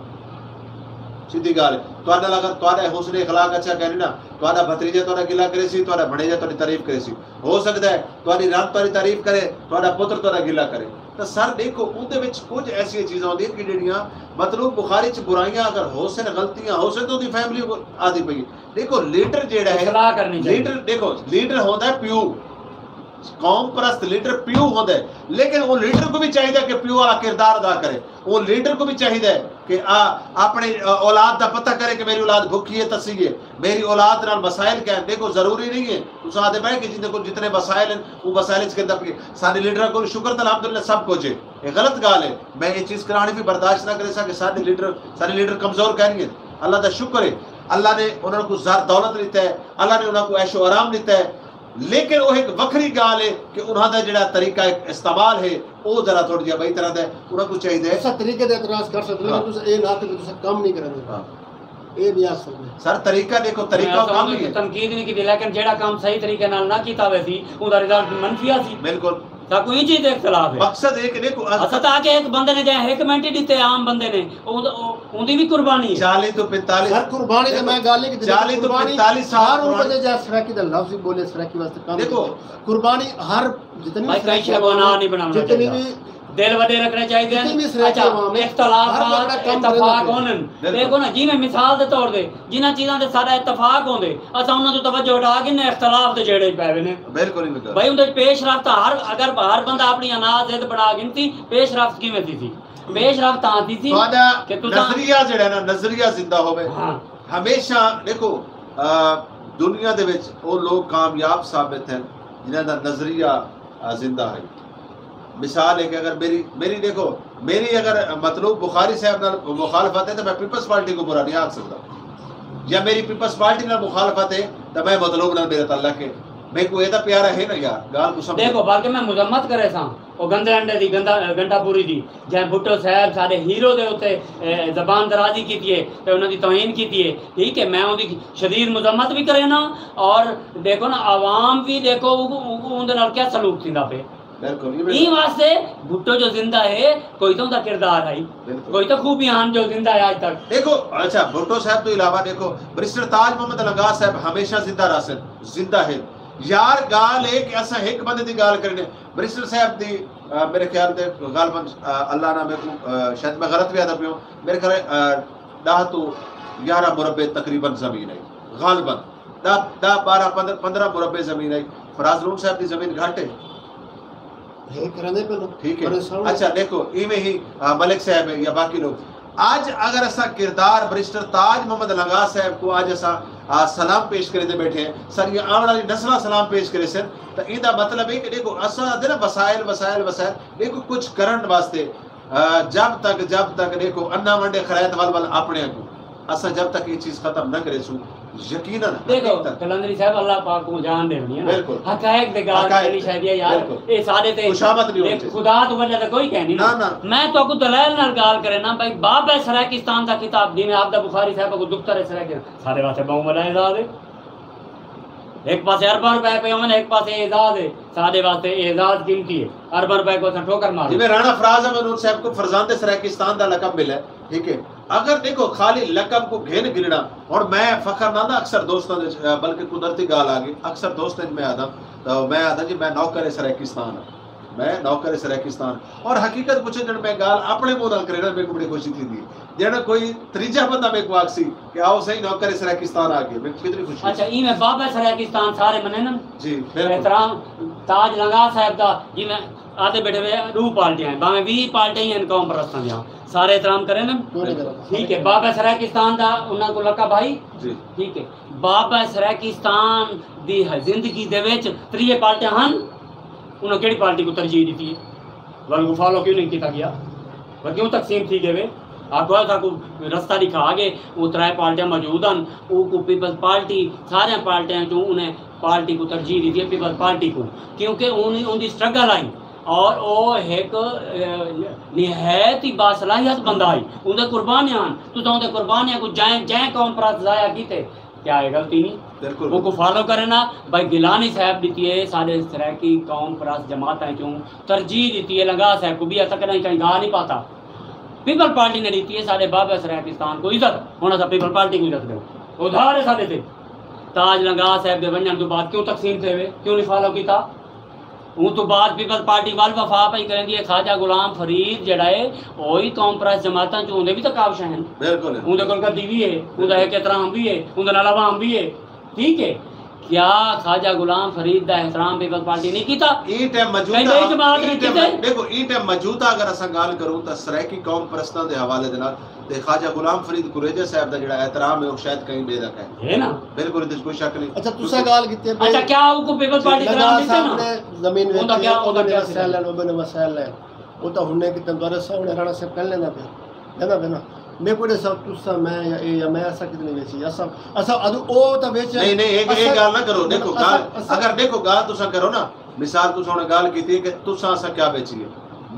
سدھی ڳالھ ہے۔ تہاݙا اگر تہاݙا حسن اخلاق اچھا کائنی نا، تہاݙا بھتریجہ تہاݙا گلہ کریسی، تہاݙا بھݨیجہ تہاݙی تعریف کریسی۔ ہو سڳدا ہے تہاݙی رن تہاݙی تعریف کرے، تہاݙا پتر تہاݙا گلہ کرے۔ تاں سر ݙیکھو، اوندے وچ کجھ ایسیاں چیزاں ہوندیاں کہ جیڑھیاں مطلوب بخاری چ برائیاں اگر ہوسن، غلطیاں ہوسن، تاں اوندی فیملی کوں آہدی پئی ہے۔ ݙیکھو، لیڈر جیڑھا ہے، لیڈر، ݙیکھو، لیڈر ہوندا ہے پیو، قوم پرست لیڈر پیو ہوندا ہے، لیکن او لیڈر کوں وی چاہیدا کہ پیو والا کردار ادا کرے۔ او لیڈر کوں وی چاہیدا ہے کہ آ اپݨی، آ، اولاد دا پتہ کرے کہ میری اولاد بھکھی ہے، تسی ہے، میری اولاد نال مسائل کیا ہیں۔ ݙیکھو، ضروری نہیں ہے تساں آہدے پئے کہ جیندے کول جتنے وسائل ہیں، او وسائل اچ کردا پئے۔ ساݙے لیڈراں کول شکر تے الحمدللہ سب کجھ ہے۔ اے غلط ڳالھ ہے۔ میں اے چیز کراݨی وی برداشت نہ کرے ساں کہ ساݙے لیڈر، ساݙے لیڈر کمزور کائنی ہن۔ اللہ دا شکر ہے، اللہ نے انہاں کوں زر دولت ݙتا ہے، اللہ نے انہاں کوں عیش و آرام ݙتا ہے، لیکن او ہک وکھری ڳالھ ہے کہ انہاں دا جیڑھا طریقہ استعمال ہے، او ذرا تھوڑی جیہا ٻئی طرح دا ہے، انہاں کوں چاہیدا ہے۔ تساں طریقے تے اعتراض کر سڳدے ہو، لیکن تساں اے نہ آکھو کہ تساں کم نہیں کریندے۔ اے نہیں آکھ سڳدے۔ سر، طریقہ ݙیکھو، طریقہ او کم ہی ہے۔ تنقید نہیں کیتی، لیکن جیڑھا کم صحیح طریقے نال نہ کیتا ویسی، اوندا رزلٹ منفی آسی۔ بالکل۔ ساکوں ایں چیز تے اختلاف ہے۔ مقصد اے کہ ݙیکھو، اساں تاں آکھے ہک بندے نے جے ہک منٹ ہی ݙتے عام بندے نے، اوں-، اوں-، اوندی وی قربانی ہے۔ چالیہہ توں پینتالیہہ سر، قربانی تے میں ڳالھ نہیں کیتی، چالیہہ توں پینتالیہہ سال ہر عمر دے جا سرائیکی دا لفظ وی ٻولے، سرائیکی واسطے کم کیتے۔ قربانی ہر جتنی وی سرائیکی عوام، جتنی وی دل وݙے رکھݨے چاہیدے ہن۔ جتنی وی سرائیکی عوام ہے، اختلاف، اتفاق ہونن۔ ݙیکھو نا، جیویں مثال دے طور تے جنہاں چیزاں تے ساݙا اتفاق ہوندے، اساں انہاں توں توجہ ہٹا گھنے، اختلاف دے جھیڑے پئے ویندے۔ بالکل ہی۔ بھائی، اوندے پیش رفت ہر، اگر ہر بندہ اپݨی انا ضد بݨا گھنسی، پیش رفت کیویں تھیسی؟ پیش رفت تاں تھیسی کہ تساں نظریہ جیڑھا نا، نظریہ زندہ ہووے۔ ہمیشہ ݙیکھو، آ، دنیا دے وچ او لوگ کامیاب ثابت ہن جنہاں دا نظریہ، آ، زندہ ہے۔ مثال ہے کہ اگر میری، میری ݙیکھو، میری اگر مطلوب بخاری صاحب نال مخالفت ہے تاں میں پیپلز پارٹی کوں برا نہیں آکھ سڳدا، یا میری پیپلز پارٹی نال مخالفت ہے تاں میں مطلوب نال میرا تعلق ہے، میکوں اے تاں پیارا ہے نا یار، ڳالھ کوں سمجھو۔ ݙیکھو، بلکہ میں مذمت کریساں او گندے انڈے دی، گنڈا، گنڈا پوری دی، جئیں بھٹو صاحب ساݙے ہیرو دے اتے، اے، زبان درازی کیتی ہے تے انہاں دی توہین کیتی ہے، ٹھیک ہے، میں اوندی شدید مذمت وی کرینا، اور ݙیکھو نا، عوام وی ݙیکھو او، او، اوندے نال کیا سلوک تھیندا پئے۔ بالکل، ایں واسطے بھٹو جو زندہ ہے، کوئی تاں اوندا کردار ہئی، کوئی تاں خوبیاں ہن جو زندہ ہے اڄ تک۔ ݙیکھو، اچھا، بھٹو صاحب توں علاوہ ݙیکھو، بیرسٹر تاج محمد لنگاہ صاحب ہمیشہ زندہ رہسن، زندہ ہن۔ یار، ڳالھ اے کہ اساں ہک بندے دی ڳالھ کرینے، بیرسٹر صاحب دی، آ، میرے خیال تے غالباً، آ، اللہ نہ میکوں، آ، شاید میں غلط وی آہدا پیوں، میرے خیال ہے، آ، ݙاہ توں یارہاں مربع تقریباً زمین ہے، غالباً۔ ݙاہ، ݙاہ، ٻارہاں، پندرہ، پندرہ مربع زمین ہے۔ فراز لون صاحب دی زمین گھٹ ہے۔ ٹھیک ہے۔ اچھا، ݙیکھو، ایویں ہی، آ، ملک صاحب ہے یا باقی لوگ۔ اڄ اگر اساں کردار بیرسٹر تاج محمد لنگاہ صاحب کوں اڄ اساں، آ، سلام پیش کریندے ٻیٹھے ہیں، ساݙیاں آوݨ والی نسلاں سلام پیش کریسن، تاں ایندا مطلب ہے کہ ݙیکھو، اساں دے نا وسائل، وسائل، وسائل، ݙیکھو، کجھ کرݨ واسطے آ، جب تک، جب تک ݙیکھو، انا ونڈے خرائط ول ول اپݨیاں کوں، اساں جب تک اے چیز ختم نہ کریسوں، یقیناً، ݙیکھو، حقیقتاً۔ قلندری صاحب، اللہ پاک کوں جان ݙیوݨی ہے نا۔ بالکل۔ حقائق تے ڳالھ کرݨی چاہیدی ہے یار۔ بالکل۔ اے ساݙے تے خوشامد نہیں ہونی چاہیدی۔ خدا توں وݙا تاں کوئی کائنی نا۔ نہ، نہ۔ میں تہاکوں دلائل نال ڳالھ کرینا، بھائی، بابِ سرائیکستان دا خطاب، جیویں آپ دا بخاری صاحب کوں دخترِ سرائیکستان، ساݙے واسطے ٻہوں وݙا اعزاز ہے۔ ہک پاسے ارباں روپے پئے ہوون، ہک پاسے اعزاز ہے۔ ساݙے واسطے اعزاز قیمتی ہے، ارباں روپے کوں اساں ٹھوکر مار جیویں رانا فراز احمد نور صاحب کوں فرزند سرائیکستان دا لقب ملا ہے، ٹھیک ہے۔ اگر ݙیکھو خالی لقب کوں گھن گھنݨا، ہݨ میں فخر نہ نہ اکثر دوستاں دے وچ، بلکہ قدرتی ڳالھ آ ڳئی، اکثر دوستاں وچ میں آہداں، تاں میں آہداں جی میں نوکر سرائیکستان ہاں، میں نوکر سرائیکستان۔ اور حقیقت پچھے جݙݨ میں ڳالھ اپݨے منہ نال کرینا، میکوں بڑی خوشی تھیندی ہے۔ جݙݨ کوئی تریجھا بندہ میکوں آکھسی کہ آؤ سئیں نوکر سرائیکستان آ ڳئے، میکوں کتنی خوشی اچھا، تھیندی۔ ایویں بابا سرائیکستان سارے منینن؟ جی، بالکل۔ احترام تاج لنگا صاحب دا، جیویں آتے بیٹھے ہوئے ݙو پارٹیاں ہیں، بھاویں ویہہ پارٹیاں ہی ہیں قوم پرستاں دیاں، سارے احترام کرینن؟ کیوں نہیں کریندا؟ ٹھیک ہے، بابا سرائیکستان دا انہاں کوں لقب ہئی؟ جی۔ ٹھیک ہے، بابا سرائیکستان دی زندگی دے وچ تریہے پارٹیاں ہن؟ انہاں کیڑھی پارٹی کوں ترجیح ݙتی ہے؟ ول کوں فالو کیوں نہیں کیتا ڳیا؟ ول کیوں تقسیم تھی ڳئے وے؟ آکھو اساکوں رستہ ݙکھا ڳئے، او ترائے پارٹیاں موجود ہن، او کوں پیپلز پارٹی، ساریاں پارٹیاں چوں انہیں پارٹی کوں ترجیح ݙتی ہے، پیپلز پارٹی کوں، کیونکہ اون، اوندی سٹرگل ہئی اور او ہک، اے، نہایت ہی باصلاحیت بندہ ہئی، اوندے قربانیاں ہن، تساں اوندے قربانیاں کوں جئیں، جئیں قوم پرست ضائع کیتے۔ کیا اے غلطی نی؟ بالکل۔ اوکوں فالو کرے نا، بھائی گیلانی صاحب ݙتی اے، ساݙے سرائیکی قوم پرست جماعتاں چوں ترجیح ݙتی اے، لنگا صاحب کوں ٻیا تک نہیں کہیں گاہ نہیں پاتا۔ پیپل پارٹی نے ݙتی اے ساݙے بابا سرائیکستان کوں عزت، ہݨ اساں پیپل پارٹی کوں عزت ݙیوں۔ ادھار اے ساݙے تے۔ تاج لنگا صاحب دے ونڄݨ توں بعد کیوں تقسیم تھے وے؟ کیوں نہیں فالو کیتا؟ اوں توں بعد پیپلز پارٹی ول وفا پئی کریندی ہے۔ خواجہ غلام فرید جیڑھا ہے، او ہی قوم پرست جماعتاں چوں، اوندے وی تاں کاوشاں ہن۔ بالکل۔ اوندے کول گڈی وی ہے، اوندا ہک احترام وی ہے، اوندے نال عوام وی ہے۔ ٹھیک ہے؟ کیا خواجہ غلام فرید دا احترام پیپلز پارٹی نہیں کیتا؟ ایں ٹائم موجودہ، کہیں ٻئی جماعت نے کیتے؟ ݙیکھو، ایں ٹائم موجودہ اگر اساں ڳالھ کروں تاں سرائیکی قوم پرستاں دے حوالے دے نال تے خواجہ غلام فرید کریجہ صاحب دا جیڑھا احترام ہے، او شاید کہیں ٻئے دا کائنی۔ ہے نا؟ بالکل، ایندے وچ کوئی شک نہیں۔ اچھا، تساں ڳالھ کیتی ہے اچھا، بھئی کیا اوکوں پیپلز پارٹی لنگا احترام ݙتے نا؟ صاحب نے زمین اوندا ویچی کیا، ہے، اوندا اوندے کیا وسائل ہن، اوندے وسائل ہن۔ او تاں ہݨے کیتے، تساں ݙسو، ہݨے رانا صاحب کہہ لیندا پیا، لیندا پیا نا۔ میکوں ݙسو، تساں، میں یا اے یا میں، اساں کتنی ویچی؟ اساں، اساں ادو او تاں ویچ نہیں، نہیں، اے، اے اساں، ڳالھ نہ کرو۔ ݙیکھو، اساں، ڳالھ، اساں اگر ݙیکھو، ڳالھ تساں کرو نا، مثال تساں ہݨ ڳالھ کیتی ہے کہ تساں اساں کیا ویچی ہے۔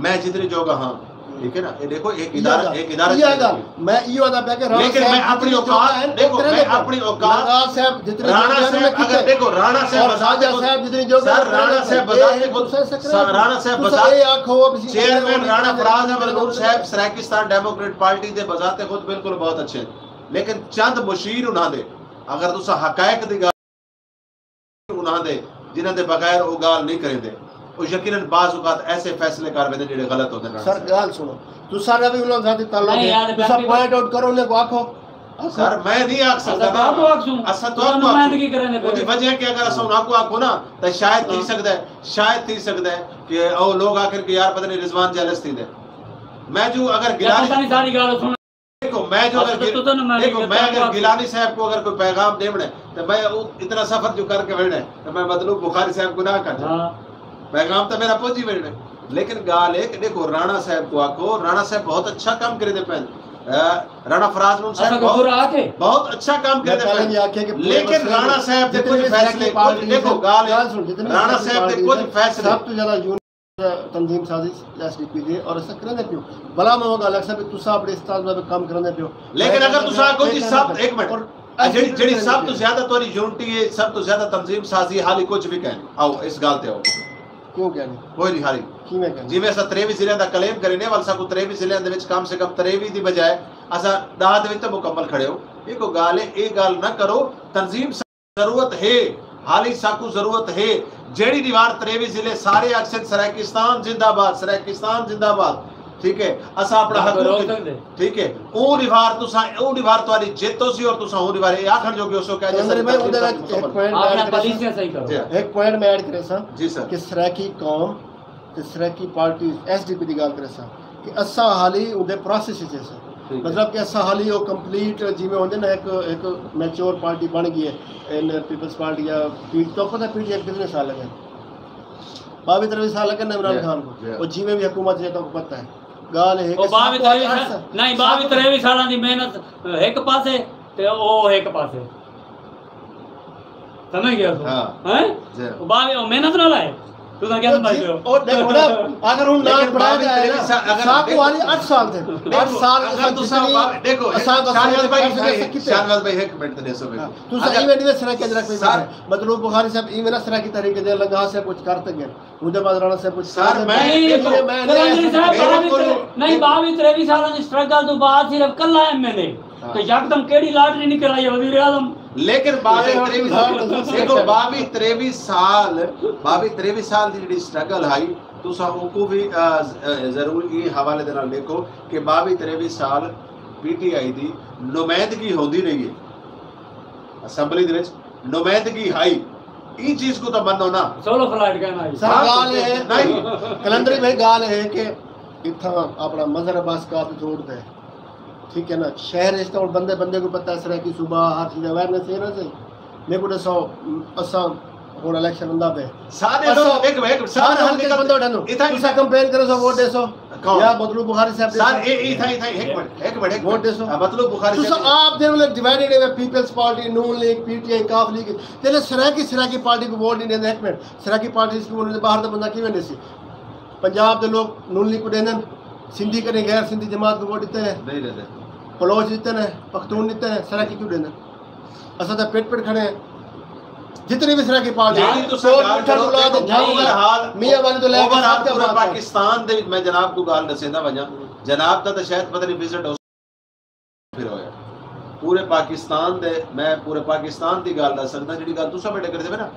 میں جتنی جوڳا ہاں، ٹھیک ہے نا؟ اے ݙیکھو، ہک ادارہ، ہک ادارہ اے ڳالھ، میں ایہو آہدا پیا کہ رانا لیکن میں صاحب اپݨی جتنی جوڳا اوقات، ہن، ݙیکھو، میں اپݨی اوقات، لنگا صاحب جتنی رانا جوڳا ہن، صاحب میں اگر کیتے۔ ݙیکھو، رانا صاحب اور بذات خواجہ خود، صاحب جتنی جوڳا سر، ہن، رانا صاحب اے بذات خود، تساں سکران سر، رانا صاحب تساں بذات اے آکھو، چیئرمین رانا فراز احمد نور صاحب سرائیکستان ڈیموکریٹ پارٹی دے بذات خود بالکل بہت اچھے ہیں، لیکن چند مشیر انہاں دے، اگر تساں حقائق دی ڳالھ انہاں دے، جنہاں دے بغیر او ڳالھ نہیں کریندے۔ او یقیناً بعض اوقات ایسے فیصلے کر ویندے جیڑھے غلط ہوندے نے۔ سر، ڳالھ سُݨو، تساݙا وی انہاں ساتھ تعلق ہے، تساں پوائنٹ آؤٹ کرو، انہیں کوں آکھو۔ سر، میں نہیں آکھ سکدا نا۔ اساں تہاکوں آکھسوں۔ اساں تہاکوں آکھسوں۔ نمائندگی کریندے پئے۔ اوندی وجہ کہ اگر اساں انہاں کوں آکھوں نا، تاں شاید تھی سڳدا ہے، شاید تھی سڳدا ہے کہ او لوگ آکھن کہ یار پتہ نہیں رضوان جیلس تھیندے۔ میں جو اگر گلانی ساری ڳالھ سُݨ۔ ݙیکھو، میں جو اگر، ݙیکھو، میں اگر گیلانی صاحب کوں اگر کوئی پیغام ݙیوݨا ہے، تاں میں او اتنا سفر جو کر کے ویݨا ہے، تاں میں مطلوب بخاری صاحب کوں نہ آکھاں۔ پیغام تاں میݙا پہنچ ہی ویݨا ہے۔ لیکن ڳالھ ہے کہ ݙیکھو، رانا صاحب کوں آکھو، رانا صاحب بہت اچھا کم کریندے پئن۔ رانا فراز نون صاحب بہت، بہت اچھا کم کریندے پئن۔ لیکن رانا صاحب دے کجھ فیصلے، کجھ، ݙیکھو، ڳالھ ہے، رانا صاحب دے کجھ فیصلے، سب توں زیادہ تنظیم سازی ایس ڈی پی دی، اور اساں کریندے پیوں۔ بھلا میں او ڳالھ آکھساں کہ تساں اپݨے استاد مطابق کم کریندے پیوں۔ لیکن اگر تساں آکھو جی سب، ہک منٹ، جیڑھی، جیڑھی سب توں زیادہ تہاݙی یونٹی ہے، سب توں زیادہ تنظیم سازی، حالی کجھ وی کائنی۔ آؤ، اس ڳالھ تے آؤ۔ کیوں کائنی؟ کوئی نہیں حالی۔ کیویں کائنی؟ جیویں اساں تریوی ضلع دا کلیم کریندے، ول ساکوں تریوی ضلع دے وچ کم سے کم تریوی دی بجائے اساں ݙاہ دے وچ تے مکمل کھڑے ہو۔ ایہ کوئی ڳالھ ہے، ایہ ڳالھ نہ کرو۔ تنظیم ضرورت ہے، حالی ساکوں ضرورت ہے۔ جیڑھی ݙیوار تریوی ضلع سارے آکھسن سرائیکستان زندہ باد، سرائیکستان زندہ باد، ٹھیک ہے، اساں اپݨا حق، ٹھیک ہے، او ݙیوار تساں، او ݙیوار تہاݙی جیت ہوسی اور تساں او ݙیوار اے آکھݨ جوڳے ہوسو کہ اج اساں تنظیم صاحب، ہک پوائنٹ میں ایڈ کریساں۔ جی۔ ہک پوائنٹ میں ایڈ کریساں، جی سر، کہ سرائیکی قوم تے Saraiki party S D P دی ڳالھ کریساں کہ اساں حالی اوندے پروسیس وچ ہیساں۔ مطلب کہ اساں حالی او کمپلیٹ جیویں ہوندے نا، ہک، ہک میچور پارٹی بݨ ڳئی ہے، این پیپلز پارٹی یا پی، تہاکوں پتہ ہے پی ٹی آئی کتنے سال لڳے؟ ٻاویہہ تریویہہ سال لڳے نا عمران خان کوں۔ او جیویں وی حکومت ہے، تہاکوں پتہ ہے۔ ڳالھ ہے کہ او ٻاویہہ تریویہہ سال، نہیں، ٻاویہہ تریویہہ سالاں دی محنت ہک پاسے تے او ہک پاسے۔ سمجھ ڳیا توں؟ ہاں۔ ہیں؟ جی۔ او باوے او محنت نال آئے۔ تساں کیا سمجھدے ہو؟ او ݙیکھو نا، اگر ہن نال لیکن پڑھایا بابی جائے نا، تریوی سال، اگر ساکوں ݙیکھو، حالی اٹھ سال تھئے۔ ݙیکھو، اٹھ سال اگر اساں تساں جتنی با-، ݙیکھو، اساں دا شاہنواز بھائی، ساکوں بھائی، کیسے کیتے؟ شاہنواز بھائی، ہک منٹ تے ݙیسو میکوں۔ ہاں۔ تساں اگر ایویں ݙیوے سرائیکی اجرا کوئی سر، بات ہے۔ مطلوب بخاری صاحب ایویں نہ سرائیکی تحریک دے لنگاہ سے کچھ کر تے ڳئے۔ اوندے بعد رانا صاحب کچھ سر، کر تے میں ڳئے۔ ݙیکھو، میں کلندری صاحب، میرے بابی کولوں تر-، نہیں، بابی تریوی سالاں دی سٹرگل توں بعد صرف کلھا ایم این اے۔ ہاں۔ تے یکدم کیڑھی لاٹری نکل آئی ہے وزیر اعظم؟ لیکن بابی تریوی، دیکھو، بابی تریوی سال، بابی تریوی سال دی جڑی سٹرگل ہائی، تساں اوکوں وی، آ، ز-، آ، ضرور ایں حوالے دے نال ݙیکھو کہ بابی تریوی سال پی ٹی آئی دی نمائندگی ہوندی رہی ہے اسمبلی دے وچ، نمائندگی ہائی۔ ایں چیز کوں تاں منو نا۔ سولو فلائٹ کہنا ہے۔ سر، ہاں، ڳالھ اے ہے، نہیں۔ کلندری بھائی، ڳالھ اے ہے کہ اتھاں اپݨا مظہر عباس قاضی چھوڑ تے، ٹھیک ہے نا، شہر اچ تاں ہݨ بندے بندے کوں پتہ ہے، سرائیکی صوبہ، ہر چیز اویئرنس ہے نا سہی۔ میکوں ݙسو، اساں ہݨ الیکشن ہوندا پئے۔ سارے اساں، لوگ، ہک، ہک، سارے ہر حلقے لوگ بندہ اٹھاندو۔ اتھاں، تساں کیمپین کرو سو ووٹ ݙیسو۔ کون؟ یا مطلوب بخاری صاحب سر، ݙیسو۔ اے، اے، اتھاں، اتھاں، ہک منٹ، ہک منٹ، ہک ووٹ منٹ۔ ݙیسو۔ آ، مطلوب بخاری تساں صاحب۔ آپ دے ویلے ڈیوائیڈڈ ہے، پیپلز پارٹی، نون لیگ، پی ٹی آئی، کاف لیگ۔ تے سرائیکی، سرائیکی پارٹی کوں ووٹ نہیں ݙیندے۔ ہک منٹ، سرائیکی پارٹی کوں باہر دا بندہ کیویں ݙیسی؟ پنجاب دے لوگ نون لیگ کوں ݙیندن، سندھی کݙیں غیر سندھی جماعت کوں ووٹ ݙتے نے؟ نہیں ݙیندے۔ بلوچ ݙتے نے، پختون ݙتے نے، سرائیکی کیوں ݙیندن؟ اساں تاں پٹ پٹ کھڑے ہیں۔ جتنی بھی سرائیکی پارٹی ہے، جیڑھی تساں کوٹ ڳالھ مٹھا کرو، ٹولا تے جھاؤ اوور آل، میاں والی تو لے کے اوور آل سب پورے پاکستان دے وچ میں جناب کوں ڳالھ ݙسیندا ونڄاں۔ جناب دا تاں شاید پتہ نہیں وزٹ ہو پھر ہویا۔ پورے پاکستان دے، میں پورے پاکستان دی ڳالھ ݙس سڳداں، جیڑھی ڳالھ تساں بیٹھے کردے پئے نا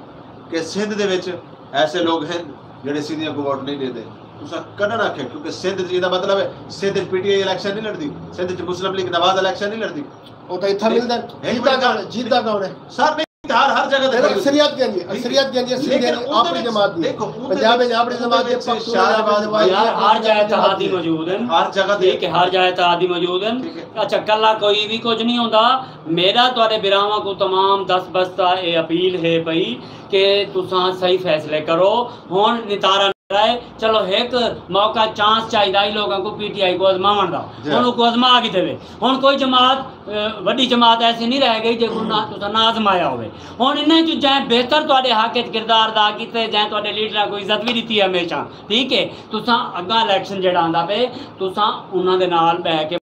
کہ سندھ دے وچ ایسے لوگ ہن جیڑھے سندھیاں کوں ووٹ نہیں ݙیندے۔ تساں کݙاں آکھیا؟ کیونکہ سندھ، ایہدا مطلب ہے سندھ اچ پی ٹی آئی الیکشن نہیں لڑدی، سندھ اچ مسلم لیگ نواز الیکشن نہیں لڑدی۔ او تاں اتھاں ملدن۔ ہک جیتا منٹ۔ کون ہے؟ جیتا کون ہے؟ سر، نہیں، ہر، ہر جگہ تے اکثریت کیندی ہے، اکثریت کیندی ہے، سندھ دی اپݨی جماعت دی۔ پنجاب دی اپݨی جماعت دی، پختونخوا دی اپݨی جماعت دی۔ یار، ہر جگہ اتحادی موجود ہیں۔ ہر جگہ تے۔ ٹھیک ہے، ہر جگہ اتحادی موجود ہیں۔ ٹھیک ہے۔ اچھا، کلھا کوئی وی کجھ نہیں ہوندا۔ میݙا تہاݙے بھراواں کوں تمام دست بستہ اے اپیل ہے پئی کہ تساں صحیح فیصلے کرو۔ ہݨ نتارا نہ رہے، چلو ہک موقع، چانس چاہیدا ہی لوکاں کوں پی ٹی آئی کوں آزماوݨ دا۔ جی۔ ہݨ اوکوں آزما گھدے وے۔ ہݨ کوئی جماعت، اے، وݙی جماعت ایسی نہیں رہ ڳئی جیکوں نہ تساں نہ آزمایا ہووے۔ ہݨ انہیں چوں جئیں بہتر تہاݙے حق اچ کردار ادا کیتے، جئیں تہاݙے لیڈراں کوں عزت وی ݙتی ہے ہمیشہ، ٹھیک ہے، تساں اڳاں الیکشن جیڑھا آندا پئے، تساں انہاں دے نال ٻہہ کے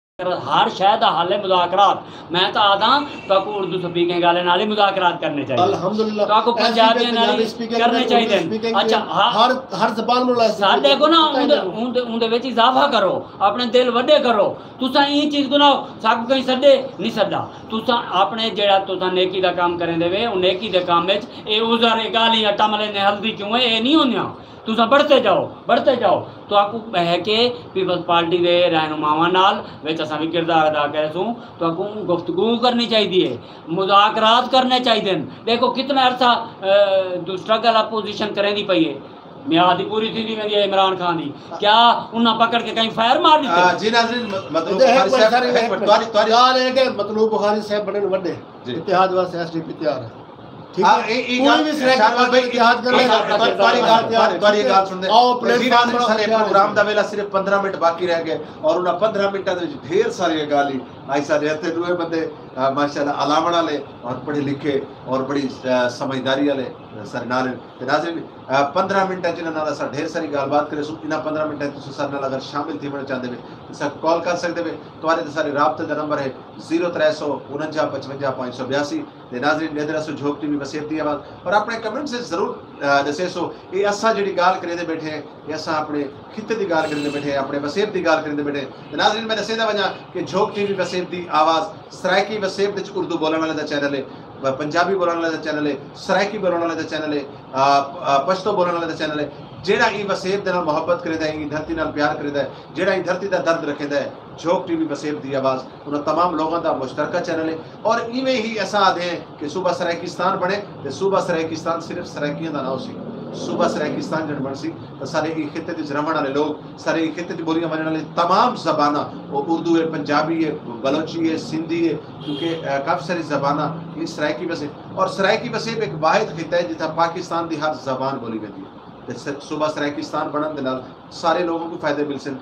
ہر شے دا حل ہے مذاکرات۔ میں تاں آہداں تہاکوں اردو سپیکنگ آلے نال ہی مذاکرات کرݨے چاہیدے۔ الحمدللہ۔ تہاکوں ایس پی پنجابیاں نال ہی پنجابی سپیکنگ کرݨے چاہیدے۔ اردو سپیکنگ اچھا، ہا-، ہر، ہر زبان نال ایس پی ساݙے کوں نا اوندے، اوندے، اوندے وچ اضافہ کرو، اپݨے دل وݙے کرو۔ تساں ایں چیز کوں نہ، ساکوں کہیں سݙے نہیں سݙا۔ تساں اپݨے جیڑھا تساں نیکی دا کم کریندے وے، او نیکی دے کم وچ اے عذر، اے ڳالھیں، اٹا ملے نے ہلدی کیوں ہے، اے نہیں ہوندیاں۔ تساں بڑھتے جاؤ، بڑھتے جاؤ۔ تہاکوں ٻہہ کے پیپلز پارٹی دے رہنماواں نال وچ اساں وی کردار ادا کریسوں۔ تہاکوں گفتگو کرݨی چاہیدی ہے، مذاکرات کرݨے چاہیدن۔ ݙیکھو کتنا عرصہ، اے، توں سٹرگل اپوزیشن کریندی پئی ہے، میعاد دی پوری تھیندی ویندی ہے عمران خان دی۔ کیا انہاں پکڑ کے کہیں فائر مار ݙتے؟ آ، جی ناظرین، م-، مطلوب بخاری صاحب، ہک منٹ، تہاݙی، تہاݙی ڳالھ ہے کہ مطلوب بخاری صاحب بݨن وݙے، جی۔ اتحاد واسطے ایس ڈی پی تیار ہے۔ ٹھیک ہے؟ ہاں، اے، اے کوئی ڳالھ، وی سرائیکی پارٹی اتحاد کرݨے، تہاݙی ڳالھ، تہاݙی ڳالھ سݨ تے۔ آؤ، پلیٹ فارم بݨاؤ، تیار ہے۔ پروگرام دا ویلا صرف پندرہ منٹ باقی رہ ڳئے اور انہاں پندرہ منٹاں دے وچ ڈھیر ساریاں ڳالھیں، آئی ساݙے ہتھے ݙوہیں بندے، آ، ماشاءاللہ، الاوݨ والے اور پڑھے لکھے اور بڑی، آ، سمجھداری والے ساݙے نال ہن۔ تے ناظرین، آ، پندرہ منٹاں چ انہاں نال اساں ڈھیر ساری ڳالھ بات کریسوں۔ انہاں پندرہ منٹاں چ تساں ساݙے نال اگر شامل تھیوݨ چاہندے وے، تساں کال کر سڳدے وے۔ تہاݙے تے ساݙے رابطے دا نمبر ہے زیرو ترے سو انجا پچونجا پنج سو بیاسی۔ تے ناظرین، ݙیندے رہسو جھوک ٹی وی وسیب دی آواز، اور اپݨے کمنٹس وچ ضرور، آ، ݙسیسو، اے اساں جیڑھی ڳالھ کریندے ٻیٹھے ہیں، اے اساں اپݨے خطے دی ڳالھ کریندے ٻیٹھے ہیں، اپݨے وسیب دی ڳالھ کریندے ٻیٹھے ہیں۔ تے ناظرین، میں ݙسیندا ونڄاں کہ جھوک ٹی وی وسیب دی آواز سرائیکی وسیب وچ اردو ٻولݨ والے دا چینل ہے، پ-، پنجابی ٻولݨ والے دا چینل ہے، سرائیکی ٻولݨ والے دا چینل ہے، آ، آ، پشتو ٻولݨ والے دا چینل ہے۔ جیڑھا ایں وسیب دے نال محبت کریندا ہے، ایں دھرتی نال پیار کریندا ہے، جیڑھا ایں دھرتی دا درد رکھیندا ہے، جھوک ٹی وی وسیب دی آواز انہاں تمام لوگاں دا مشترکہ چینل ہے۔ اور ایویں ہی اساں آہدے ہیں کہ صوبہ سرائیکستان بݨے تے صوبہ سرائیکستان صرف سرائیکیاں دا نہ ہوسی۔ صوبہ سرائیکستان جݙ بݨسی تاں سارے ایں خطے دے وچ رہوݨ والے لوگ، سارے ایں خطے وچ ٻولیاں ونڄݨ والی تمام زباناں، او اردو ہے، پنجابی ہے، بلوچی ہے، سندھی ہے، کیونکہ، اے، کافی ساری زباناں ایں سرائیکی وسیب، اور سرائیکی وسیب ہک واحد خطہ ہے جتھاں پاکستان دی ہر زبان ٻولی ویندی ہے۔ تے س-، صوبہ سرائیکستان بݨݨ دے نال سارے لوگاں کوں فائدے ملسن۔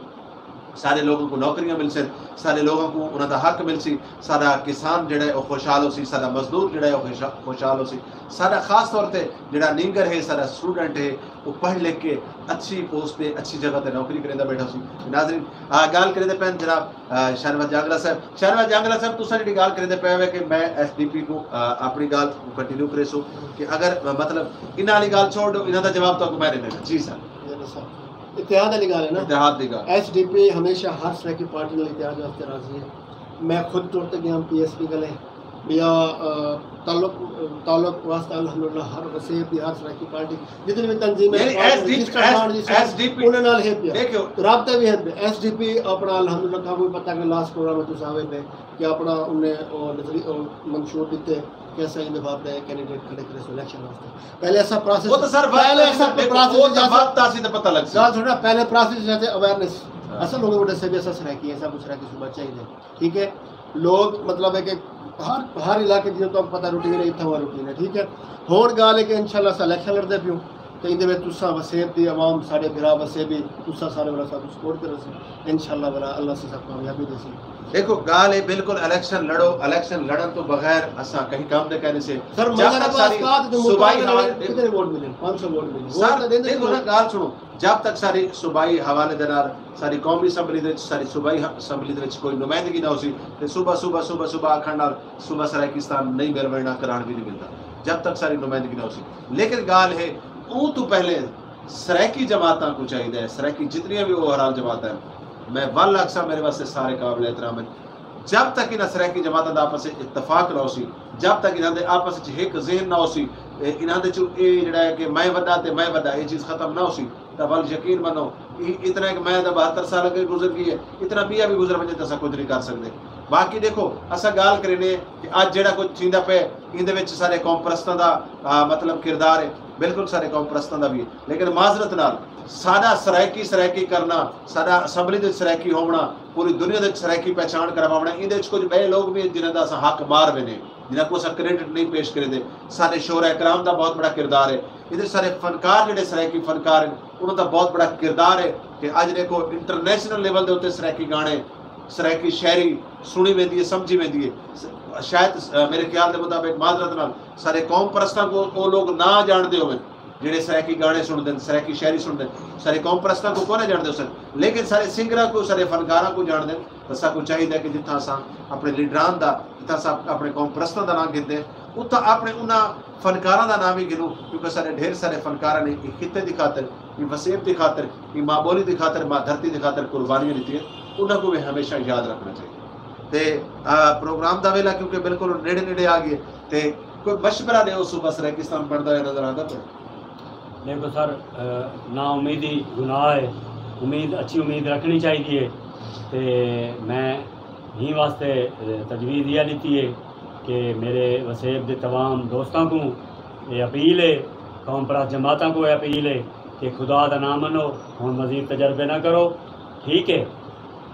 سارے لوگوں کو نوکریاں ملسن، سارے لوگوں کو انہاں دا حق ملسی، سارا کسان جڑا ہے او خوشحال ہوسی، سارا مزدور جڑا ہے او خوشحال ہوسی، سارا خاص طور تے جڑا نینگر ہے، سارا سٹوڈنٹ ہے، او پڑھ لکھ کے اچھی پوسٹ تے اچھی جگہ تے نوکری کریندا بیٹھا سی۔ ناظرین، گال کریندے پین جناب شہنواز جانگلہ صاحب۔ شہنواز جانگلہ صاحب، تساں جڑی گال کریندے پے ہوئے کہ میں ایس ڈی پی کو اپنی گال کنٹینیو کریسو کہ اگر مطلب انہاں والی گال چھوڑ دو، انہاں دا جواب تو میں ݙیندے۔ جی سر۔ اتحاد والی گال ہے نا؟ اتحاد دی گال۔ ایس ڈی پی ہمیشہ ہر سرائیکی پارٹی نال اتحاد واسطے راضی ہے۔ میں خود ٹر تے گیا پی ایس پی کنے، بیا تعلق تعلق واسطہ الحمدللہ ہر وسیب دی ہر سرائیکی پارٹی جتنی بھی تنظیم ہے، یعنی ایس ڈی پی، ایس ڈی پی انہاں نال ہے پیا۔ رابطے بھی ہے۔ ایس ڈی پی اپنا الحمدللہ کا کوئی پتہ کہ لاسٹ پروگرام میں تساں آوے پے کہ اپنا انہیں منشور دیتے کہ اساں ان دفعہ اپنے کینڈیڈیٹ کھڑے کرے سو الیکشن واسطے۔ پہلے ایسا پروسیس، وہ تو سر وقت پہلے ایسا پروسیس وہ تو وقت آسی تو پتہ لگ سی۔ گل سننا، پہلے پروسیس جیسے اویئرنیس، اصل لوگوں کو دسے بھی ایسا سرائیکی، ایسا کچھ سرائیکی صوبہ چاہیے۔ ٹھیک ہے، لوگ مطلب ہے کہ ہر ہر علاقے دی تو پتہ روٹین ہے، اتھاں ہوا روٹین ہے۔ ٹھیک ہے، ہون گال ہے کہ انشاءاللہ اساں الیکشن لڑدے پیوں، تے ایندے وچ تساں وسیب دی عوام، ساڈے بھرا وسیبی، تساں سارے والا سب سپورٹ کرو سی۔ انشاءاللہ والا اللہ سے سب کامیابی دے سی۔ دیکھو، گال ہے بالکل الیکشن لڑو، الیکشن لڑن تو بغیر اساں کہیں کام دے کہنے سے۔ سر، جب تک ساری صوبائی حوالے کتنے ووٹ ملے؟ پانچ سو ووٹ ملے۔ سر، دیکھو نا، گال سنو، جب تک ساری صوبائی حوالے دے نال ساری قومی اسمبلی دے وچ، ساری صوبائی اسمبلی دے وچ کوئی نمائندگی نہ ہوسی، تے صوبہ، صوبہ، صوبہ، صوبہ آکھݨ نال صوبہ سرائیکستان نہیں مل وینا، قرار بھی نہیں ملدا جب تک ساری نمائندگی نہ ہوسی۔ لیکن گال ہے، اوں تو پہلے سرائیکی جماعتاں کو چاہیدا ہے، سرائیکی جتنیاں بھی اوورال جماعتاں ہیں، میں ول آکھساں، میرے واسطے سارے قابل احترام ہیں۔ جب تک انہاں سرائیکی جماعتاں دا آپس وچ اتفاق نہ ہوسی، جب تک انہاں دے آپس وچ ہک ذہن نہ ہوسی، اے انہاں دے چوں اے جڑا ہے کہ میں وݙا تے میں وݙا، اے چیز ختم نہ ہوسی، تاں ول یقین منو، اے اتنا کہ میں تاں بہتر سال اڳے گزر ڳئی ہے، اتنا ٻیا وی گزر ونڄے تاں اساں کجھ نہیں کر سڳدے۔ باقی ݙیکھو، اساں ڳالھ کرینے کہ اڄ جڑا کجھ تھیندا پئے، ایندے وچ سارے قوم پرستاں دا، آ، مطلب کردار ہے، بالکل سارے قوم پرستاں دا وی ہے۔ لیکن معذرت نال ساݙا سرائیکی سرائیکی کرݨا، ساݙا اسمبلی دے وچ سرائیکی ہووݨا، پوری دنیا دے وچ سرائیکی پہچاݨ کرواوݨا، ایندے وچ کجھ ٻئے لوگ وی ہن جنہاں دا اساں حق مار ویندے، جنہاں کوں اساں کریڈٹ نہیں پیش کریندے۔ ساݙے شعراء کرام دا بہت بڑا کردار ہے۔ ایندے وچ سارے فنکار جڑے سرائیکی فنکار ہن، انہاں دا بہت بڑا کردار ہے کہ اڄ ݙیکھو انٹرنیشنل لیول دے اتے سرائیکی گانے، سرائیکی شاعری سݨی ویندی ہے، سمجھی ویندی ہے۔ س-، شاید، آ، میرے خیال دے مطابق، معذرت نال، سارے قوم پرستاں کو او لوگ نہ جاݨدے ہوون جڑے سرائیکی گانے سݨدن، سرائیکی شاعری سݨدن، سارے قوم پرستاں کو کونے جاݨدے ہوسن، لیکن سارے سنگراں کو، سارے فنکاراں کو جاݨدن۔ تاں ساکوں چاہیدا ہے کہ جتھاں اساں اپݨے لیڈران دا، جتھاں اساں اپݨے قوم پرستاں دا ناں گھندے ہیں، اتھاں اپݨے انہاں فنکاراں دا ناں وی گھنوں، کیونکہ ساݙے ڈھیر سارے فنکاراں نے ایں خطے دی خاطر، ایں وسیب دی خاطر، ایں ماں ٻولی دی خاطر، ماں دھرتی دی خاطر قربانیاں ݙتیاں، انہاں کوں وی ہمیشہ یاد رکھݨا چاہیدا۔ تے، آ، پروگرام دا ویلا کیونکہ بالکل ہݨ نیڑے نیڑے آ ڳئے، تے کوئی مشورہ ݙیو صوبہ سرائیکستان بݨدا ہویا نظر آندا پئے؟ ݙیکھو سر، آ، نا امیدی گناہ ہے، امید، اچھی امید رکھݨی چاہیدی ہے۔ تے میں ایں واسطے، آ، تجویز ایہا ݙتی ہے کہ میرے وسیب دے تمام دوستاں کوں اے اپیل ہے، قوم پرست جماعتاں کوں اے اپیل ہے کہ خدا دا ناں منو، ہݨ مزید تجربے نہ کرو، ٹھیک ہے؟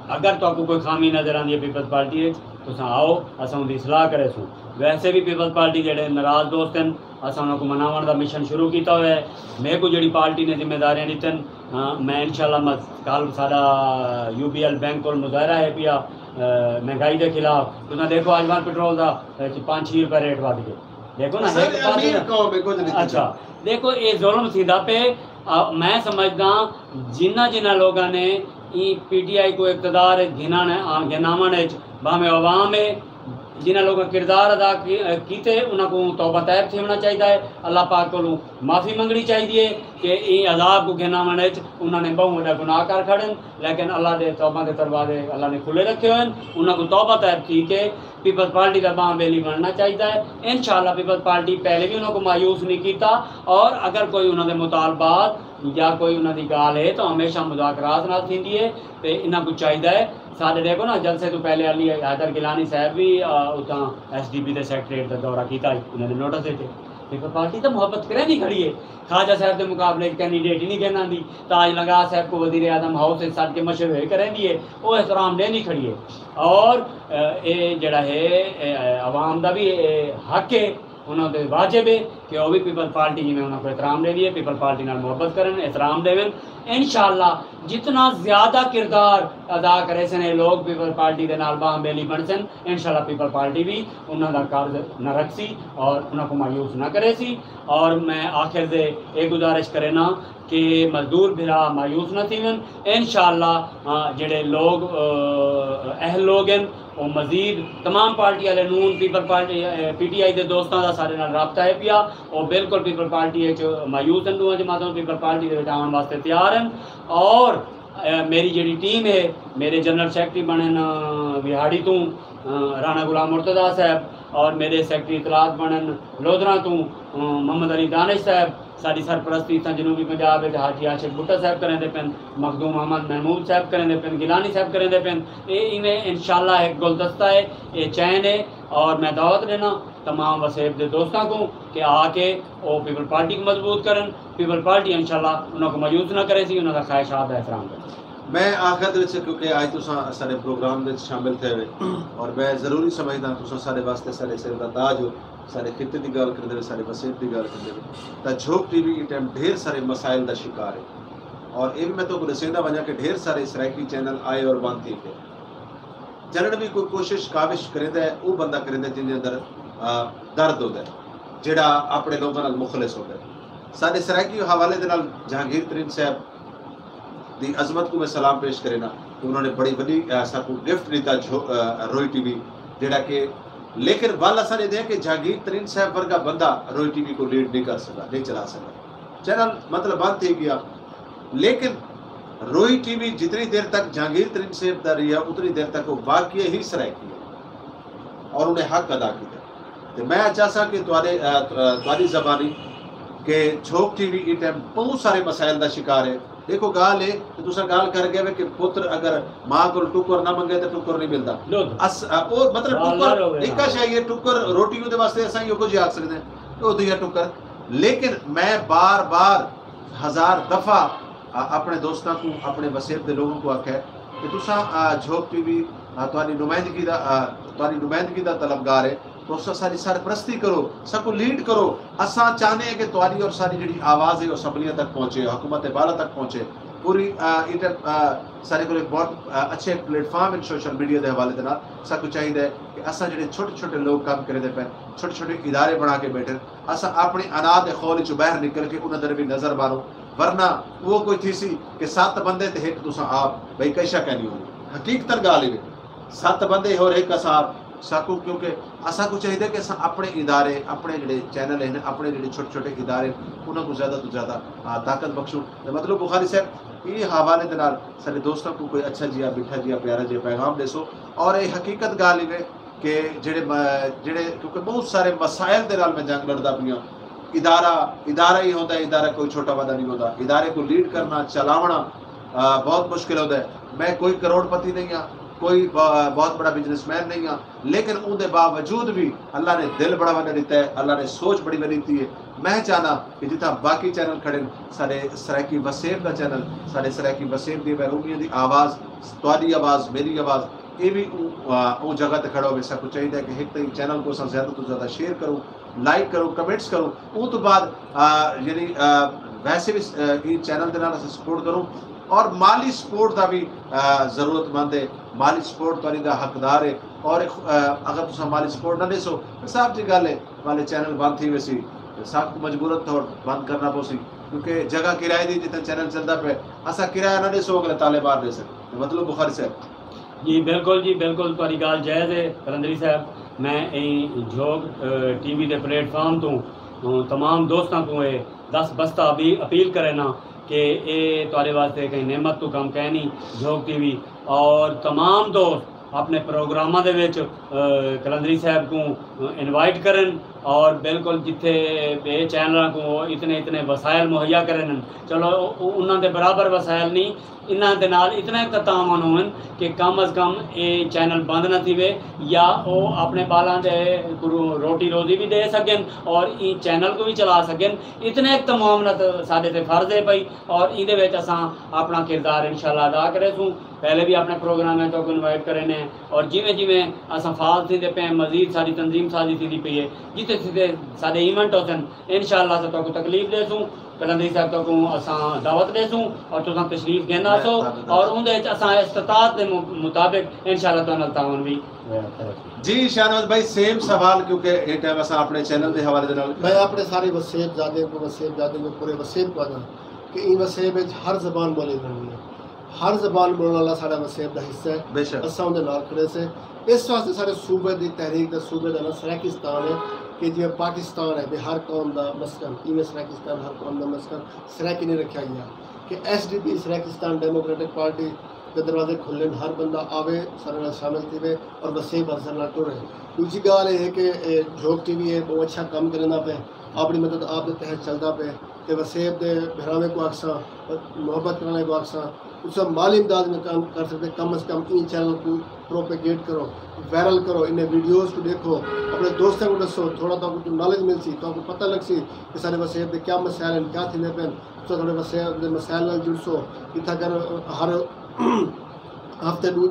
اگر تہاکوں کوئی خامی نظر آندی ہے پیپلز پارٹی وچ، تساں آؤ، اساں اوندی اصلاح کریسوں۔ ویسے وی پیپلز پارٹی جیڑھے ناراض دوست ہن، اساں انہاں کوں مناوݨ دا مشن شروع کیتا ہویا ہے۔ میکوں جیڑھی پارٹی نے ذمہ داریاں ݙتن، ہاں، میں انشاءاللہ مز-، کل ساݙا یو بی ایل بینک کول مظاہرہ ہے پیا، آ، مہنگائی دے خلاف۔ تساں ݙیکھو آج وان پٹرول دا، آ، پنج چھی روپے ریٹ ودھ ڳئے۔ ݙیکھو نا، سر، ہک پاسے امیر قوم ہے، کجھ نہیں اچھا، ݙیکھو، اے ظلم تھیندا پئے۔ آ، میں سمجھداں جنہاں جنہاں لوگاں نے ایں پی ٹی آئی کوں اقتدار اچ گھنݨ، آ، گھن آوݨ اچ بھانویں عوام ہے، جنہاں لوگاں کردار ادا کی-، کیتے، انہاں کوں توبہ طیب تھیوݨا چاہیدا ہے، اللہ پاک کولوں معافی منگݨی چاہیدی ہے کہ ایں عذاب کوں گھن آوݨ اچ انہاں نے ٻہوں وݙا گناہ کر کھڑن، لیکن اللہ دے توبہ دے دروازے اللہ نے کھلے رکھے ہوئے ہن، انہاں کوں توبہ طیب تھی کے پیپلز پارٹی دا ٻانہہ ٻیلی بݨنا چاہیدا ہے۔ انشاءاللہ پیپلز پارٹی پہلے وی انہاں کوں مایوس نہیں کیتا، اور اگر کوئی انہاں دے مطالبات یا کوئی انہاں دی ڳالھ ہے تاں ہمیشہ مذاکرات نال تھیندی ہے، تے انہاں کوں چاہیدا ہے۔ ساݙے ݙیکھو نا، جلسے توں پہلے علی حیدر گیلانی صاحب وی، آ، اتھاں ایس ڈی پی دے سیکریٹریٹ دا دورہ کیتا، انہاں دے نوٹس ݙتے۔ پیپلز پارٹی تاں محبت کریندی کھڑی ہے، خواجہ صاحب دے مقابلے اچ کینڈیڈیٹ ہی نہیں گھن آندی، تاج لنگاہ صاحب کوں وزیر اعظم ہاؤس اچ سݙ کے مشورے ہوئے کریندی ہے، او احترام ݙیندی کھڑی ہے۔ اور، آ، اے جیڑھا ہے، اے، آ، عوام دا وی اے حق ہے انہاں تے واجب ہے کہ او وی پیپلز پارٹی جیویں انہاں کوں احترام ݙیندی ہے، پیپلز پارٹی نال محبت کرن، احترام ݙیون۔ انشاءاللہ جتنا زیادہ کردار ادا کریسن اے لوگ، پیپلز پارٹی دے نال ٻانہہ ٻیلی بݨسن، انشاءاللہ پیپلز پارٹی وی انہاں دا قرض نہ رکھسی اور انہاں کوں مایوس نہ کریسی۔ اور میں آخر دے اے گزارش کرینداں کہ مزدور بھرا مایوس نہ تھیون۔ انشاءاللہ، آ، جڑے لوگ، آ، اہل لوگ ہن، او مزید تمام پارٹی والے، نون، پیپلز پارٹی، اے، پی ٹی آئی دے دوستاں دا سارے نال رابطہ ہے پیا۔ او بالکل پیپلز پارٹی وچ مایوس ہن، ݙوہاں جماعتاں پیپلز پارٹی دے وچ آوݨ واسطے تیار ہن۔ اور، اے، میری جڑی ٹیم ہے، میرے جنرل سیکرٹری بݨن، آ، وہاڑی توں، آ، رانا غلام مرتضی صاحب، اور میرے سیکرٹری اطلاعات بݨن لودھراں توں، آ، محمد علی دانش صاحب، ساݙی سرپرستی اتھاں جنوبی پنجاب وچ حاجی عاشق بھٹہ صاحب کریندے پن، مخدوم احمد محمود صاحب کریندے پن، گیلانی صاحب کریندے پن۔ اے ایویں انشاءاللہ ہک گلدستہ ہے، اے چین ہے، اور میں دعوت ݙینداں تمام وسیب دے دوستاں کوں کہ آ کے او پیپلز پارٹی کوں مضبوط کرن۔ پیپلز پارٹی انشاءاللہ انہاں کوں مایوس نہ کریسی، انہاں دا خواہشات دا احترام کرسی۔ میں آخر دے وچ، کیونکہ اڄ تساں ساݙے پروگرام دے وچ شامل تھئے ہوئے، اور میں ضروری سمجھداں تساں ساݙے واسطے ساݙے سر دا تاج ہو، ساݙے خطے دی ڳالھ کریندے وے، ساݙے وسیب دی ڳالھ کریندے وے، تاں جھوک ٹی وی ایں ٹائم ڈھیر سارے مسائل دا شکار ہے۔ اور اے وی میں تہاکوں ݙسیندا ونڄاں کہ ڈھیر سارے سرائیکی چینل آئے اور بند تھی ڳئے۔ جݙݨ وی کوئی کوشش کاوش کریندا ہے، او بندہ کریندا ہے جیندے اندر، آ، درد ہوندا ہے، جیڑھا اپݨے لوکاں نال مخلص ہوندا ہے۔ ساݙے سرائیکی حوالے دے نال جہانگیر ترین صاحب دی عظمت کوں میں سلام پیش کرینداں کہ انہاں نے بڑی وݙی، آ، ساکوں گفٹ ݙتا جھو-، آ، روئی ٹی وی، جیڑھا کہ، لیکن ول اساں ݙیہدے ہیں کہ جہانگیر ترین صاحب ورگا بندہ روئی ٹی وی کوں لیڈ نہیں کر سڳا، نہیں چلا سڳا۔ چینل مطلب بند تھی ڳیا، لیکن روئی ٹی وی جتنی دیر تک جہانگیر ترین صاحب دا رہیا، اتنی دیر تک وہ واقعی ہی سرائیکی ہے اور انہیں حق ادا کیتا۔ تے میں چاہساں کہ تہاݙے، آ، آ، تہاݙی زبانی کہ جھوک ٹی وی ایں ٹائم بہت سارے مسائل دا شکار ہے۔ ݙیکھو، ڳالھ ہے کہ تساں ڳالھ کر ڳئے وے کہ پتر اگر ماں کول ٹکر نہ منگے تے ٹکر نہیں ملدا۔ لوگ۔ اس-، آ، او مطلب ڈالر ٹکر ہوئے ہک نا۔ شے ہے، ٹکر روٹی دے واسطے اساں ایہو کجھ آکھ سڳدے ہیں، او دیا ٹکر۔ لیکن میں بار بار ہزار دفعہ، آ، اپݨے دوستاں کوں، اپݨے وسیب دے لوگوں کوں آکھیا ہے کہ تساں، آ، جھوک ٹی وی، آ، تہاݙی نمائندگی دا، آ، تہاݙی نمائندگی دا طلبگار ہے، تو تساں ساݙی سرپرستی کرو، ساکوں لیڈ کرو۔ اساں چاہندے ہیں کہ تہاݙی اور ساݙی جڑی آواز ہے، او اسمبلیاں تک پہنچے، حکومت بالا تک پہنچے۔ پوری، آ، ایں ٹائم، آ، ساݙے کول ہک بہت، آ، اچھے پلیٹ فارم ہے سوشل میڈیا دے حوالے دے نال۔ ساکوں چاہیدا ہے کہ اساں جڑے چھوٹے چھوٹے لوگ کم کریندے پئے، چھوٹے چھوٹے ادارے بݨا کے ٻیٹھے، اساں اپݨے انا دے خول وچوں ٻاہر نکل کے انہاں طرف وی نظر ماروں، ورنہ اوہو کوئی تھیسی کہ ست بندے تے ہک تساں آپ، بھئی کئی شے کائنی ہونی۔ حقیقتاً ڳالھ ایویں، ست بندے ہور ہک اساں آپ، ساکوں، کیونکہ اساکوں چاہیدا کہ اساں اپݨے ادارے، اپݨے جڑے چینل ہن، اپݨے جڑے چھوٹے چھوٹے ادارے ہن، انہاں کوں زیادہ توں زیادہ، آ، طاقت بخشوں۔ تے مطلب بخاری صاحب، ایں حوالے دے نال ساݙے دوستاں کوں کوئی اچھا جیہا، مٹھا جیہا، پیارا جیہا پیغام ݙیسو۔ اور اے حقیقت ڳالھ ایویں کہ جڑے م-، جڑے، کیونکہ بہت سارے مسائل دے نال میں جنگ لڑدا پیاں۔ ادارہ، ادارہ ہی ہوندا ہے، ادارہ کوئی چھوٹا وݙا نہیں ہوندا۔ ادارے کوں لیڈ کرنا، چلاوݨا، آ، بہت مشکل ہوندا ہے۔ میں کوئی کروڑ پتی نہیں ہاں، کوئی ب-، بہت بڑا بزنس مین نہیں ہاں، لیکن اوں دے باوجود بھی اللہ نے دل بڑا وݙا ݙتا ہے، اللہ نے سوچ بڑی وݙی ݙتی ہے۔ میں چاہنا کہ جتھاں باقی چینل کھڑے ہن، ساݙے سرائیکی وسیب دا چینل، ساݙے سرائیکی وسیب دی محرومیاں دی آواز، تہاݙی آواز، میری آواز، اے وی اوں، آ، اوں جگہ تے کھڑا ہووے۔ ساکوں چاہیدا ہے کہ ہک تاں ایں چینل کوں اساں زیادہ توں زیادہ شیئر کروں، لائک کروں، کمنٹس کروں۔ اوں توں بعد، آ، یعنی، آ، ویسے وی، آ، ایں چینل دے نال اساں سپورٹ کروں اور مالی سپورٹ دا وی، آ، ضرورت مند ہے۔ مالی سپورٹ تہاݙی دا حقدار ہے اور، آ، اگر تساں مالی سپورٹ نہ ݙیسو تے صاف جی ڳالھ ہے، والے چینل بند تھی ویسی، تے ساکوں مجبوراً طور بند کرنا پوسی، کیونکہ جگہ کرائے دی جتھاں چینل چلدا پئے، اساں کرایہ نہ ݙیسوں، اگلے تالے مار ݙیسن۔ تے مطلب بخاری صاحب۔ جی بالکل، جی بالکل، تہاݙی ڳالھ جائز ہے قلندری صاحب۔ میں ایں جھوک، آ، ٹی وی دے پلیٹ فارم توں، آ، تمام دوستاں کوں اے دست بستہ اپی-، اپیل کرینداں کہ اے تہاݙے واسطے کہیں نعمت توں کم کائنی، جھوک ٹی وی اور تمام دوست اپݨے پروگراماں دے وچ، آ، قلندری صاحب کوں انوائٹ کرن اور بالکل جتھے ٻئے چینلاں کوں او اتنے اتنے وسائل مہیا کرن، چلو او، او انہاں دے برابر وسائل نہیں، انہاں دے نال اتنا ایک تعاون ہوون کہ کم از کم اے چینل بند نہ تھیوے یا او اپݨے ٻالاں دے کوں روٹی روزی بھی ݙے سڳن اور ایں چینل کوں بھی چلا سڳن۔ اتنا ایک تعاون ساݙے تے فرض ہے پئی اور ایندے وچ اساں اپݨا کردار انشاءاللہ ادا کریسوں۔ پہلے بھی اپݨے پروگراماں توں انوائٹ کرینے ہیں اور جیویں جیویں اساں فعال تھیندے پئے ہیں، مزید ساݙی تنظیم سازی تھیندی پئی ہے، جتھے سدھے ساݙے ایونٹ ہوسن، انشاءاللہ اساں تہاکوں تکلیف ݙیسوں، قلندری صاحب تہاکوں اساں دعوت ݙیسوں اور تساں تشریف گھن آسو، اور اوندے وچ اساں استطاعت دے م- مطابق انشاءاللہ تہاݙے نال تعاون وی کرسوں۔ جی شاہنواز بھائی، سیم سوال، کیونکہ اے ٹائم اساں اپݨے چینل دے حوالے دے نال میں اپݨے سارے وسیب زادیاں کوں، وسیب زادیاں کوں، پورے وسیب کوں آہداں کہ ایں وسیب وچ ہر زبان ٻولی ویندی ہے۔ ہر زبان ٻولݨ والا ساݙا وسیب دا حصہ ہے۔ بے شک۔ اساں اوندے نال کھڑے سے۔ اس واسطے ساݙے صوبے دی تحریک دا، صوبے دا ناں سرائیکستان ہے کہ جیویں پاکستان ہے بے ہر قوم دا مسکن، ایویں سرائیکستان ہر قوم دا مسکن سرائیکی نے رکھیا ڳیا کہ ایس ڈی پی، سرائیکستان ڈیموکریٹک پارٹی دے دروازے کھلن، ہر بندہ آوے، ساݙے نال شامل تھیوے اور وسیب ساݙے نال ٹرے۔ ݙوجھی ڳالھ اے ہے کہ اے جھوک ٹی وی ہے، ٻہوں اچھا کم کریندا پئے، اپݨی مدد آپ دے تحت چلدا پئے۔ تے وسیب دے بھراویں کوں آکھساں، محبت کرݨ والے کوں آکھساں، تساں مالی امداد نہ کم کر سڳدے، کم از کم ایں چینل کوں پروپیگیٹ کرو، وائرل کرو، انہیں ویڈیوز کوں ݙیکھو، اپݨے دوستاں کوں ݙسو، تھوڑا تہاکوں نالج ملسی، تہاکوں پتہ لڳسی کہ ساݙے وسیب دے کیا مسائل ہن، کیا تھیندے پئن۔ تساں ساݙے وسیب دے مسائل نال جڑسو، جتھاں کر ہر ہفتے ݙو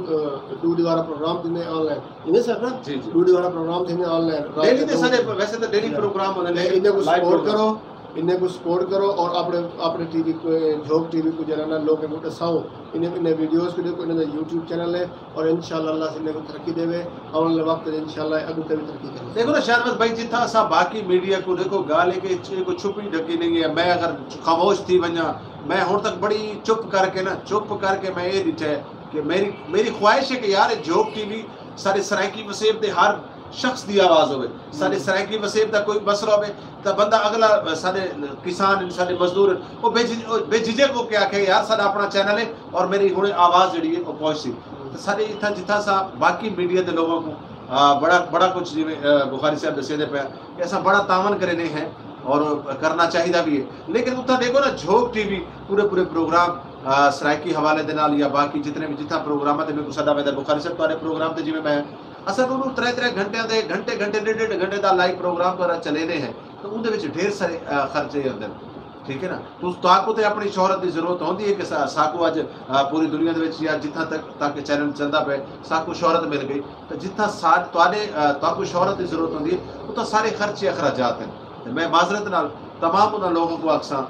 ݙو ݙینہہ وارا پروگرام تھیندے آن لائن، ایویں سر نا؟ جی، جی۔ ݙو ݙینہہ وارا پروگرام تھیندے آن لائن، رات ڈیلی دے دے نو سارے، بجے۔ ویسے تاں ڈیلی جی۔ پروگرام ہوندے تے نے، انہیں کوں لائیو سپورٹ پروگرام۔ کرو، انہیں کوں سپورٹ کرو اور اپݨے، اپݨے ٹی وی کو، جھوک ٹی وی کوں جیڑھا نا لوکاں کوں ݙساؤ۔ انہیں، انہیں ویڈیوز کوں ݙیکھو، انہیں دا یوٹیوب چینل ہے اور انشاءاللہ اللہ ساݙے کوں ترقی ݙیوے، آوݨ والے وقت انشاءاللہ اڳوں تے وی ترقی کرو۔ ݙیکھو نا شاہنواز بھائی، جتھاں اساں باقی میڈیا کوں ݙیکھو، ڳالھ ہے کہ اے کوئی چھپی ڈھکی نہیں ہے۔ میں اگر خاموش تھی ونڄاں، میں ہݨ تک بڑی چپ کر کے نا، چپ کر کے میں اے ݙٹھا ہے کہ میری، میری خواہش ہے کہ یار، اے جھوک ٹی وی ساݙے سرائیکی وسیب دے ہر شخص دی آواز ہووے، ساݙے سرائیکی وسیب دا کوئی مسئلہ ہووے تاں بندہ اڳلا، ساݙے کسان ہن، ساݙے مزدور ہن، او بے جھج-، او بے جھجک ہو کے آکھے، یار، ساݙا اپݨا چینل ہے اور میری ہݨ آواز جیڑھی ہے او پہنچسی۔ تاں ساݙے اتھاں جتھاں اساں باقی میڈیا دے لوگاں کوں، آ، بڑا، بڑا کچھ جیویں، آ، بخاری صاحب ݙسیندے پئے کہ اساں بڑا تعاون کریندے ہیں اور کرنا چاہیدا وی ہے، لیکن اتھاں ݙیکھو نا، جھوک ٹی وی پورے، پورے پروگرام، آ، سرائیکی حوالے دے نال یا باقی جتنے وی جتھاں پروگراماں تے میکوں سݙا ویندا، بخاری صاحب تہاݙے پروگرام تے جیویں میں، اساں ݙو ݙو ترے ترے گھنٹیاں دے، گھنٹے گھنٹے، ݙیڈھ ݙیڈھ گھنٹے دا لائیو پروگرام تہاݙا چلیندے ہیں، تاں اوندے وچ ڈھیر سارے، آ، خرچے ہوندن۔ ٹھیک ہے نا؟ تس-، تہاکوں تے اپݨی شہرت دی ضرورت ہوندی ہے کہ سا-، ساکوں اڄ، آ، پوری دنیا دے وچ یا جتھاں تک، تک چینل چلدا پئے، ساکوں شہرت مل ڳئی۔ تے جتھاں سا-، تہاݙے، آ، تہاکوں شہرت دی ضرورت ہوندی ہے، اتھاں سارے خرچے اخراجات ہن۔ تے میں معذرت نال تمام انہاں لوگاں کوں آکھساں،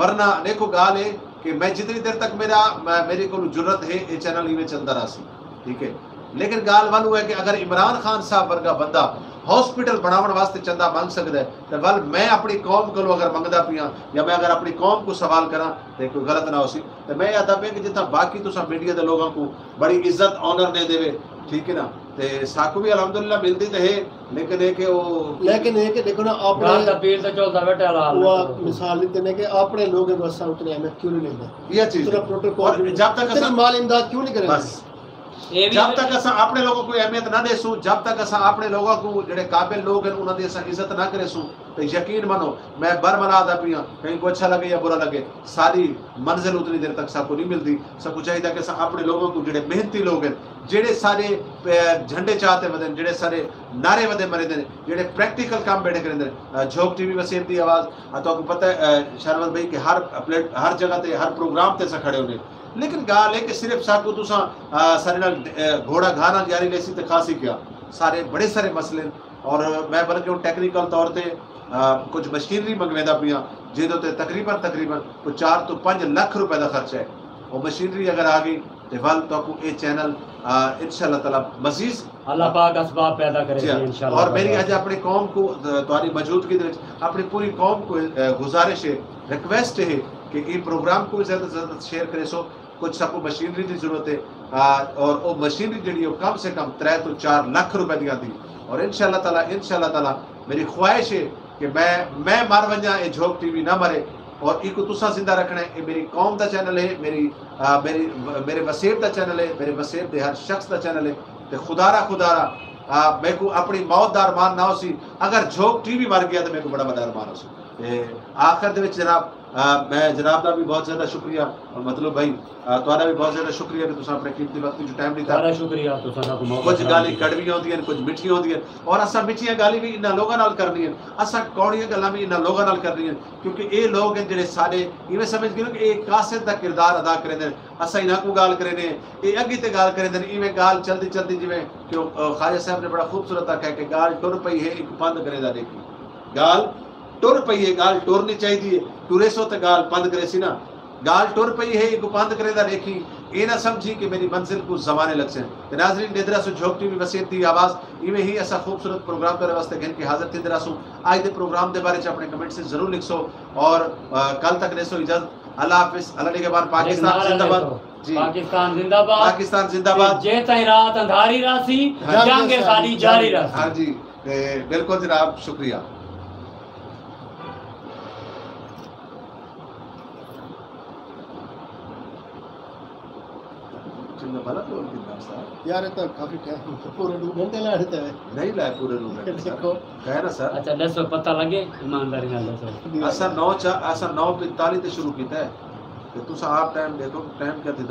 ورنہ ݙیکھو ڳالھ ہے کہ میں جتنی دیر تک میرا، میں، میرے کول جرأت ہے، اے چینل ایویں چلدا رہسی۔ ٹھیک ہے، لیکن ڳالھ ول او ہے کہ اگر عمران خان صاحب ورگا بندہ ہاسپٹل بݨاوݨ واسطے چندہ منگ سڳدا ہے، تے ول میں اپݨی قوم کولوں اگر منگدا پیاں یا میں اگر اپݨی قوم کوں سوال کراں، تے کوئی غلط نہ ہوسی۔ تے میں آہدا پیاں کہ جتھاں باقی تساں میڈیا دے لوگاں کوں بڑی عزت، آنر ݙیندے وے، ٹھیک ہے نا، تے ساکوں وی الحمدللہ ملدی تے ہے، لیکن اے کہ او لیکن اے کہ ݙیکھو نا، اپݨے گھر دا پیل تے چولدا وے، ٹہلا او مثال ݙتے نے کہ اپݨے لوگاں کوں اساں اتنی اہمیت کیوں نہیں ݙیندے؟ یہ چیز اتنا ہے۔ پروٹوکول اور کیوں نہیں؟ جب تک اتنی اساں مال امداد کیوں نہیں کریں؟ بس۔ اے وی جب تک اساں اپݨے لوگاں کوں اہمیت نہ ݙیسوں، جب تک اساں اپݨے لوگاں کوں، جیڑھے قابل لوگ ہن، انہاں دی اساں عزت نہ کریسوں، تے یقین منو، میں برملا آہدا پیاں، کہیں کوں اچھا لگے یا برا لگے، ساݙی منزل اتنی دیر تک ساکوں نہیں ملدی۔ ساکوں چاہیدا کہ اساں اپݨے لوگاں کوں، جیڑھے محنتی لوگ ہن، جیڑھے ساݙے، اے، جھنڈے چا تے ودن، جیڑھے ساݙے نعرے ودے مریندن، جیڑھے پریکٹیکل کم ٻیٹھے کریندن، اے، جھوک ٹی وی وسیب دی آواز، اے، تہاکوں پتہ ہے، اے، شاہنواز بھائی، کہ ہر پلیٹ-، ہر جگہ تے، ہر پروگرام تے اساں کھڑے ہوندے، لیکن ڳالھ ہے کہ صرف ساکوں تساں، آ، ساݙے نال، آ، گھوڑا گھاہ نال یاری ویسی تے خاصی کیا۔ سارے بڑے سارے مسئلے ہن اور میں بلکہ ہݨ ٹیکنیکل طور تے، آ، کجھ مشینری منگویندا پیاں، جیندے تے تقریباً، تقریباً کوئی چار توں پنج لکھ روپے دا خرچہ ہے۔ او مشینری اگر آ ڳئی تے ول تہاکوں اے چینل، آ، انشاءاللہ تعالیٰ مزید اللہ پاک اسباب پیدا کرے جی ہاں۔ انشاءاللہ اور میری تعالیٰ۔ اڄ اپݨی قوم کوں، آ، تہاݙی موجودگی دے وچ اپݨی پوری قوم کوں، آ، گزارش ہے، ریکویسٹ ہے کہ ایں پروگرام کوں زیادہ توں زیادہ شیئر کریسو۔ کجھ ساکوں مشینری دی ضرورت ہے، آ، اور او مشینری جیڑھی او کم سے کم ترے توں چار لکھ روپے دی آندی۔ اور انشاءاللہ تعالیٰ، انشاءاللہ تعالیٰ میری خواہش ہے کہ میں، میں مر ونڄاں، اے جھوک ٹی وی نہ مرے، اور ایکوں تساں زندہ رکھݨا ہے۔ اے میری قوم دا چینل ہے، میری، آ، میری، میرے وسیب دا چینل ہے، میرے وسیب دے ہر شخص دا چینل ہے۔ تے خدا را، خدا را، آ، میکوں اپݨی موت دا ارمان نہ ہوسی، اگر جھوک ٹی وی مر ڳیا تے میکوں بڑا وݙا ارمان ہوسی۔ تے آخر دے وچ جناب، آ، میں جناب دا وی بہت زیادہ شکریہ، اور مطلب بھائی، آ، تہاݙا وی بہت زیادہ شکریہ کہ تساں اپݨے قیمتی وقت جو ٹائم ݙتا۔ تہاݙا شکریہ، تساں ساکوں موقع کجھ فراہم ڳالھیں کیتا۔ کڑویاں ہوندیاں ہن، کجھ مٹھیاں ہوندیاں ہن، اور اساں مٹھیاں ڳالھیں وی انہاں لوگاں نال کرنیاں ہن، اساں کوڑیاں ڳالھیں وی انہاں لوگاں نال کرنیاں ہن، کیونکہ اے لوگ ہن جیڑھے ساݙے، ایویں سمجھ گھنو کہ اے قاصد دا کردار ادا کریندے ہن۔ اساں انہاں کوں ڳالھ کریندے ہیں، اے اڳی تے ڳالھ کریندے ہن، ایویں ڳالھ چلدی چلدی جیویں کہ او، آ، خواجہ صاحب نے بڑا خوبصورت آکھیا کہ ڳالھ ٹر پئی ہے، ہک پندھ کریدا ݙیکھی۔ ڳالھ ٹر پئی ہے، ڳالھ ٹرنی چاہیدی ہے۔ ٹریسو تے ڳالھ پندھ کریسی نا۔ ڳالھ ٹر پئی ہے، ایکوں پندھ کریندا ݙیکھیں، اے نہ سمجھیں کہ میݙی منزل کوں زمانے لڳسن۔ تے ناظرین، ݙیہدے رہسوں جھوک ٹی وی وسیب دی آواز، ایویں ہی اساں خوبصورت پروگرام تہاݙے واسطے گھن کے حاضر تھیندے رہسوں۔ اڄ دے پروگرام دے بارے چ اپݨے کمنٹس ضرور لکھسو اور، آ، کل تک ݙیسو اجازت۔ اللہ حافظ، اللہ نگہبان۔ پاکستان زندہ باد۔ جی۔ پاکستان زندہ باد۔ پاکستان زندہ باد۔ تے جے تائیں رات اندھاری رہسی، ہاں۔ جنگ ساݙی جاری رہسی۔ ہاں جی، تے بالکل جناب، شکریہ۔ چنگا بھلا ٹول گھندا سر۔ یار، اے تاں کافی ٹائم، پورے ݙو گھنٹے لا ݙتے وے۔ نہیں لائے پورے ݙو گھنٹے سر۔ ݙیکھو۔ کہہ نا سر۔ اچھا، ݙسو، پتہ لڳے ایمانداری نال ݙسو۔ اساں نو چا-، اساں نو پنتالیس تے شروع کیتا ہے۔ تے تساں آپ ٹائم ݙیکھو، ٹائم کیا تھیندا؟